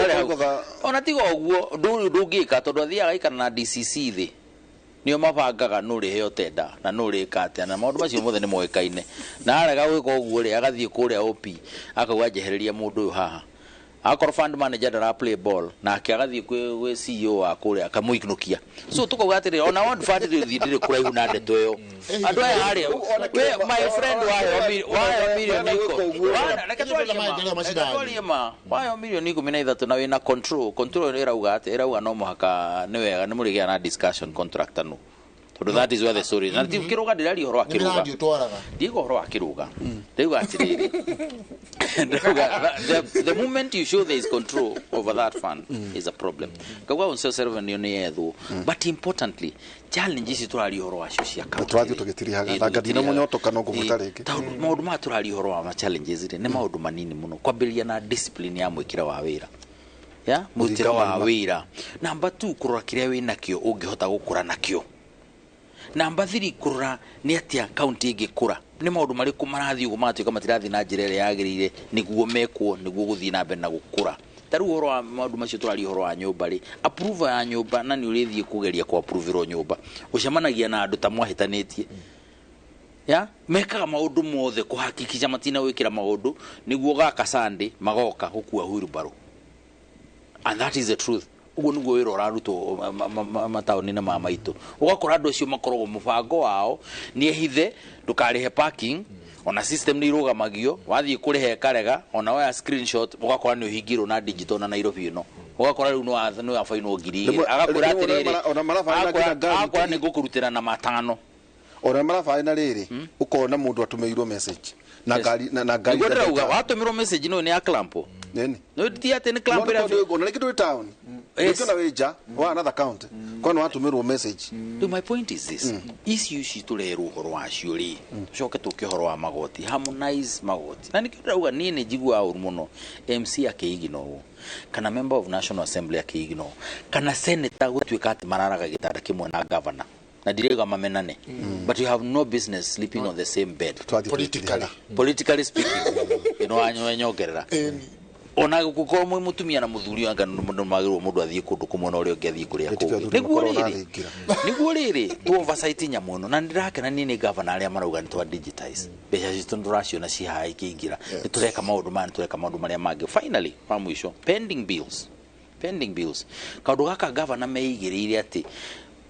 Speaker 12: ona tiga ũguo ndũngĩka tondũ athiaga aikara na DCC thĩ nĩo mabangaga nũ rĩheo tenda na nũ rĩka atĩa na maũndũ macio mothe nĩ moĩkaine na arega gwĩka ũguo rĩ agathiĩ kũrĩa OP akauga njehereria mũndũ ũyũ haha akorwo fund manager ndara play ball nake agathiĩ kwĩ CEO wa kũrĩa akamũinũkia so tukauga atĩrĩrĩ ona ward fund rĩu ndĩrĩ kũraihu na ndeto ĩyo andũ aya arĩa we my friend wayo milioni reke ma wayo milioni 13 na wĩna control ĩrauga atĩ ĩrauga no mũhaka nĩ wega nĩ mũrĩgĩa na discussion contractor no tondũ that is where the story is na ti kĩrũga ndĩraria ũhoro wa kĩrũga ndiga ũhoro wa kĩrũga ndĩrauga atĩrĩrĩ the moment you show there is control over that fund is a problem kauga on self revenue nĩ yethwo but importantly challenge ici tũraria ũhoro wacio cia
Speaker 10: county tũrathiĩ tũgĩtirihaga na ngadina mũnyotoka no ngũmwĩta rĩngĩ
Speaker 12: tondũ maũndũ maya tũraria ũhoro wa challenges rĩ nĩ maũndũ manini mũno kwambĩrĩria na discipline ya mwĩkĩre wa wĩra ya mũrutĩre wa wĩra namba 2 kũrora kĩrĩa wĩnakĩo ũngĩhota gũkũra nakĩo namba 3 kurora ni atia county ingikura ni maundu mariku marathi uguo magatuika matirathi na njira ĩrĩa yagĩrĩire nĩguo mekwo nĩguo gũthiĩ na mbere na gũkũra ta rĩu ũhoro wa maũndũ macio tũraria ũhoro wa nyũmba rĩ approval ya nyũmba na nĩ ũrĩthiĩ kũgeria kũ approverwo nyũmba ũcemanagia na andũ ta mwahĩtanĩtie ya mekaga maũndũ mothe kũhakikisha matina gwĩkĩra maũndũ nĩguo gaka Sunday magoka gũkua wheelbarrow and that is the truth uguo niguo wĩra ũrarutwo mataũni-inĩ ma maitũ ũgakora andũ acio makoragwo mũbango wao nĩ ehithe ndũkarĩhe parking ona system nĩ irũgamagio wathiĩ kũrĩha ĩkarega ona woya screenshot ũgakora nĩ ũhingirwo na digital na Nairobi ĩno ũgakora rĩu nĩ wabainwo 2,000 agakwĩra atĩrĩrĩ akora nĩ ngũkũrutĩra na 5
Speaker 10: ona marabaina rĩrĩ ũkona mũndũ atũmĩirwo message na ngari na ngari
Speaker 12: nĩguo ndĩrauga watũmĩrwo message no nĩ ya clamp
Speaker 10: nini
Speaker 12: no ti atĩ nĩ clamp
Speaker 10: ĩrĩa ona rĩngĩ ndũrĩ town rĩngĩ ona wĩ nja wa another county kwani watũmĩrwo message.
Speaker 12: Rĩu my point is this ici ici tũrerwo ũhoro wacio rĩ tũcoke tũke ũhoro wa magoti harmonize magoti na nĩkĩo ndĩrauga niĩ nĩ njiguaga ũru mũno MC akĩiginorwo kana member of National Assembly akĩiginorwo kana senator gũtuĩka atĩ mararaga gĩtanda kĩmwe na governor na ndirauga mamenane but you have no business sleeping on the same bed politically speaking ino anyongerera ona gukorwo mwi mutumia na muthuri anga mundu magirwo mundu athie kundu kumwe na uria ungi athie kuria kungi niguo riri tu oversight nyamu ino na ndirakena ni ni governor aria marauga ni twa digitize mbeca citu nduraciona cihaha ikiingira ni tureka maundu maya ni tureka maundu maria mangi finally wa mwisho pending bills kaundu gaka governor meigiriire ati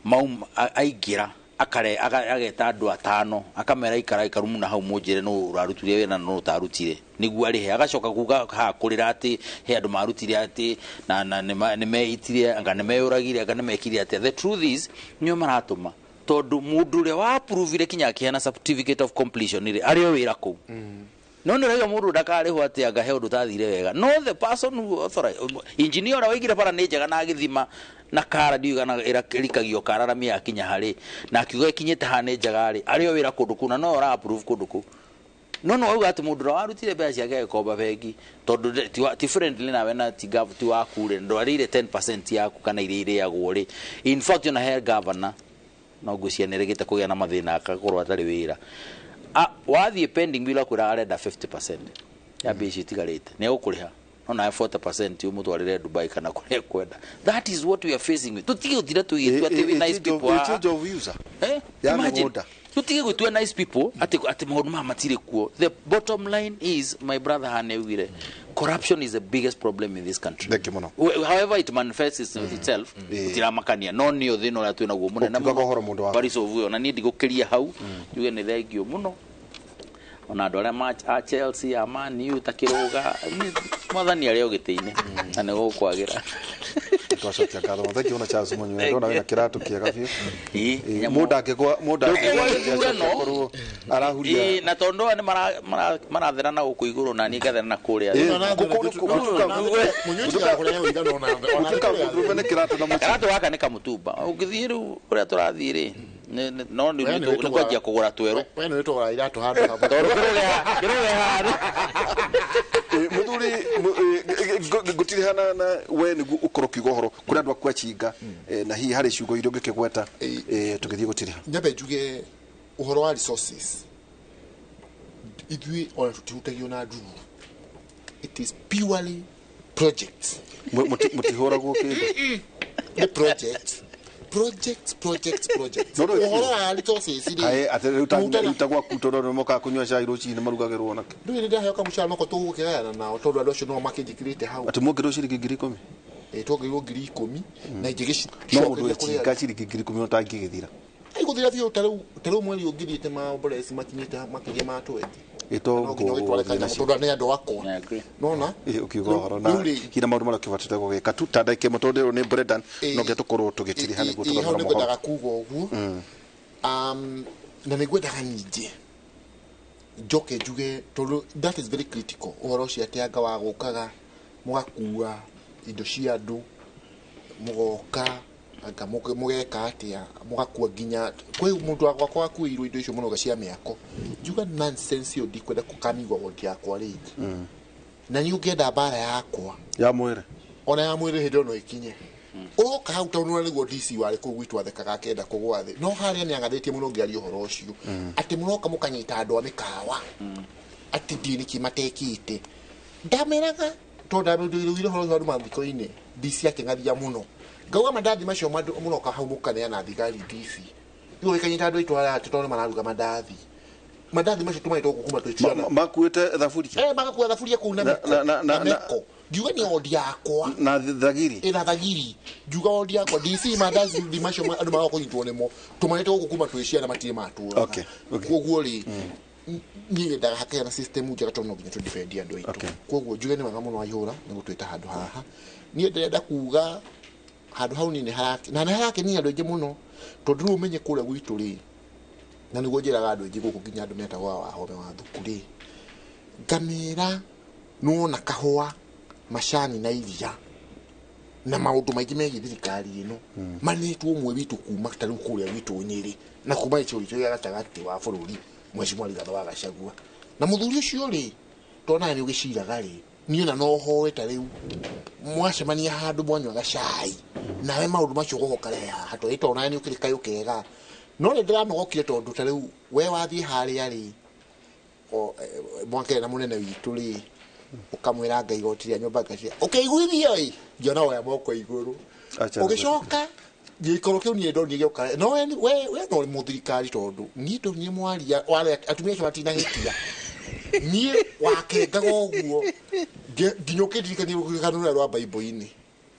Speaker 12: maum aingira akare ageta andu atano akamera ikara ikarumu na hau munjire no urarutire wina no utarutire niguo arihe agacoka kuga ha kurira ati he andu marutire ati na na nimeitire anga nimeyuragire anga nimekire ati the truth is nio maratuma tondu mundu uria wa approve kinya akiheana certificate of completion ri ari wira kuu no nä raiga må ndå ndakarä atä anga he å ndå tathire wega no the person who authorized engineer ũrĩa waigire bara nä njega na agĩthima na kara ndiũĩ kana ĩrikagio kara rami yakinya harĩ na akiuga ĩkinyĩte haha nĩ njega rĩ arĩ o wĩra kũndũ kũu na no ũra approve kũndũ kũu no no auga atĩ mũndũ ũrĩa warutire mbeca ciake agĩkomba bengi tondũ ti friendly nawe na ti waku rĩ ndwarĩire 10% yaku kana iria irĩagwo rĩ in fact ona he governor no ngwĩciria nĩrĩgĩte kũgĩa na mathĩna akakorwo atarĩ wĩra wathiĩ pending bill akwĩra arenda 50% ya mbeca itigarĩte nĩ egũkũrĩha no nawe 40% ũmũtwarĩre Dubai kana kũrĩa ekwenda. That is what we are facing with. Tũtige gũtinda tũgĩtua atĩ we nice people.
Speaker 10: Change of user. Ya mĩgũnda.
Speaker 12: Tũtige gũtua nice people atĩ maũndũ maya matirĩ kuo. The bottom line is my brother Hane augire corruption is the biggest problem in this country.
Speaker 10: Thank you mũno.
Speaker 12: However it manifests itself gũtiramakania no nĩyo thĩna ũrĩa twĩ naguo mũnene
Speaker 10: mũno.
Speaker 12: Paris of na niĩ ndigũkĩria hau njuge nĩ thengio mũno ona andũ arĩa a Chelsea a Man U ta kĩrũga mwathani arĩ o gĩtĩ-inĩ na nĩ gũkwagĩra
Speaker 10: twacokia ngatho thank you na Charles Munyue ndona wĩna kĩratũ kĩega biũ mũndũ angĩgwa angĩkorwo arahuria
Speaker 12: na tondũ aya nĩ marathera na gũkũ igũrũ na niĩ ngathera na kũrĩa kĩratũ gaka nĩ kamũtumba ũngĩthiĩ rĩu ũrĩa tũrathiĩ rĩ no nĩ kwanjia kũgũra twerũ
Speaker 11: we nĩ tũgũra iratũ handũ hamwe
Speaker 12: tondũ kĩrũge handũ
Speaker 10: muthuri ngutirihana na we niguo ukorwo kiuga uhoro kuri andu akwa chinga na hihi hari ciugo iria ũngĩkĩgweta tũgĩthiĩ gũtiriha
Speaker 11: nyambe njuge Ũhoro wa resources ithuĩ ona tũtihutagio na ndururu. It is purely projects.
Speaker 10: Mũtihũragwo kĩndũ?
Speaker 11: Nĩ projects, projects, projects, projects.
Speaker 10: No, no,
Speaker 11: Ũhoro wa resources rĩ,
Speaker 10: Kaĩ atĩ rĩu
Speaker 11: tũhutaga-
Speaker 10: ta gwaku tondũ andũ nĩmokaga kũnyua cai rũcinĩ marugagĩrwo nakĩ?
Speaker 11: Ndũĩ nĩ ndaheo kamũcara noko tũgũkĩgayana nao tondũ andũ acio no makĩnjĩkĩrĩte hau.
Speaker 10: Atĩ muongererwo ciringi 10,000?
Speaker 11: Ĩ, tuongereirwo 10,000 na ingĩ.
Speaker 10: No mũndũ ecika ciringi 10,000 ũtangĩgĩthira.
Speaker 11: Igũthira biũ. Ta rĩu mweri ũngĩthiĩte maomboreci makinyĩte makĩria ma 20.
Speaker 10: Ĩto
Speaker 11: No nginya ũgĩtware kanyamũ tondũ nĩ andũ akwa nona.
Speaker 10: Ũkiuga ũhoro na
Speaker 11: Rĩu rĩ-
Speaker 10: hina maũndũ marĩa ũkĩbatĩte gũgĩka tu ta ndagĩka ĩmwe tondũ rĩu nĩ Brendan no nginya tũkorwo tũgĩtiriha nĩguo
Speaker 11: Ĩ, hau
Speaker 10: tũgatwara
Speaker 11: nĩ
Speaker 10: mohoro.
Speaker 11: ngwendaga kuga ũguo. Na nĩ ngwendaga ningĩ njoke njuge tondũ that is very critical, ũhoro ũcio atĩ anga wa gũkaga mũgakua indo cia andũ, mũgoka anga mũgeka atĩa, mũgakua nginya kwĩ mũndũ wa gwakwa akuĩirwo indo icio mũno cia mĩako. Njuga nonsense ĩyo ndikwenda kũkamigua wodi yakwa rĩngĩ, na niĩ ũngĩenda mbara yakwa
Speaker 10: ya mwĩrĩ
Speaker 11: ona ya mwĩrĩ hĩndĩ ĩyo no ĩkinye ũroka hau tondũ nĩguo DC warĩ kũu gwitũ athekaga akenda kũgwa thĩ, no harĩa nĩ angathĩtie mũno ngĩaria ũhoro ũcio atĩ mũroka mũkanyita andũ a mĩkawa atĩ ndiĩ nĩkĩ matekĩte. Ndameraga tondũ ndamĩrũire ũhoro ũcio andũ mathiko-inĩ. DC akĩng'athia mũno, ngauga mandathi macio mũroka hau mũkaneana thigari DC igũ gĩkanyita andũ aitũ arĩa atĩ tondũ nĩ mararuga mandathi, mandathi macio tũmanĩtwo gũkũ kuma twĩ ciana.
Speaker 10: Makuĩte thaburia?
Speaker 11: Eh, magakua thaburia kũu na mĩko na mĩko. Ngiuga nĩ ondi yakwa.
Speaker 10: Na thagiri.
Speaker 11: Ĩna thagiri. Ngiuga ondi yakwa DC mandathi macio andũ magoka kũnyitwo nĩmo tũmanĩtwo gũkũ kuma twĩ ciana matirĩ matũraga. Koguo rĩ, niĩ nyendaga hakagĩa na system njega tondũ no nginya tũ-defend andũ aitũ. Koguo njuge nĩ wega mũno Waihũra nĩ gũtwĩta handũ haha. Niĩ ndĩrenda kuga handũ hau niĩ nĩ harake na nĩ harakenia andũ aingĩ mũno tondũ rĩu ũmenye kũrĩa gwitũ rĩ, na nĩguo njĩraga andũ aingĩ gũkũ nginya andũ metagwo Wahome wa Thuku rĩ, ngamĩra nĩwona kahũa, macani na iria na maũndũ maingĩ megiĩ thirikari ĩno manĩtwo ũmwe witũ kuma ta rĩu kũrĩa gwitũ Nyĩrĩ na kuma gĩcigo gitũ gĩa gatagatĩ wa bũrũri, Mheshimiwa Rigathĩ wa Gachagua. Na mũthuri ũcio rĩ, tondũ nawe nĩ ũgĩciraga rĩ, niĩ ona no hoe ta rĩu mwacemania handũ mwanyuaga cai nawe maũndũ macio ũgoka ũkarehe haha tondũ tondũ nawe nĩ ũkĩrĩ kayũ kega. No nĩ ndĩranogokire tondũ ta rĩu we wathiĩ harĩa rĩ, o mwakere na mũnene witũ rĩ, ũkamwĩra ngai igoti rĩa nyũmba ngacia ũkĩiguithio ĩ ngĩona woya moko igũrũ.
Speaker 10: Acha.
Speaker 11: Ũgĩcoka gĩikaro kĩu niĩ ndonire gĩoka no we no mũthirikari tondũ niĩ ndonire mwaria warĩa atumia acio matinahĩtia niĩ wakengaga ũguo nginya ũkĩndirikania rũgano rũrĩa rwa Bible-inĩ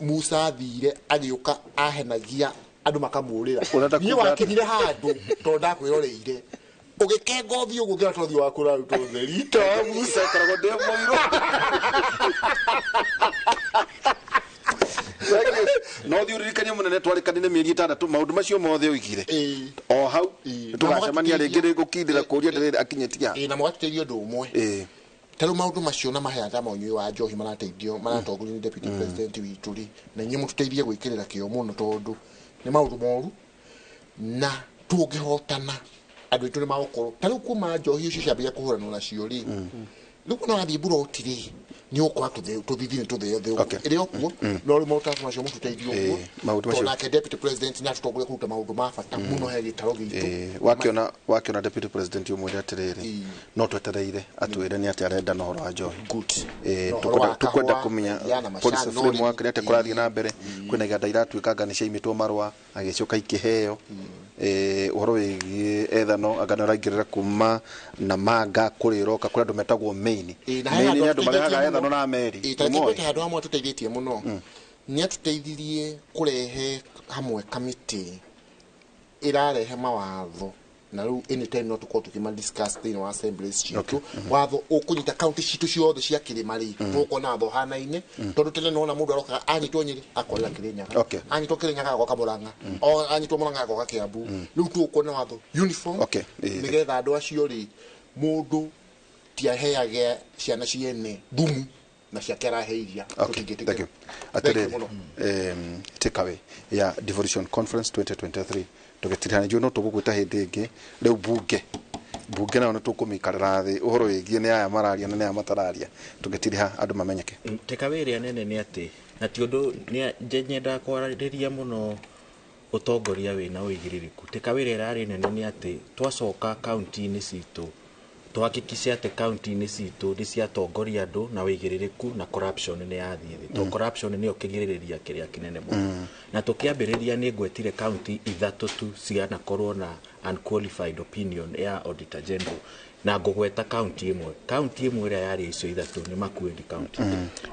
Speaker 11: Musa athire agĩũka ahenagia andũ makamũrĩra.
Speaker 10: Ũrenda
Speaker 11: Niĩ
Speaker 10: kuga atĩa?
Speaker 11: wakinyire handũ tondũ ndakwĩroreire ũgĩkenga ũthiũ ũguo ngĩona tondũ ũthiũ waku ũrarutwo ũtheri to
Speaker 10: Musa ikaragwo ndĩ mũirũ. No thiĩ ũririkanie mũnene twarĩkanire mĩeri 6 maũndũ macio mothe oigire o hau tũgacemania rĩngĩ rĩ gũkindĩra kũria ndĩrĩrĩ akinyĩtie ha.
Speaker 11: Ĩ, na mũgatũteithia ũndũ ũmwe ta rĩu maũndũ macio na maheana ma ũnyui wa njohi marateithio maratongorio nĩ deputy president witũ rĩ, na inyuĩ mũtũteithie gwĩkĩrĩra kĩo mũno tondũ nĩ maũndũ moru na tũngĩhotana andũ aitũ nĩ magũkorwo ta rĩu kuma njohi icio ciambĩrĩria kũhũranwo nacio rĩ, rĩu ona wathiĩ mburoti rĩ, nĩ ũgũkora tũthithi nĩ tũtheo theo ĩrĩ o kuo. No rĩu maũndũ macio mũtũteithie ũguo
Speaker 10: maũndũ
Speaker 11: tondũ
Speaker 10: macio.
Speaker 11: Nake deputy president nĩ atũtongoria kũruta maũndũ ma bata mũno he gĩtaro gitũ.
Speaker 10: Wakiona deputy president ũmwĩre atĩrĩrĩ, no twetereire atwĩre nĩ atĩ arenda na ũhoro wa njohi.
Speaker 11: Na ũhoro wa
Speaker 10: Tũkwenda
Speaker 11: kahũa,
Speaker 10: kũmenya
Speaker 11: iria na macani,
Speaker 10: policy
Speaker 11: no
Speaker 10: framework nĩ atĩ kũrathiĩ na mbere. Kwĩna iganda iratuĩka anga nĩ ciaimĩtwo marũa agĩcoka ikĩheo. Ũhoro wĩgiĩ ethano anga nĩ ũraingĩrĩra kuma na manga kũrĩ ĩroka kũrĩ andũ metagwo Maine.
Speaker 11: Ĩ, na he
Speaker 10: Maine
Speaker 11: handũ
Speaker 10: nĩ andũ marehaga
Speaker 11: atũteithĩtie
Speaker 10: ethano
Speaker 11: mũno.
Speaker 10: na meri.
Speaker 11: Ĩ, ta
Speaker 10: Nĩmoĩ?
Speaker 11: reke ngwĩte handũ hamwe atũteithĩtie mũno. Nĩ atũteithirie kũrehe hamwe kamĩtĩ ĩrarehe mawatho na rĩu anytime no tũkorwo tũkĩma discuss thĩinĩ wa assemblies citũ, watho ũkũnyita kaunti citũ ciothe cia kĩrĩma rĩ, tũgũkorwo na watho ũhanaine tondũ tene nona mũndũ arokaga anyitwo Nyĩrĩ akorera Kĩrĩnyaga, anyitwo Kĩrĩnyaga agoka Mũrang'a, o anyitwo Mũrang'a agoka Kĩambu. Rĩu tũgũkorwo na watho uniform nĩgetha andũ acio rĩ, mũndũ tiaheage ciana ciene thumu na ciake arahe iria.
Speaker 10: Okay, thank you.
Speaker 11: Tũtingĩtĩkĩra.
Speaker 10: Atĩrĩrĩ, takeaway ya Devolution Conference 2023 tũgĩtirihana njũĩ no tũgũgwĩta hĩndĩ ĩngĩ. Rĩu bunge nayo nĩ tũkũmĩikarĩra thĩ ũhoro wĩgiĩ nĩ aya mararia na nĩ aya matararia tũgĩtiriha andũ mamenyeke.
Speaker 13: Takeaway ĩrĩa nene nĩ atĩ na ti ũndũ nyendaga kwarĩrĩria mũno Ũtongoria wĩna ũigĩrĩrĩku. Takeaway ĩrĩa ĩrarĩ nene nĩ atĩ twacoka kaunti-inĩ citũ, tũhakikice atĩ kaunti-inĩ citũ nĩ ciatongoria andũ na ũigĩrĩrĩku na corruption nĩ yathiĩ thĩ, tondũ corruption nĩyo kĩgirĩrĩria kĩrĩa kĩnene mũno. Na tũkĩambĩrĩria nĩ ngwetire kaunti 3 tu cianakorwo na unqualified opinion ya Auditor General, na ngũgweta kaunti ĩmwe. Kaunti ĩmwe ĩrĩa yarĩ icio 3 nĩ Makueni County.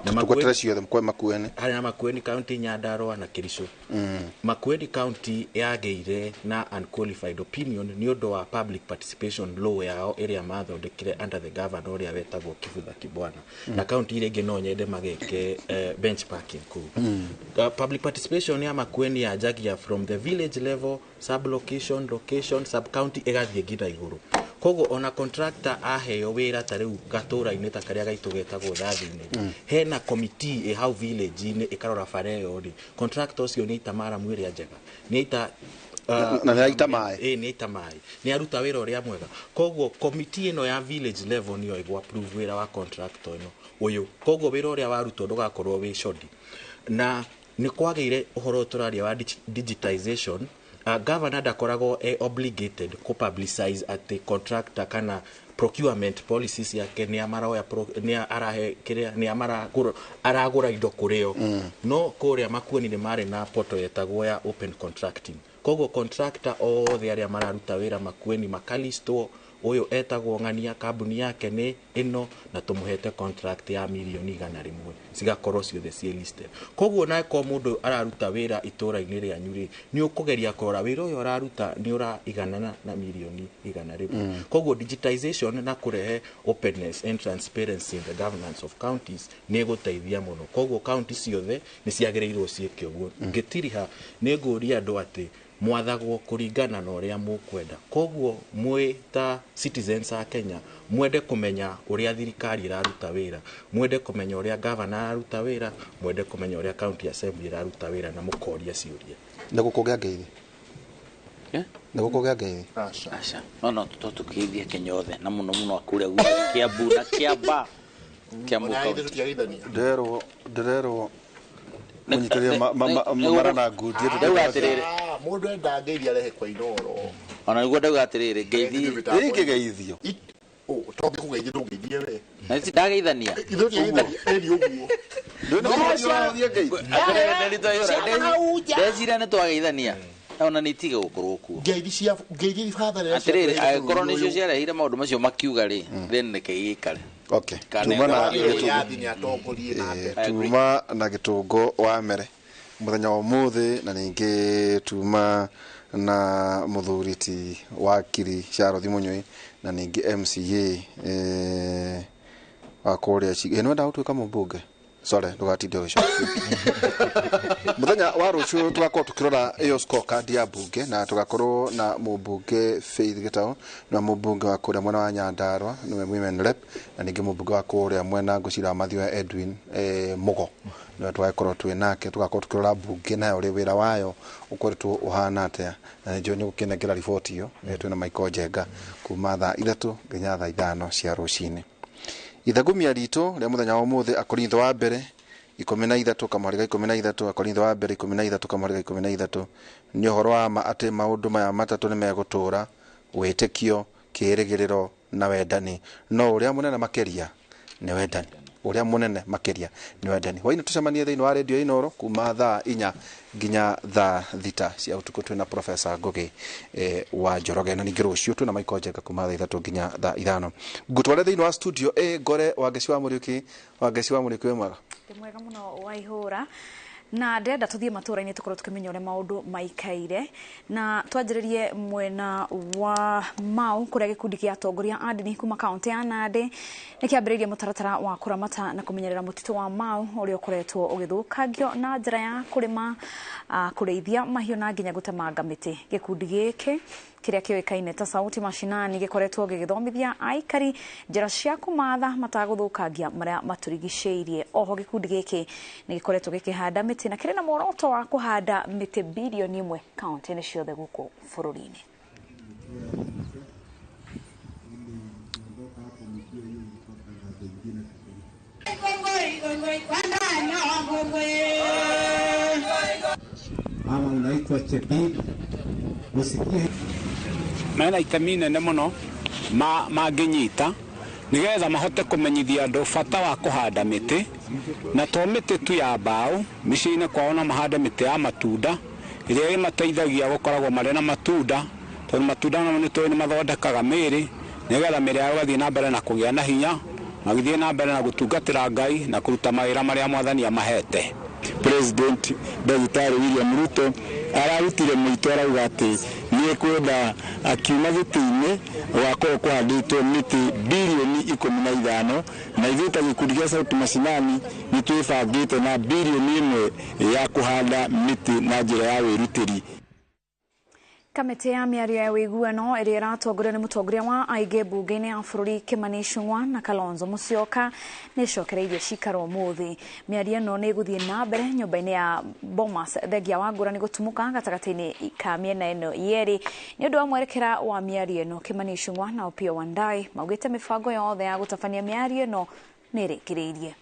Speaker 13: Na
Speaker 10: Tũgwetere ciothe mkwe Makueni.
Speaker 13: Harĩ na Makueni County, Nyandarua na Kericho. Makueni County yagĩire na unqualified opinion nĩ ũndũ wa public participation law yao ĩrĩa mathondekire under the governor ũrĩa wetagwo Kivutha Kibwana. Na kaunti iria ingĩ no nyende mageke benchmarking kũu. Public participation ya Makueni yanjagia from the village level, sub location, location, sub county, ĩgathiĩ nginya igũrũ. Koguo ona contractor aheo wĩra ta rĩu gatũra-inĩ ta karĩa gaitũ getagwo Thathi-inĩ, hena committee ĩ hau village-inĩ ĩkarora bara ĩyo rĩ, contractor ũcio nĩ aita maramu ĩrĩa njega, nĩ aita
Speaker 10: Na nĩ aita maĩ.
Speaker 13: Ĩ, nĩ aita maĩ, nĩ aruta wĩra ũrĩa mwega. Koguo committee ĩno ya village level nĩyo ĩgũ approve wĩra wa contractor ĩno ũyũ. Koguo wĩra ũrĩa warutwo ndũgakorwo wĩ shoddy. Na nĩ kwagĩire ũhoro ũyũ tũraria wa digitization. Governor ndakoragwo e obligated kũ publicize atĩ contractor kana procurement policies yake nĩ amaroya nĩ arahe kĩrĩa nĩ amaragũra aragũra indo kũrĩo. No kũrĩa Makueni nĩ marĩ na portal yetagwo ya open contracting. Koguo contractor othe arĩa mararuta wĩra Makueni makalistwo, ũyũ etagwo ng'ania, kambuni yake nĩ ĩno, na tũmũhete contract ya mirioni 100, cigakorwo ciothe ciĩ listed. Koguo na korwo mũndũ araruta wĩra itũra-inĩ rĩanyu rĩ, nĩ ũkũgeria kũrora wĩra ũyũ ũraruta nĩ ũraiganana na mirioni 100. Koguo digitization na kũrehe openness and transparency in the governance of counties nĩ ĩgũteithia mũno. Koguo county ciothe nĩ ciagĩrĩirwo ciĩke ũguo. Ngĩtiriha nĩ ngũria andũ atĩ mwathagwo kũringana na ũrĩa mũkwenda. Koguo mwĩ ta citizens a Kenya mwende kũmenya ũrĩa thirikari ĩraruta wĩra, mwende kũmenya ũrĩa governor araruta wĩra, mwende kũmenya ũrĩa county assembly ĩraruta wĩra, na mũkoria ciũria.
Speaker 10: Nĩ gũkũgĩa ngeithi. Nĩ gũkũgĩa ngeithi.
Speaker 12: Aca, no tũkĩgeithia Kenya othe, na mũno mũno kũrĩa gwitũ Kiambu na Kiambaa, Kiambu County.
Speaker 10: Ndĩrerwo mũnyitĩrĩre mara na ngundi.
Speaker 12: Ndauga atĩrĩrĩ,
Speaker 11: Mũndũ enda ngeithi arehe kwa Inoro.
Speaker 12: Ona nĩguo ndauga atĩrĩrĩ, ngeithi
Speaker 10: Ĩngĩgeithio.
Speaker 11: Tondũ ndũngĩgeithie we.
Speaker 12: Na ti ndageithania.
Speaker 11: Ithuĩ tũgeithania ĩni ũguo.
Speaker 12: Ndeciria nĩ twageithania, ona nĩ itige gũkorwo kuo.
Speaker 11: Ngeithi cia ngeithi father.
Speaker 12: Atĩrĩrĩ, angĩkorwo nĩcio ciarehire maũndũ macio makiuga rĩ, then reke gĩikare.
Speaker 10: Okay.
Speaker 12: Kana
Speaker 10: Tuma na
Speaker 11: Wĩyathi nĩ atongorie na mbere.
Speaker 10: Tuma na gĩtũngo wa mere mũthenya wa ũmũthĩ, na ningĩ tuma na mũthuri ti wakiri Charles Munyui, na ningĩ MCA wa kũrĩa nĩ wendaga gũtuĩka mũmbunge? Sorry, ndũgatinde ũgĩcokia. Mũthenya wa rũciũ tũgakorwo tũkĩrora ĩyo scorecard ya mbunge, na tũgakorwo na mũmbunge Faith Gĩtaũ, na mũmbunge wa kũrĩa mwena wa Nyandarua nĩwe women rep, na ningĩ mũmbunge wa kũrĩa mwena ngũcira wa Mathioya Edwin Mũgo nĩwe tũgagĩkorwo twĩ nake. Tũgakorwo tũkĩrora mbunge nayo ũrĩa wĩra wayo ũkoretwo ũhana atĩa, na nĩnjũĩ nĩ gũkĩnengera riboti ĩyo. Twĩna Michael Njenga kuma thaa 3 nginya thaa 5 cia rũcinĩ. Ithagumia ritũ rĩa mũthenya wa ũmũthĩ, Akorintho wa mbere 13 kamũhari ga 13, Akorintho wa mbere 13 kamũhari ga 13: nĩ ũhoro wa ma atĩ maũndũ maya matatũ nĩ megũtũũra, wĩtĩkio, kĩĩrĩgĩrĩro na wendani, no ũrĩa mũnene makĩria nĩ wendani. Ũrĩa mũnene makĩria nĩ wendani. Hwainĩ tũcemanie thĩinĩ wa redio Inoro kuma thaa 4 nginya thaa 6 cia ũtukũ, twĩna Profesa Ngugi wa Njoroge, na ningĩ rũciũ twĩna Michael Njenga kuma thaa 3 nginya thaa 5. Ngũtware thĩinĩ wa studio A ngore Wangeci wa Mũriũki. Wangeci wa Mũriũki, wĩ mwega?
Speaker 1: Ndĩ mwega mũno Waihũra, na ndĩrenda tũthiĩ matũra-inĩ tũkorwo tũkĩmenya ũrĩa maũndũ maikaire, na twanjĩrĩrie mwena wa Mau kũrĩa gĩkundi kĩa atongoria a ndini kuma kaũntĩ ya Nandĩ nĩ kĩambĩrĩirie mũtaratara wa kũramata na kũmenyerera mũtitũ wa Mau ũrĩa ũkoretwo ũgĩthũkangio na njĩra ya kũrĩma, kũrĩithia mahiũ na nginya gũtemanga mĩtĩ. Gĩkundi gĩkĩ kĩrĩa kĩũĩkaine ta Sauti Mashinani gĩkoretwo gĩgĩthomithia aikari njĩra cia kũmatha matagũthũkangia marĩa matũrigicĩirie. Oho gĩkundi gĩkĩ nĩ gĩkoretwo gĩkĩhanda mĩtĩ na kĩrĩ na muoroto wa kũhanda mĩtĩ 1 bilioni kaũntĩ-inĩ ciothe gũkũ bũrũri-inĩ.
Speaker 6: ama unaitwa Chebib, usikie
Speaker 7: Mena itemi nene muno mangĩnyita nigetha mahote kũmenyithia andũ bata wa kũhanda mĩtĩ, na to mĩtĩ tu ya mbaũ, mĩciĩ-inĩ kwao no mahande mĩtĩ ya matunda ĩrĩa ĩmateithagia gũkoragwo marĩ na matunda, tondũ matunda namo nĩ tũĩ nĩ mathondekaga mĩĩrĩ, nĩgetha mĩĩrĩ yao ĩgathiĩ na mbere na kũgĩa na hinya, magĩthiĩ na mbere na gũtungatĩra Ngai na kũruta mawĩra marĩa Mwathani amahete.
Speaker 8: President Dagitari William Ruto ararutire mwito arauga atĩ nĩ ekwenda akiuma gĩtĩ-inĩ gũgakorwo kũhandĩtwo mĩtĩ birioni 15, na ithuĩ ta gĩkundi gĩa Sauti Mashinani nĩ twĩbangĩte na birioni 1 ya kũhanda mĩtĩ na njĩra ya wĩrutĩri.
Speaker 1: Kamĩtĩ ya mĩario ya ũiguano ĩrĩa ĩratongorio nĩ mũtongoria wa aingĩ mbunge-inĩ ya bũrũri Kimani Ichung'wa na Kalonzo Musyoka nĩ ĩcokereirie cikaro ũmũthĩ. Mĩario ĩno nĩ ĩgũthiĩ na mbere nyũmba-inĩ ya Bomas thengia wa ngũrani gũtumũka gatagatĩ-inĩ ka mĩena ĩno yerĩ. Nĩ ũndũ wa mwerekera wa mĩario ĩno, Kimani Ichung'wa na Opiyo Wandayi maugĩte mĩbango yothe ya gũtabania mĩario ĩno nĩ ĩrĩkĩrĩirie.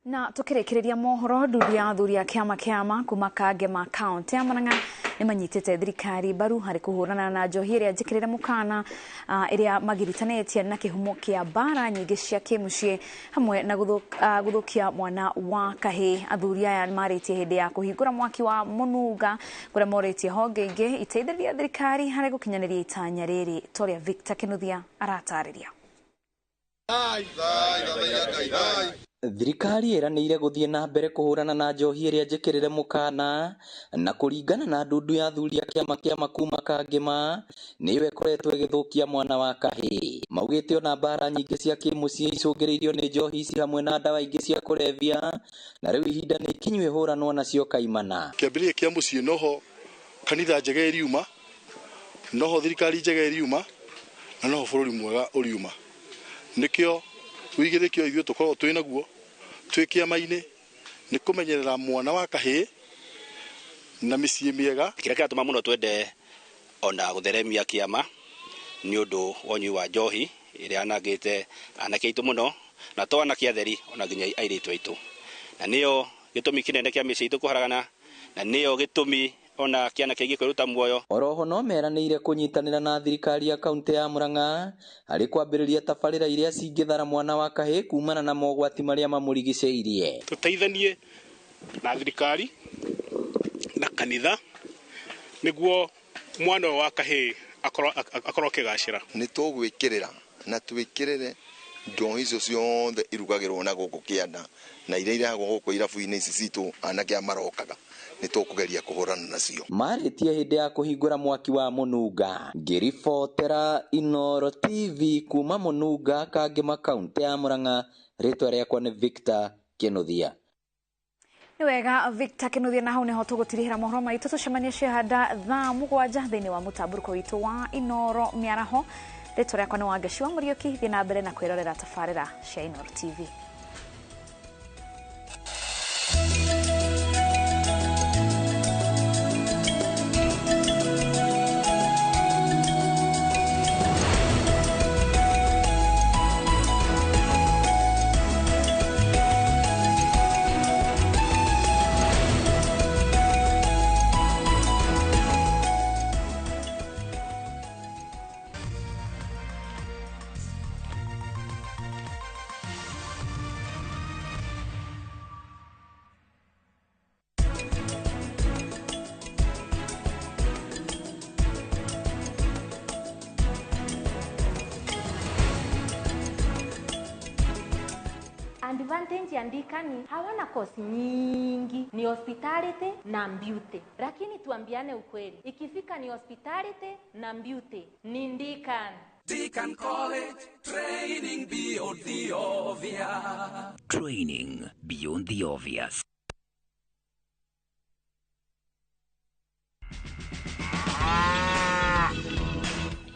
Speaker 1: Na tukĩrĩkĩrĩria mohoro, ndundu ya athuri a kĩama kĩama kuma Kangema kaunti ya Murang'a nĩ manyitĩte thirikari mbaru harĩ kũhũrana na njohi ĩrĩa njĩkĩrĩre mũkana ĩrĩa magiritanĩtie na kĩhumo kĩa mbara nyingĩ cia kĩmũciĩ hamwe na gũthũkia mwana wa kahĩĩ. Athuri aya marĩtie hĩndĩ ya kũhingũra mwaki wa Mũnunga kũrĩa morĩtie honge ingĩ iteithĩrĩria thirikari harĩ gũkinyanĩria itanya rĩrĩ, ta ũrĩa Victor Kinuthia aratarĩria.
Speaker 9: Thirikari ĩranĩire gũthiĩ na mbere kũhũrana na njohi ĩrĩa njĩkĩrĩre mũkana, na kũringana na ndundu ya athuri a kĩama kĩama kuma Kangema nĩyo ĩkoretwo ĩgĩthũkia mwana wa kahĩĩ. Maugĩte ona mbara nyingĩ cia kĩmũciĩ icũngĩrĩirio nĩ njohi ici hamwe na ndawa ingĩ cia kũrebia, na rĩu ihinda nĩ ikinyu ĩhũranwo nacio kaimana.
Speaker 14: Kĩambĩrĩria kĩa mũciĩ noho kanitha njega ĩriuma, noho thirikari njega ĩriuma, na noho bũrũri mwega ũriuma. Nĩkĩo wigĩrĩkio ithuĩ tũkoragwo twĩ naguo twĩ kĩama-inĩ nĩ kũmenyerera mwana wa kahĩĩ na mĩciĩ mĩega.
Speaker 15: Kĩrĩa kĩratũma mũno twende ona gũtheremia kĩama nĩ ũndũ wa ũnyui wa njohi ĩrĩa yanangĩte anake aitũ mũno, na to anake atheri ona nginya airĩtu aitũ, na nĩyo gĩtũmi kĩnene kĩa mĩciĩ itũ kũharagana, na nĩyo gĩtũmi ona kĩana kĩingĩ kwĩruta muoyo.
Speaker 9: Oroho no meranĩire kũnyitanĩra na thirikari ya kaunti ya Murang'a harĩ kwambĩrĩria tabarĩra iria cingĩthara mwana wa kahĩĩ kumana na mogwati marĩa mamũrigicĩirie.
Speaker 16: Tũteithanie na thirikari na kanitha nĩguo mwana wa kahĩĩ akorwo akĩgacĩra.
Speaker 17: Nĩ tũgwĩkĩrĩra na twĩkĩrĩre njohi icio ciothe irugagĩrwo na gũkũ kĩanda na iria irehagwo gũkũ irabu-inĩ ici citũ anake aya marokaga nĩ tũkũgeria kũhũrana nacio.
Speaker 9: Marĩtie hĩndĩ ya kũhingũra mwaki wa Mũnunga. Ngĩribotera Inooro TV kuma Mũnunga, Kangema, kaunti ya Murang'a, rĩtwa rĩakwa nĩ Victor Kinuthia.
Speaker 1: Nĩ wega Victor Kinuthia, na hau nĩho tũgũtirihĩra mohoro maitũ. Tũcemanie ciahanda thaa 7 thĩinĩ wa mũtambũrũko witũ wa Inooro mĩaraho. Rĩtwa rĩakwa nĩ Wangeci wa Mũriũki. Thiĩ na mbere na kwĩrorera tabarĩra cia Inooro TV.
Speaker 25: Advantage ya Ndikani hawana kosi nyingi, ni hospitality na beauty. Lakini tuambiane ukweli, ikifika ni hospitality na beauty ni Ndikan.
Speaker 30: Deacon College, training beyond the obvious.
Speaker 2: Training beyond the obvious.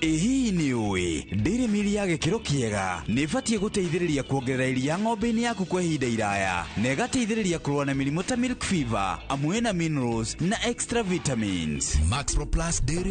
Speaker 3: Ĩ hihi nĩ ũĩ dairy meal ya gĩkĩro kĩega nĩ ĩbatiĩ gũteithĩrĩria kuongerera iria ng'ombe-inĩ yaku kwa ihinda iraya na ĩgateithĩrĩria kũrũa na mĩrimũ ta milk fever, amu ĩna minerals na extra vitamins.
Speaker 5: Maxpro Plus Dairy.